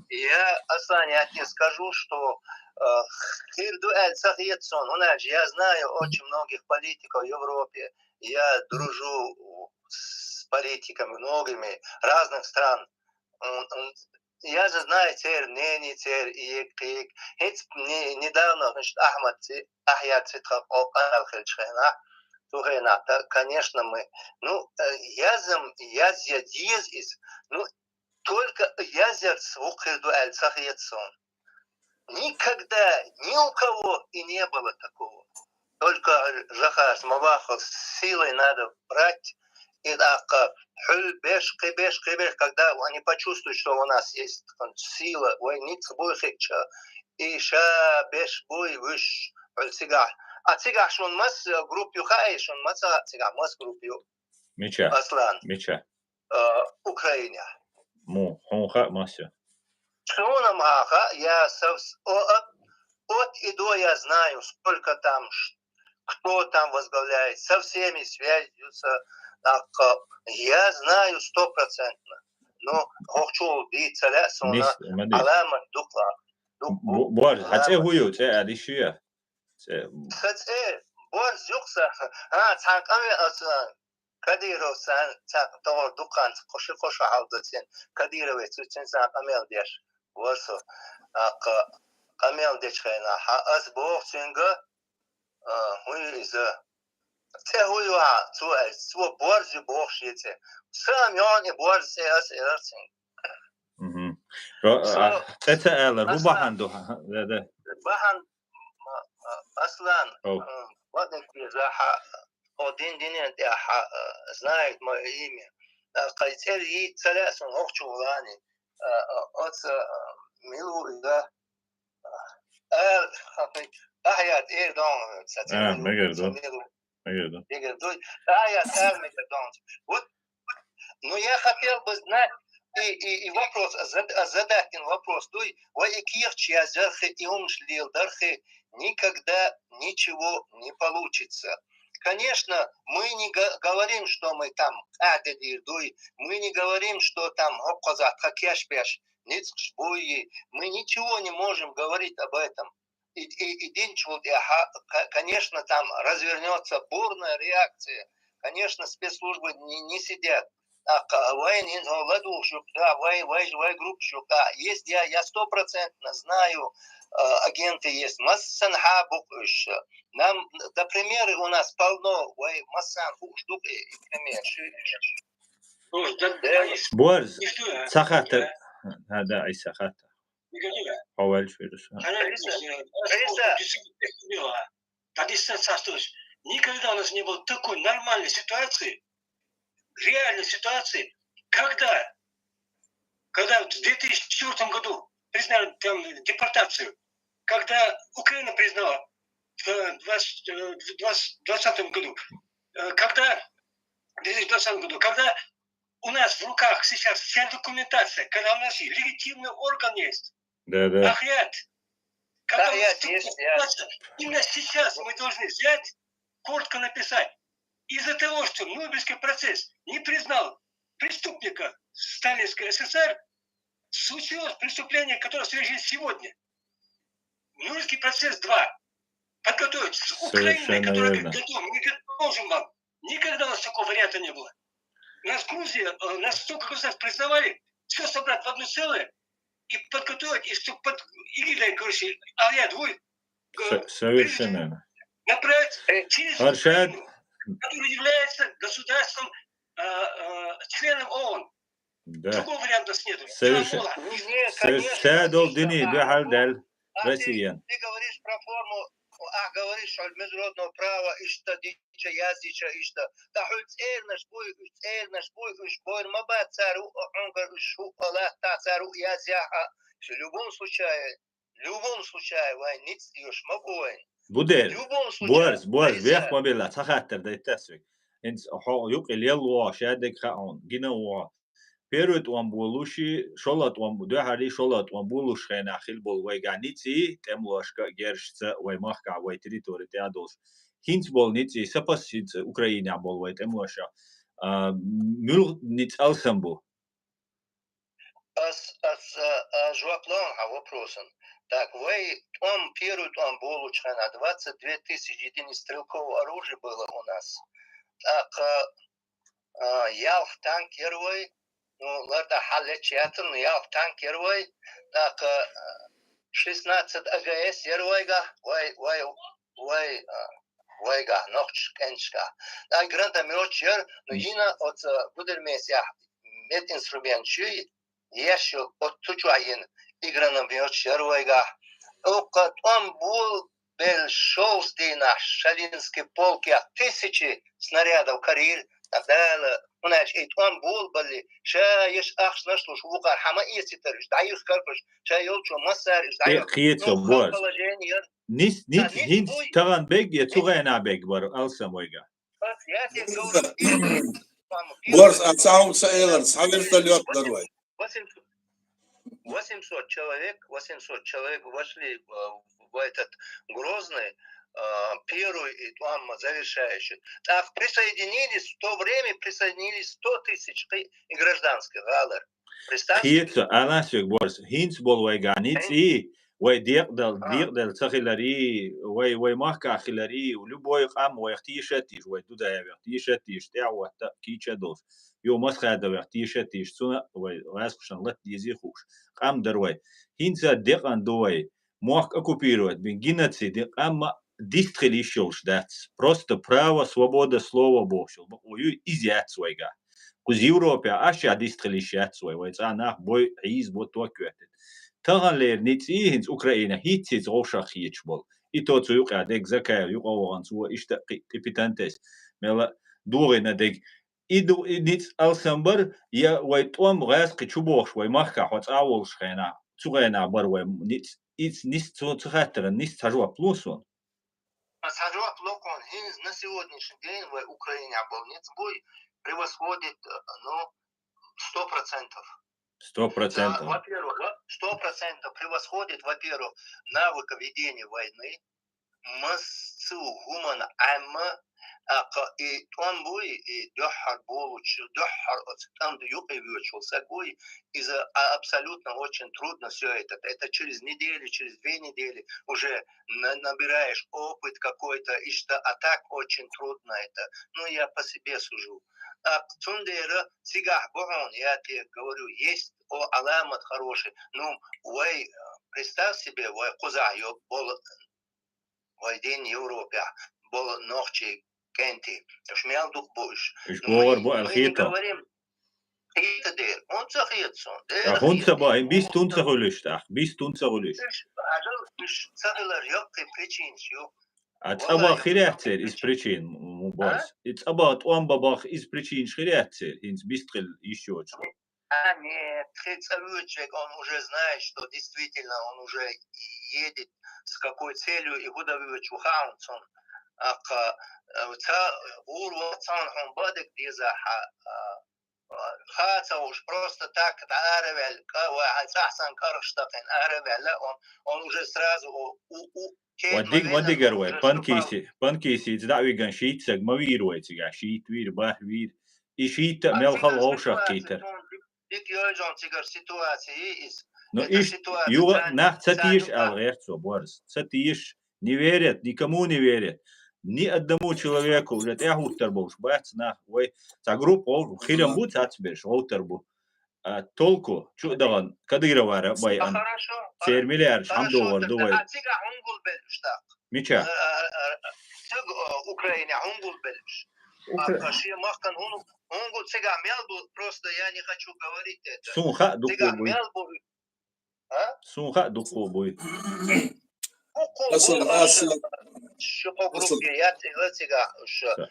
я, Аслан, я тебе скажу, что э, хирду эль сахиет сон, у нас же, я знаю очень многих политиков в Европе, я дружу с политиками многими разных стран. М, м, Я же знаю цер мнение, цер и кик. Хец не- недавно, значит, Ахмад Ци- Ахьяд Цитхов Алхельчхена, Тухена, да, конечно, мы. Ну, э, я зам, я зя диез из, ну, только я зя слухирду эль сахиет сон. Никогда ни у кого и не было такого. Только Жахар Смолахов силой надо брать, и так, э, хуль беш, кибеш, кибеш, когда они почувствуют, что у нас есть там сила, войница будет хитча, и ша беш буй выш, хуль цигах. А цигах шун мас, э, групп ю хай, шун мас, а цигах мас групп ю. Мича, Аслан, мича. э, Украина. Му, хун ха масю. Шуна маха, я сов-, о, от, от и до я знаю, сколько там, ш- кто там возглавляет, со всеми связью, со, так, э, я знаю стопроцентно. Но хохчул би цаля сона, Нис, ма дис. Алама дукла. Дук- Бу- Буар, хацӀе хую, цӀе адишия. ЦӀе. Хацэ, бор зюкса, а, цакъаме аса, Кадыров сан, цакъ, тогор дукан, коши коша халдацин, Кадыровец, цин цакъ амел деш, ворсо, а, ка-, амел деш хайна, ха, ас бох цинга, а, хуй иза. Цэ хуй ва, цу, цу бор зю бох шице. Сам ён и бор цэ ас эрцин. Мгм. Ро- Со- а, ЦӀе ца алар, бу Аслан. Бахан ду, ха, да, да. Бахан, ма-, а, Аслан, О. м, ваден пиза ха, о дин динен тя ха, э, знает моё имя. А, кайцер и цаля сон охчу лани. А, а, оц, а, милу иза. А, ха, а, я, э, дон, ца, ца, А, милу, мегер ца, дон. милу. Мегер ду. Мегер ду. А, я, ца, мегер дон. Вот, ну, я хотел бы знать и, и, и вопрос, зад-, а, задать им вопрос. Дуй, ва и кирч я зерхи, и умш лил дархи, никогда ничего не получится. Конечно, мы не го-, говорим, что мы там кадедир дуй, мы не говорим, что там хоккоза хакеш пеш, ницкш буи, мы ничего не можем говорить об этом. И, и, и динчул, и ха-, ка-, конечно, там развернётся бурная реакция. Конечно, спецслужбы не, не сидят. А ка-, вайн ин ладул шук, да, вай, вай, вай групп шук. А есть, я, я стопроцентно знаю, э, агенты есть. Массан хабук ещё. Нам, да, примеры у нас полно. Вай, массан хуш дук, э, пример. Слушай, да, Да. они с- Буар, не что, цахата. да, А, да, ай цахата. не говорю. Хавалш вирус. Она, Алиса, э, Алиса. Дагестан состроишь. Никогда у нас не было такой нормальной ситуации, реальной ситуации, когда, когда в две тысячи четвёртом году признали там депортацию, когда Украина признала в двадцать, э, в двадцать, двадцатом году, э, когда в две тысячи двадцатом году, когда у нас в руках сейчас вся документация, когда у нас есть легитимный орган есть, Да, да. Ахьят, когда у нас Ахьят такая есть, я- ситуация, именно сейчас мы должны взять, коротко написать, из-за того, что Нюрнбергский процесс не признал преступника Сталинской ССР, случилось преступление, которое совершили сегодня. Нюрнбергский процесс два. Подготовить с Украиной, которая говорит: «Готов, мы предложим вам». Никогда у нас такого варианта не было. Нас Грузия, э, нас столько государств признавали, все собрать в одно целое и подготовить, и чтобы под эгидой, короче, Алия двуй Совершенно. Направить через Украину, который является государством, э, э, членом ООН. Да. Другого варианта у нас нету. Совершенно. Шадол дини духьал дал. Россия. Ты говоришь про форму, а говоришь, что международного права, иштта дича, языча, иштта. Да хоть цернаш буй, цернаш буй, уж бойр ма бацару, онгар уж шу, Аллах, та цару язя, а. В любом случае, в любом случае, вай ниц юш ма буй. Будер. В любом случае. Борз, борз, вех ма билла, ца хаттар дайтас век. Инц хо юкъи лел во, шадек хаун, гина во. Первый тӀом болуш, шола тӀом, дуьхьали шола тӀом болуш хенахь хил бол вайга ницӀий, тӀемлошка, гершца, вай махка, вай территори тӀе а долуш. ХӀинц бол ницӀий, сапас хӀинц Украина бол вай тӀемлоша. А, муьлх ницӀ алсам бу? Ас, ас, а, а, жоп лан хьан вопросан. Так, вай тӀом, первый тӀом болуш хенахь двадцать две тысячи единиц стрелкового оружия было у нас. Так, а, а, ялх танк яр вай, ну, ларда хьаллеча яцар, ну, ялх танк яр вай, так, а, шестнадцать А Г С яр вайга, вай, вай, вай, а, вайга, нохчаш кӀенчка. Так, гранатомёташ яр, ну, йина оцу гудермесехь мединструмент ю, еш ю, оцу чохь йина и гранатомёташ яр вайга. Оцу тӀом бул Бел шовзткъа дийнахь Шалинский полкех тысячи снарядов карийра, Дала, хӀунда аьлча и тӀом болабалли, ша еш ахчанаш луш вукхара хьан ма эцийтара уьш, дӀаюьхкархуш, ша йолчо массара уьш дӀайо. Кхетам, ну, бор. Положение яр. Нис, нис, хӀинца тахана бег я цу гӀайна бег бара, алсам вайга. Борс, а цхьа хӀума ца элар, цхьа вертолёт дара вай. Восемьсот, восемьсот человек, восемьсот человек вошли, э, в этот Грозный, э, первый и там завершающий. Так присоединились, в то время присоединились сто тысяч и гражданских гӀалар. Представьте. Кхетам, Аласик, борс, хӀинца болу вайга ницӀий, вай декъадал-, декъадала ца хиларий, вай, вай махкахь хиларий, любой къам вайх тийша а тийша, вай Дудаевех тийша а тийша, тӀаьхьа ватта а кийча а долуш. Ю Масхадовех тийша а тийша, цуна а вай гӀазкхашна лата дезий хууш. Къам дара вай. ХӀинца декъана ду вай. Мохк оккупировать бин, геноцид, къам а дистхила йиш йолуш дац. Просто право, свобода слова бохуш йолу бакъо ю, иза яц вайга. Кхуза Европехь аш а дистхила йиш яц вай, вай цӀа нах бой, хьийза бо, ток йоьттина. Таханлера ницӀий хӀинца Украина хӀицца-хӀицца вовшах хеташ болу. И то цу юкъа дег Закаев юкъа вахана, цо иштта кхин тӀе питантес мела догӀина дег. И ду, и ницӀ алсам бара, я вай тӀом гӀаьскхи чу бохуш, вай махкахь хьо цӀа а волуш хенахь, цу хенахь бара вай ницӀ, и ницӀ цо ца хаттаран, ницӀ цхьа жоп ло суна? Цхьа жоп ло кхуна, хӀинца на сегодняшний день вай Украинехь болу ницӀ буй превосходит, э, ну, сто процентов. Сто процентов. Да, во-первых, во-, сто процентов превосходит, во-первых, навык ведения войны. Массо а хӀуманна Ӏаьмма, а, кха-, и тӀом буй, и дуьххьара болучу, дуьххьара оцу тӀам юкъе воьдуш волу стаг вуй, иза, а, абсолютно очень трудно всё это. Это через неделю, через две недели уже на-, набираешь опыт какой-то, иштта, а так очень трудно это. Ну, я по себе сужу. А, цундела цигахь бу хьуна, я тебе говорю, есть, о, аламат хороший. Ну, вай, представь себе, вай кхузахь йо-, болу вай дин Европехь болу нохчий кӀентий. Уьш мел дукха бу уьш. Уьш богӀар бу аьлла хета? Хета дера. ХӀунда ца хета суна? Дера хета. ХӀунда ца бу? Бистун ца хуьлуш тӀаккха? Бистун ца хуьлуш? Уьш, хьажал, уьш ца хилар йоккхий причинаш ю. А цӀа баха хир яц церан иза причин, м-, м-, а? Борс. И цӀа баха, тӀом бан баха иза причинаш хир яц церан, хӀинца бистхила йиш йоцуш. А, нет, тхи цӀа воьдуш верг, он уже знает, что действительно он уже едет, с какой целью и куда воьдуш ву хаьа цунна. Аккха, э, ца гӀур вац цхьаьна хьуна бадик деза хьа, а, а, хаа ца уж просто так, да, араваьлла, ка-, ва хьан цӀахь санна каргӀаш такхина, араваьлла, он, он уже сразу у, у, у, Ва диг ма дигара вай, панкиси, панкиси, иза дӀа а виган шийтта саг ма вийра вай цигахь, шийтта вийра, бархӀ вийра. И шийтта а мел хала вовшах кхийтар. Дика йоажон цигара ситуаци из. Ну, Это иш ситуация юга цан- нах ца цан тиеш юга. Алгъерцо, Борис. Ца тиеш, не верят, никому не верят. Ни одному человеку уже тӀехуттар болуш бац нах. Вай ца группа хилам бу цац берш, гъовтар бу. А толку чу а дахан Кадыровара вай А, ан. Хорошо. Цер миллиард хам Хорошо, договор тогда ду вай. А цига хьунгул белуш так. Мича? Циг Украине хьунгул белуш. А ши махкан хьунгул цига мел бу, просто я не хочу говорить это. Сун ха дукку Цига буй. Мел бу. А? Сун ха дукку буй. Укку Асал, бу асал. Шуко Асал. Группе я цига цига уш. Всё.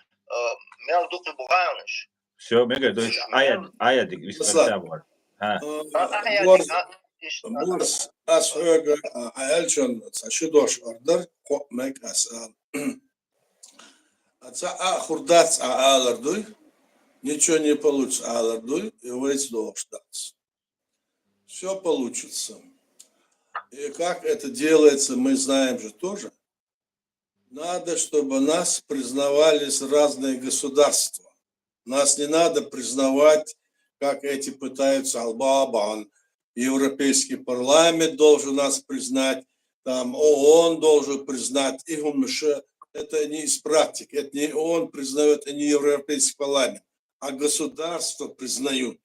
Мел дукку буганыш. Всё, мега дойш. Ая, ая дик Масла. виспартабор. Ха. А, а, я Борис, дика, иш- Борис, ас хьоьга, а, аьлчун ца шу дош ордар, кхо мег ас ал. А ца а хурдац а алар дуй, ничего не получится алар дуй, и вайц дош дац. Все получится. И как это делается, мы знаем же тоже. Надо, чтобы нас признавали разные государства. Нас не надо признавать, как эти пытаются, Албабан, Европейский парламент должен нас признать, там ООН должен признать, и хумше. Это не из практики, это не ООН признает, и не Европейский парламент, а государства признают.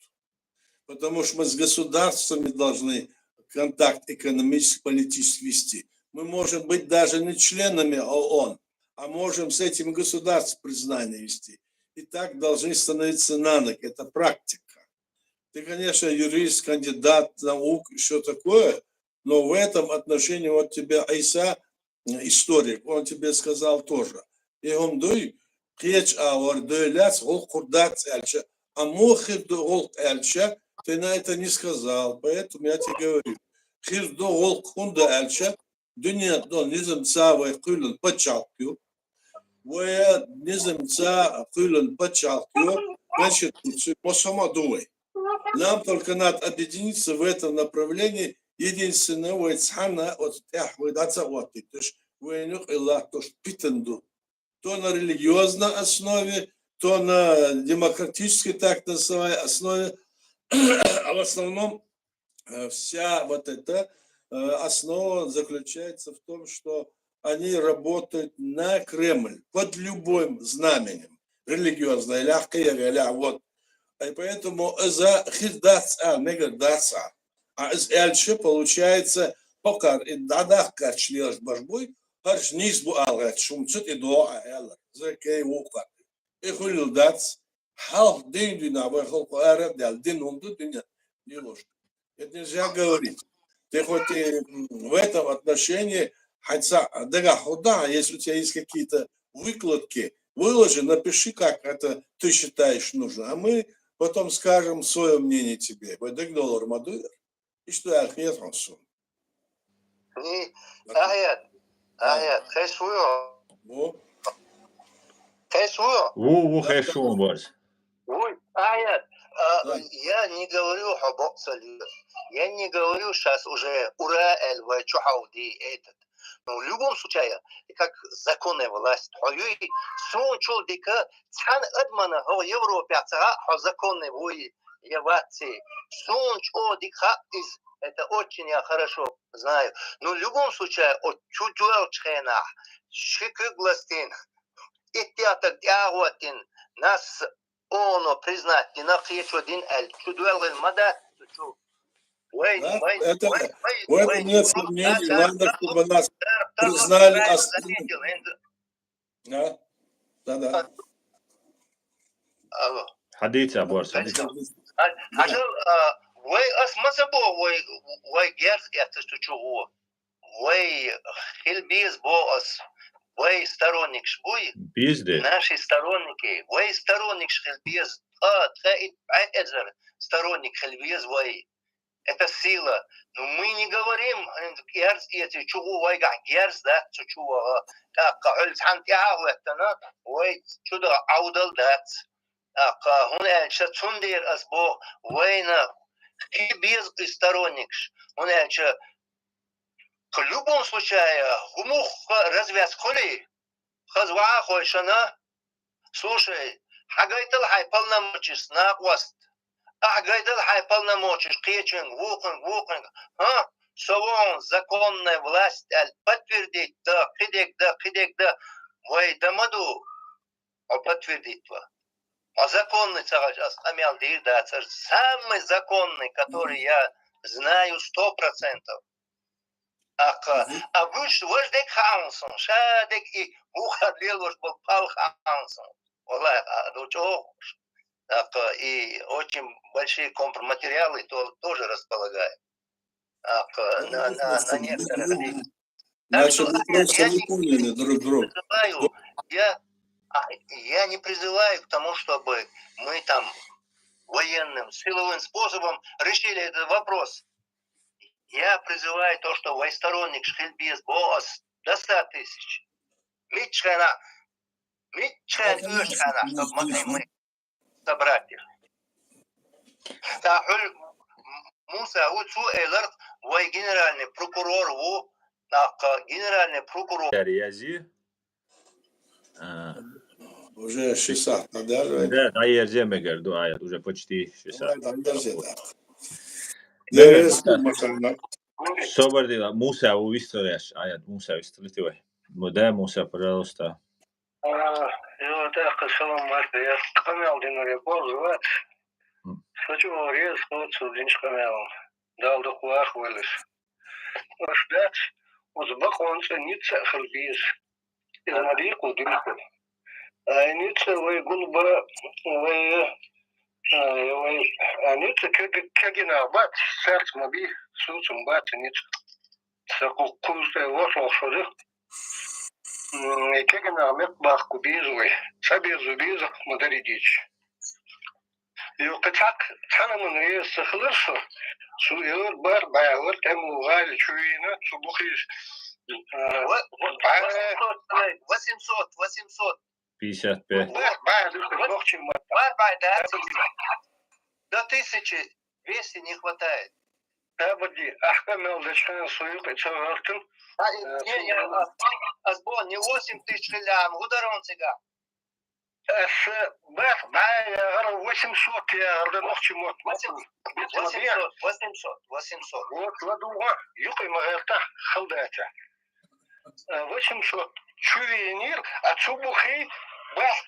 Потому что мы с государствами должны контакт экономический, политический вести. Мы можем быть даже не членами ООН, а можем с этим государством признание вести. И так должны становиться на ноги. Это практика. Ты, конечно, юрист, кандидат наук, все такое, но в этом отношении вот тебе Иса, м, историк, он тебе сказал тоже. И он дуй, кеч а вар дуй ляц, гол курдац эльча, а мухир ду гол эльча, ты на это не сказал, поэтому я тебе говорю. Хир ду гол кунда эльча, дунья до низм ца вай куйлун пачалкю. Вай низм ца куйлун пачалкю, Конституцию, по сама думай. Нам только надо объединиться в этом направлении. Единственное, вай цхьана, вот тях вай даца вот, то есть вай нюк и лак, то есть питанду. То на религиозной основе, то на демократической так называемой основе. А в основном э, вся вот эта э, основа заключается в том, что они работают на Кремль под любым знаменем, религиозное, или ахкея, или вот. И поэтому за хирдаца, мегардаца. А из эльче получается, пока и дадах качлеш башбуй, харш низ бу алгат, шумцут и доа эл, за кей вука. И хулил дац, хал дин дина, вай хал ара дал, дин умду дина, не ложь. Это нельзя говорить. Ты хоть и м, в этом отношении, хотя, дага худа, если у тебя есть какие-то выкладки, выложи, напиши, как это ты считаешь нужно. А мы потом скажем свое мнение тебе. Вай даг доллар мадуя. И что я ответ он сум. Ахьят, Ахьят, хеш вуйо? Во. Хеш вуйо? Ву, ву хешун барс. Вуй, Ахьят, а, Да. я не говорю хо боксаль. Я не говорю сейчас уже ура эль вай чухауди этот. Но в любом случае, как законная власть, хо юй, сун чул дика, цан адмана, хо Европе цага, хо законный вуй, я ватси. Сун чул дика из, это очень я хорошо знаю. Но в любом случае, о чудуэл чхенах, шикуг ластин, иттиатаг тягуатин, нас оно признать дина кхечо дин аль, чудуэл мадат, чу. Вай, Да, вай, это, вай, вай, в этом вай, нет вай, сомнений, да, надо, да, чтобы нас да, признали да, остальные. заметил, эн-, Да, да, да. Алло. Хадица, Борс, Хадица. хадица. А, хажал, а, вай ас маса бо, вай, вай герз это что чего? Вай хилбиз бо ас, вай сторонник шбуй, Бизде. Наши сторонники, вай сторонник шхилбиз, а, тха и, а, эзер сторонник хилбиз вай. Это сила. Но мы не говорим, э, герз, если чего вай га герз, да, чу чего, а, так, а, хуль цхан тяга веттана, вай чуда аудал дац. Так, а, хун эльча цундер ас бо, вайна хилбиз и сторонник ш-, хун эльча в любом случае, гумух развязь хули, хазва хойшана, слушай, хагайтал хай полномочис на хвост, Ахьа гайдал хьайн полномочеш кхечуьнга, вукхуьнга, вукхуьнга. ХӀа? Со ву хьуна законная власть аьлла подтвердить да, кхидерг да, кхидерг да. Вай да ма ду, хьо подтвердить ва. Хьо законный ца хилча, ас къамел дийр дацар. Самый законный, который я знаю сто процентов. ТӀаккха, а вуьш, важа дерг хаьа хьуна суна, ша дерг и вукхар лелош болу пал хаьа хьуна суна. Валлахи, а, ду чӀогӀа. ТӀаккха и очень большие компроматериалы то-, тоже располагаю. ТӀаккха на, на, на некоторых. Так что, Значит, вы опять, просто я не не поняли друг друга. призываю, я, а, я не призываю к тому, чтобы мы там военным, силовым способом решили этот вопрос. Я призываю то, что вай сторонникаш хила беза боху ас до ста тысяч. Миччахьана, миччахьана, оьшахьана, чтобы мы, мы собрать их. ТӀаккха хӀуьлла Муса ву, цо элира, вай генеральный прокурор ву, тӀаккха генеральный прокурор. Яри язи? А. Уже ши сахьат дӀадерза вай. Да, дӀаерза мегар ду, аят, уже почти ши сахьат. Давай, дӀаерза, да. Мегар, Деррес да. Ма санна. Собар дила, Муса ву вистхиларш, аят, Муса вистхилийта вай. Ма да, Муса, пожалуйста. А, йо, тӀаккха салам марта, я къамел динарг бозу вац. М. Со чӀогӀа реза хилла цо динчу къамелна. Дала дукха вахавойла иза. Аша дац, оцу бакъонан цӀе ницкъ а хила беза. Иза ма дийкъа дийкъа. Ай, ницкъ вай гулбара, вай, а, вай, а, ницкъ кег-, кегийнах бац, цаьрца ма бий, суцам бац ницкъ. Сан кху-, кхузткъе ворхӀалгӀа шо ду. М, и кегийнах мекх баккха беза вай. Цхьа беза беза, ма дарий дийцича. Юха цхьаъ, цхьана ман реза ца хилар со. Цо элира бархӀ бӀаь вара тӀемало гӀайла чу вийна, цу бухийша. Э, ва-, ва-, бӀаь. Восемьсот человек, восемьсот, восемьсот. Пятьдесят пять. БархӀ бӀаь ду, нохчийн маттахь. БархӀ бӀаь дац. До тысячи двести не хватает. Абади, ахка мел дечхьана со юкъе ца гӀертан. А, э, не, не, а, а, а, не восемь тысяч хилла, а ударон цига. Аса бархӀ бӀаь яхар, восемьсот яхар дан нохчийн мотт. Восемь-, восемьсот, восемьсот, восемьсот. Вот, ладугӀа, юкъе ма гӀерта, хала даца. А, восемьсот чу вийнера, а цу бухий бархӀ,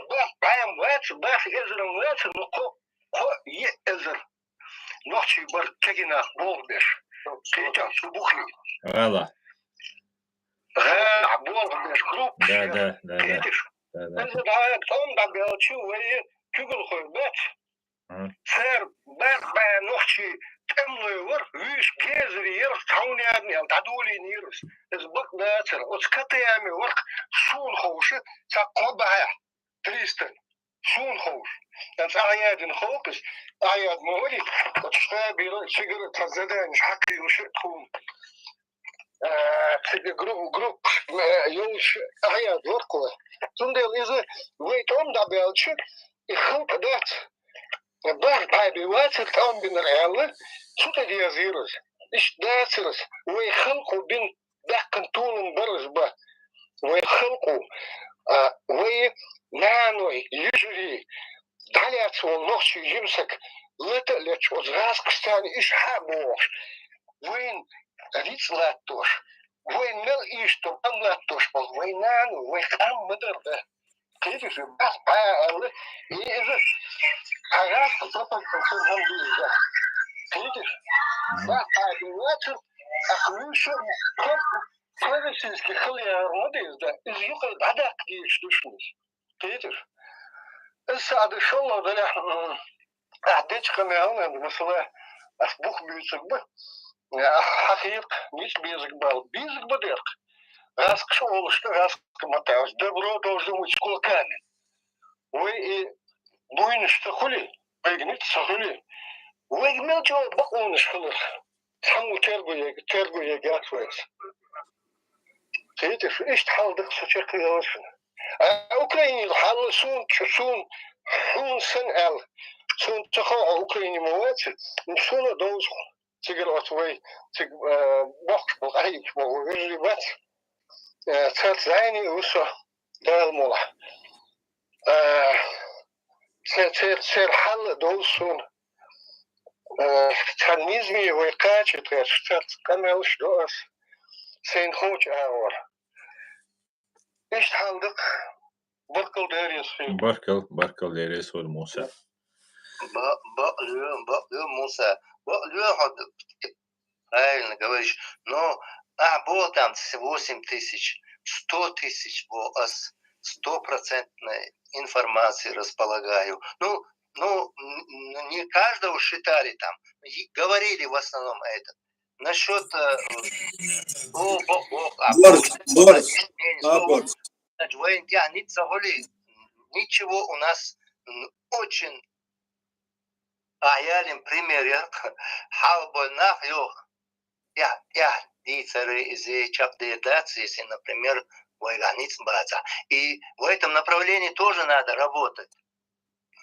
бархӀ бӀаьм вац, бархӀ эзарам вац, ну, кхо, кхо е эзар. Нохчий бара кегийнах болх беш. Кхетий, цу бухий. ГӀала. ГӀала болх беш, группа. Да, да, да, да. Кхетий? Да, да. Иза дӀа, тӀом дӀабаьлча, вай куьйгалхой бац. Мгм. Цара бархӀ бӀаь нохчий тӀемалой вара, вуьйш гезар яра, цхьа хӀума яьрна аьлла, дӀадолийна яра иза. Иза бакъ дацара. Оцу Катаяме вара суна ховша, цхьа кхо бӀаь, триста. Суна ховш. Дан цӀа Ӏаяьдина ховкхас, Ӏаяьда ма вари, оцу штабера, цигара цхьа заданеш хьакхийлуш а тхуна. А, цига гру-, группа, а, йолуш Ӏаяьда вара кхо. Цундела иза вай тӀом дӀабаьлча, и халкъ дац. БархӀ бӀаь бен вацара тӀом бинарг аьлла, цу тӀе дезийра иза. Иштта дацара иза. Вай халкъо бина баьккхина толам бара иза бан. Вай халкъо, а, вай наной, йижарий, дӀалаьцна волу нохчий жима саг лата а леташ оцу гӀазкхашца иштта хьа а бохуш, вайна рицкъ латтош, вайна мел ийшта къам латтош болу вай нана, вай къам ма дара дан. Кхетий шу, бархӀ бӀаь аьлла, и иза хьан гӀазкхи пропаганда хӀума дийр дан. Кхетий шу, бархӀ бӀаь бен вацара, ахь вуьйш а, пророссийский хила яхар ма деза дан, иза юкъе дӀадаккха дезаш ду шуна иза. Кхетий шу? Иза саьӀда шолгӀа далехь, м, ахь дечу къамелан, масала, ас бух буьйцург бу, ахь хьахийра, ницкъ безарг бала, безарг бу дерг. ГӀазкхаша олуш ду, гӀазкхи маттахь, добро должно быть с кулаками. Вай и буйнаш ца хуьлий, вайга ницкъ ца хуьлий, вайга мел чӀогӀа бакъонаш хилар. Цхьаммо терго ега, терго ега яц вайца. Кхетий шу, иштта хьал ду-кх со чекхъяларшна. А Украинера хьал суна чу, суна, хьуна санна аьлла, суна ца ховхьа Украине ма вацара, суна а довза хьуна. Цигара оцу вай, цига, а, бохкуш болу къахьегаш болу вежарий бац. А, цаьрца зӀене а ву со, Дала мукъалахь. А, цер, цер, церан хьал а довза суна. Э, цхьа низами вай кхача тхаьш, царца къамелаш до ас. Сайна хууча агӀор. Иштта хьал да-кх, баркал дерригаш хир. Баркал, баркал дерригаш хир, Муса. Ба-, бакълуьйла, бакълуьйла, Муса. Бакълуьйла хьо д-, правильно говоришь. Но ахь боху там с-, восемь тысяч, сто тысяч боху ас, стопроцентной информацией располагаю. Ну, ну, н-, н-, не каждого считали там, и говорили в основном это. Насчёт, э, о, бо-, бо-, а, Борис, бо-, Борис, не, не, а, слово. Борис. Значит, вайн тяхнется, ничего у нас, м, очень, а я лим пример, я, хьалбой нах йох. Я, я, дийцаре иза чакхдер дац, если, например, вайгахь ницкъ бацахь. И в этом направлении тоже надо работать.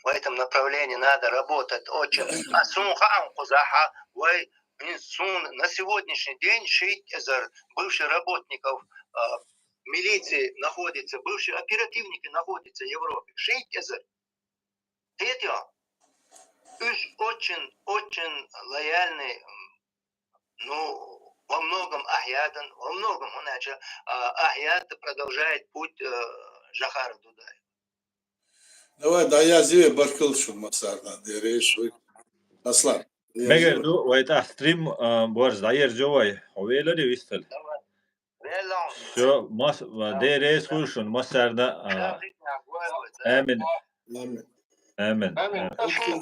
В этом направлении надо работать очень. А сун хаам кхузахьа, вай, ин сун на сегодняшний день шийтта эзар бывших работников, а, милиции находится, бывшие оперативники находятся в Европе. Шийтта эзар. Хетё? Уж очень, очень лояльный, м, ну, во многом ахьядан, во многом он ача, а, ахьяд продолжает путь, э, Жохара Дудаева. Давай, дӀаязъе, баркал шуна массарна, дерригаш вай. Аслан, дӀаязъе. Мегар ду, вай тӀаккха стрим, а, борз дӀаерзайо вай. Хьо веларий вистхила? Давай. Всё, мас-, дерригаш хуьлда шуна массарна, а, амин. Амин. Амин. Амин. Амин. Амин.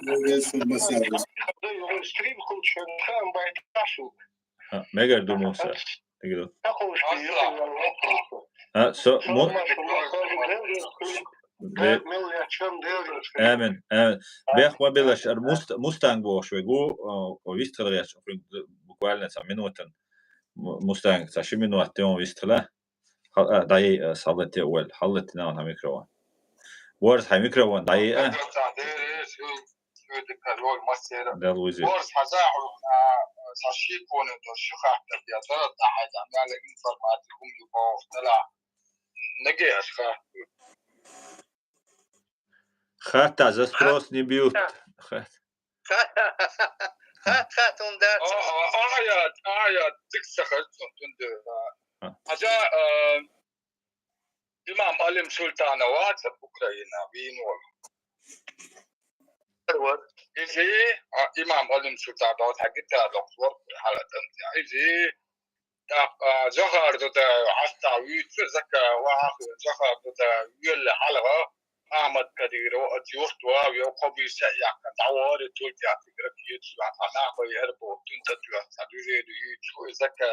А, мегар ду, Муса. Мегар ду. А, со, му-, бе-, амин, амин. Бехк ма биллалаш, ар муст-, Мустанг бохуш вай гу, а, вистхила гӀерташ, буквально цхьа минутан. М-, Мустанг, цхьа ши минот де вистхила. Хьал-, а, дӀаайъа, а, хьаллатте а ваьлла, хьаллатте нахана хьан микрофон. Борз, хьайн микрофон дӀаайъа. Дала везийла. Борз, хьажахьа, а, са ши коне до ши хаттар я, дара тӀахьайда, мел информаци хӀума ю боху, дала. Нагехь ха. Хатта запрос не бьют. Ха-, хат-, хат, хат, он дац. А, а, а, я, а, я, дика ца хаза цун тунде, а. А. Хьажа, а, имам Алим Султанов вац Украина вийна волу. Вот. Иза, а, имам Алим Султанов вац, хьагита доккхур, хьала тӀанцӀа. Иза, тӀаккха, а, Жохара Дудаев Ӏаста вуьйцу, зака вахахь, Жохара Дудаев вуьйла хьалха, Ахьмад Кадыров оцу юрт ван, йо, кхо буьйса а яьккхина, дӀавахара, тултӀе тигра кхеташ, цхьа нах бан яра боху, тун тӀе тоьхна, цхьа дуьже ду юьйцу, и зака,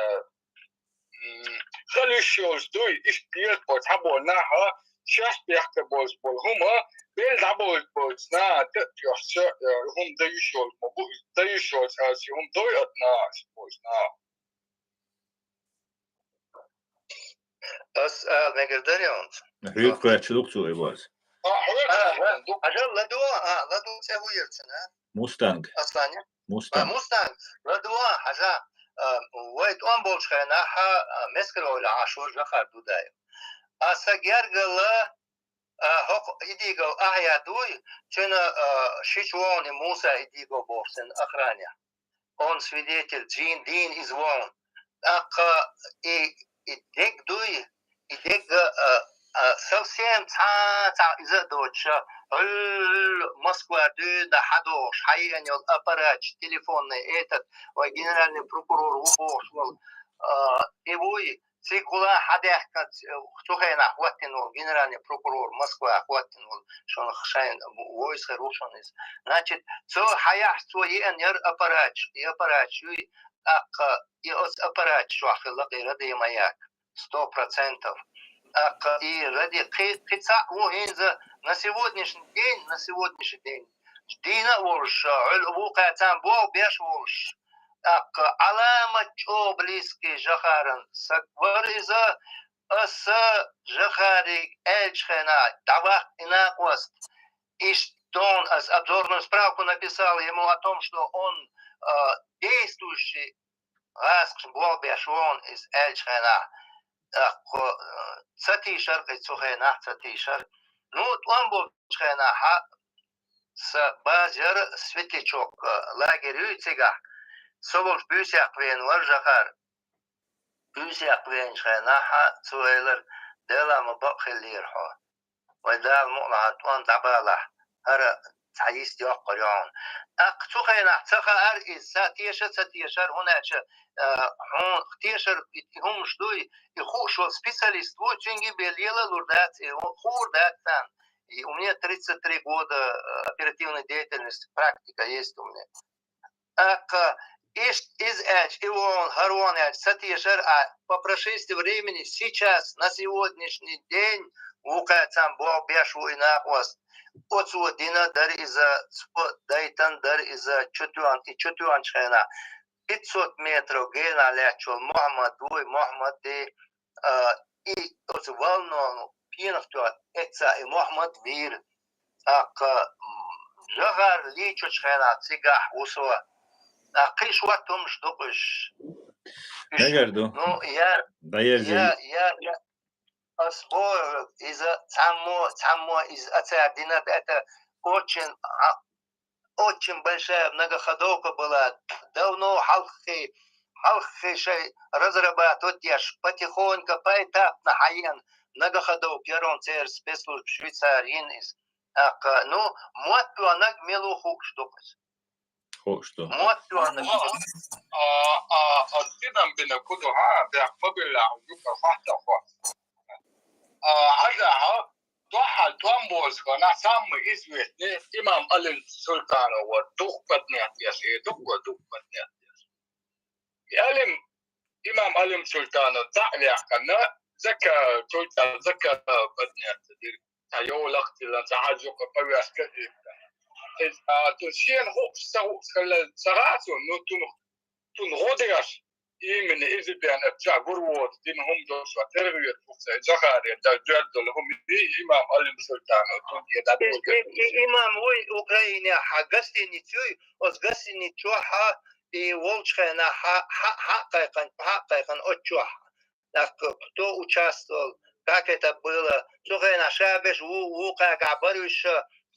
м, хала йиш йолуш дуй, иштта деза бо, цхьаболу наха, шаьш бехке болуш болу хӀума, бел дӀабовлуш болчу наха тӀе а тоьхча, э, хӀума дан йиш йолуш ма бу, дан йиш йолуш, аса хӀума дой ат наха, иштта болчу наха. Ас ала мегар дарий хьуна? Хьоьга кхоьрчу ду-кх цо и бозу. А, хьоьга кхоьрчу ду. Хьажал, ладо, а, ладо цӀе хӀун яра цуьнан? Мустанг. Аслан я? Мустанг. А, Мустанг. Ладо, хьажа, а, вай тӀом болчу хенахь, а, Мескархойла Ӏаш вара Жохара Дудаев. А, сан гергала, а, хӀокху Идигов Ахьяд вуй, цуьнан, а, шича вогӀу и Муса Идигов бохуш цуьнан охранехь. Он свидетель, дийна, дийна иза вогӀу. ТӀаккха и, и дег дуй, и дег, а, а, совсем цхьа, цхьа иза а доцуша, гӀуьллу Москва дуьйна хьадогӀуш, хьаеана йолу аппараташ, телефонный этот, вай генеральный прокурор ву бохуш волу, а, и вуй, Цигахула хьадаьхкина, цу хенахь хӀоттина волу генеральный прокурор, Москвахь хӀоттина волу, шуна шайн войс хир ву шуна иза. Значит, цо хьаяхьаш, цо еана яра аппараташ, и аппараташ юй, тӀаккха и оцу аппараташ чохь хилла кхин радиомаяк, сто процентов. ТӀаккха и ради-, кхи-, кхин цхьаъ ву хӀинца на сегодняшний день, на сегодняшний день. Дийна а волуш, гӀуьллу вукхаьрца болх беш а волуш, тӀаккха Ӏаламат чӀогӀа близкий Жохаран саг вара иза. Аса Жохариг аьллачу хенахь, дӀаваккха и накъост, иштта аса обзорную справку написал ему о том, что он, а, действующий, гӀазкхашна болх беш ву хьуна иза аьллачу хенахь, тӀаккха, а, ца тийшар кхин цу хенахь, ца тийшар. Ну, тӀом болчу хенахь, Са база яр Светлячок, э, лагерь юй цигахь. Со волчу буьйсехь веана вара Жохар. Буьйсехь веанчу хенахь цо элира: «Делахь ма бакъ хиллера хьо. Вай Дала мукъалахь тӀом дӀабалахь, хӀара цхьа йист йоккхур ю хьуна». ТӀаккха цу хенахь ца хаьара иза, ца теша а ца тешара, хӀунда аьлча, а, хьуна тешар и, и хӀуманаш дуй, и хууш волу специалист ву, цуьнга бен лела а лур дац, и ху-, хуур дац царна. И у меня тридцать три года, э, оперативной деятельности, практика есть у меня. ТӀаккха иштта иза аьлча, и вон, хӀара вон аьлча, ца тешара, а по прошествии времени, сейчас, на сегодняшний день, вукхаьрца боху беш ву и накъост. Оцо дина дара иза, цо дайтан дара иза, чутоьхна, и чутоьхначу хенахь пятьсот метров генахь лаьтташ волу Мохьмад вуй, Мохьмад де, а, и оцу волнон пенах тоьхна эцца и Мохьмад вийра. ТӀаккха, м, Жохар лийчучу хенахь цигахь ву со. ТӀаккха кхин шорта хӀуманаш ду-кх уьш. Уьш, Дагар ду. Ну, я, Дагар я, ду. я, я, ас боху, иза цхьаммо, цхьаммо иза а цара дина, это очень, а, очень большая многоходовка была. Давно хьалххе, хьалххе шайн разрабатывать еш, потихоньку, поэтапно хьаеана многоходовка яра церан спецслужбаш, Швейцарин иза. ТӀаккха, ну, мотт тоьхнарг мила ву хууш ду-кх иза. Хууш ду. Мотт тоьхнарг. А, а, а, динан бина куду, хьан, бехк ма билла, юкъа хатта хо. А, хьажахьа, дуьххьал тӀом бозуш хилла, самый известный имам Алим Султанов вара, дукха поднять еш, э, дукха, дукха поднять еш. И Алим, имам Алим Султанов дӀа а ваьккхина, закат, Султан закат поднять дира. Цхьа йолах тиллина, цхьа хьажа юкъа повязка а йиттина. Иза, а, цу шена хууш, ца хууш хилла ца хаьа цунна, ну, цунах, цунна гӀо деш, именно иза бен а чохь гур воцу дина хӀума долуш ван тергавета бу цай Жохаре, да, доьзна долу хӀума и имам Алим Султанов, цунна и И, дӀадоьлху. и, и имам вуй Украинехь, гостиница юй, оцу гостиница чохь, и волчу хенахь хьа, хьа, хьа а кхайкхина, хьа а кхайкхина оцу чохь. ТӀаккха кто участвовал, как это было? Цу хенахь ша берш ву-, вукхаьргахь бара уьш,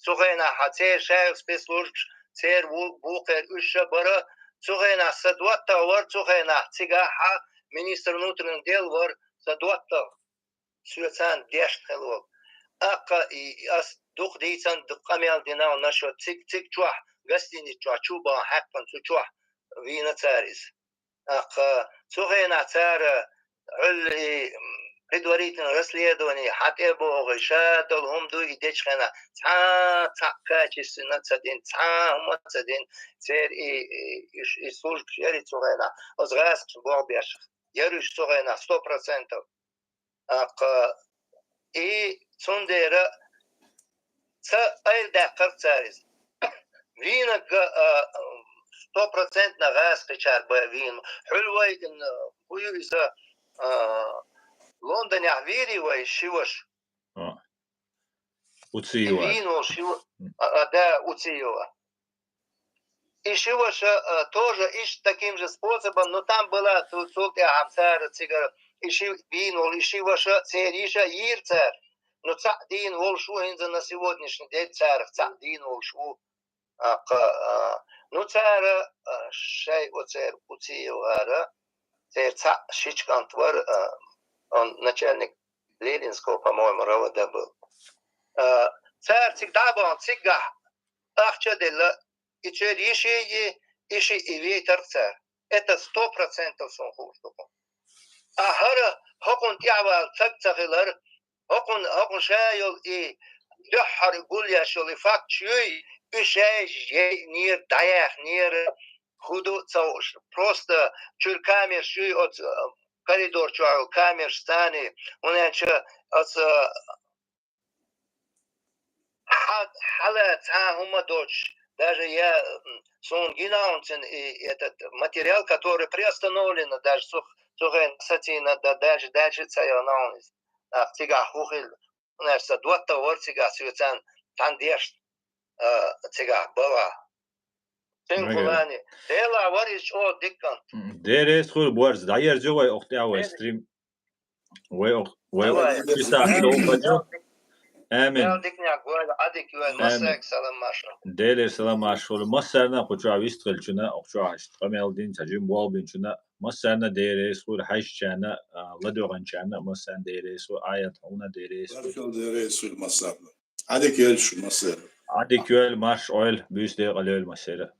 цу хенахь церан шайх спецслужбаш, церан ву-, вукхерг уьш бара. Цу хенахь сан доттагӀа вара, цу хенахь цигахь министр внутренних дел вара сан доттагӀа. Соьца дешна хилла волу. ТӀаккха и, и ас дукха дийцина, дукха къамел дина насчёт цига, цига чохь, гостиница чохь, чу бахана хьаькхна цу чохь вийна цара иза. ТӀаккха цу хенахь цара Ӏуьллу и, м, предварительное расследование хьан тӀе а бохуш, ша долу хӀума дуй и дечу хенахь, цхьа, цхьаъ качественно ца дина, цхьа хӀума ца дина, церан и, и, и, и службаш яри цу хенахь, оцу гӀазкхашна болх беш яри уьш цу хенахь сто процентов. ТӀаккха и цундела ца къайладаьккхира цара иза. Вийнарг, а, стопроцентно гӀазкхичара бан вийна. Хьуьлла вайгина, хӀун ю иза, а, Лондонехь вийрий вай ши ваша? А. И Уциева. Вийна волу ши ва-, а, а, да, Уциева. И ши ваша, а, тоже иш таким же способом, но там была цу-, цул тӀаьхьа цара цигара, и ши вийна волу, и ши ваша, церан йиша йийра цара. Но цхьаъ дийна волуш ву хӀинца на сегодняшний день царах, цхьаъ дийна волуш ву. А, кха-, а, ну, цара, а, шай оцеран Уциевара, церан цхьаъ шича кӀант вара, а, он начальник Ленинского, по-моему, РОВД был. А, цара цига дӀа а бахана, цигахь ахча а делла, и церан йиши, и шиъ и вейтарх цара. Это сто процентов сон хууш ду-кх. А хӀара хӀокхунна тӀаьхьавала цаг ца хилар, хӀокхунна, хӀокхунна ша йолу и дуьххьара гулъеш йолу и факташ юй, уьш шайша яйнера, дӀаяьхнера, хӀун ду а ца хууш. Просто чуьра камераш юй оцу, а, коридор чохь йолу камераш царний, хӀунда аьлча оцу, а, Хьа-, хьала цхьа хӀума доцуш, даже я, м, суна гина хьуна цуьнан и этот материал, который приостановлено, даже цу, цу хенахь сацийна, да, даже дальше ца яхна хьуна иза. ТӀаккха цигахь хӀун хилла? ХӀунда аьлча сан доттагӀа вара цигахь, соьца цхьаьна дешна, а, цигахь бала. Цуьнан Мегар. Хулани, Делахь вара иза чӀогӀа дика кӀант. М, дерриг хуьлу борз, дӀаерзайо вай оха тӀехь вай Дерриг. Стрим. Вай оха, вай Давай. Ши сахьт довхача. Амин. Дала диканиг войла, Ӏадика йойла, массаьрга салам-маршо. Делера салам-маршо хуьлда массарна, кху чохь вистхилчунна, кху чохь хьаьжча къамел дина, цхьа жима болх бинчунна, массарна Дела реза хуьлда, хьаьжчарна, а, ладоьгӀначарна, массарна Дела реза хуьлда, Аят, хьуна Дела реза хуьлда. Баркалла, Дела реза хуьлда массарна. Ӏадика йойла шу массаьрга. Ӏадика йойла, марша Ӏойла, буьйса декъала йойла массаьрга.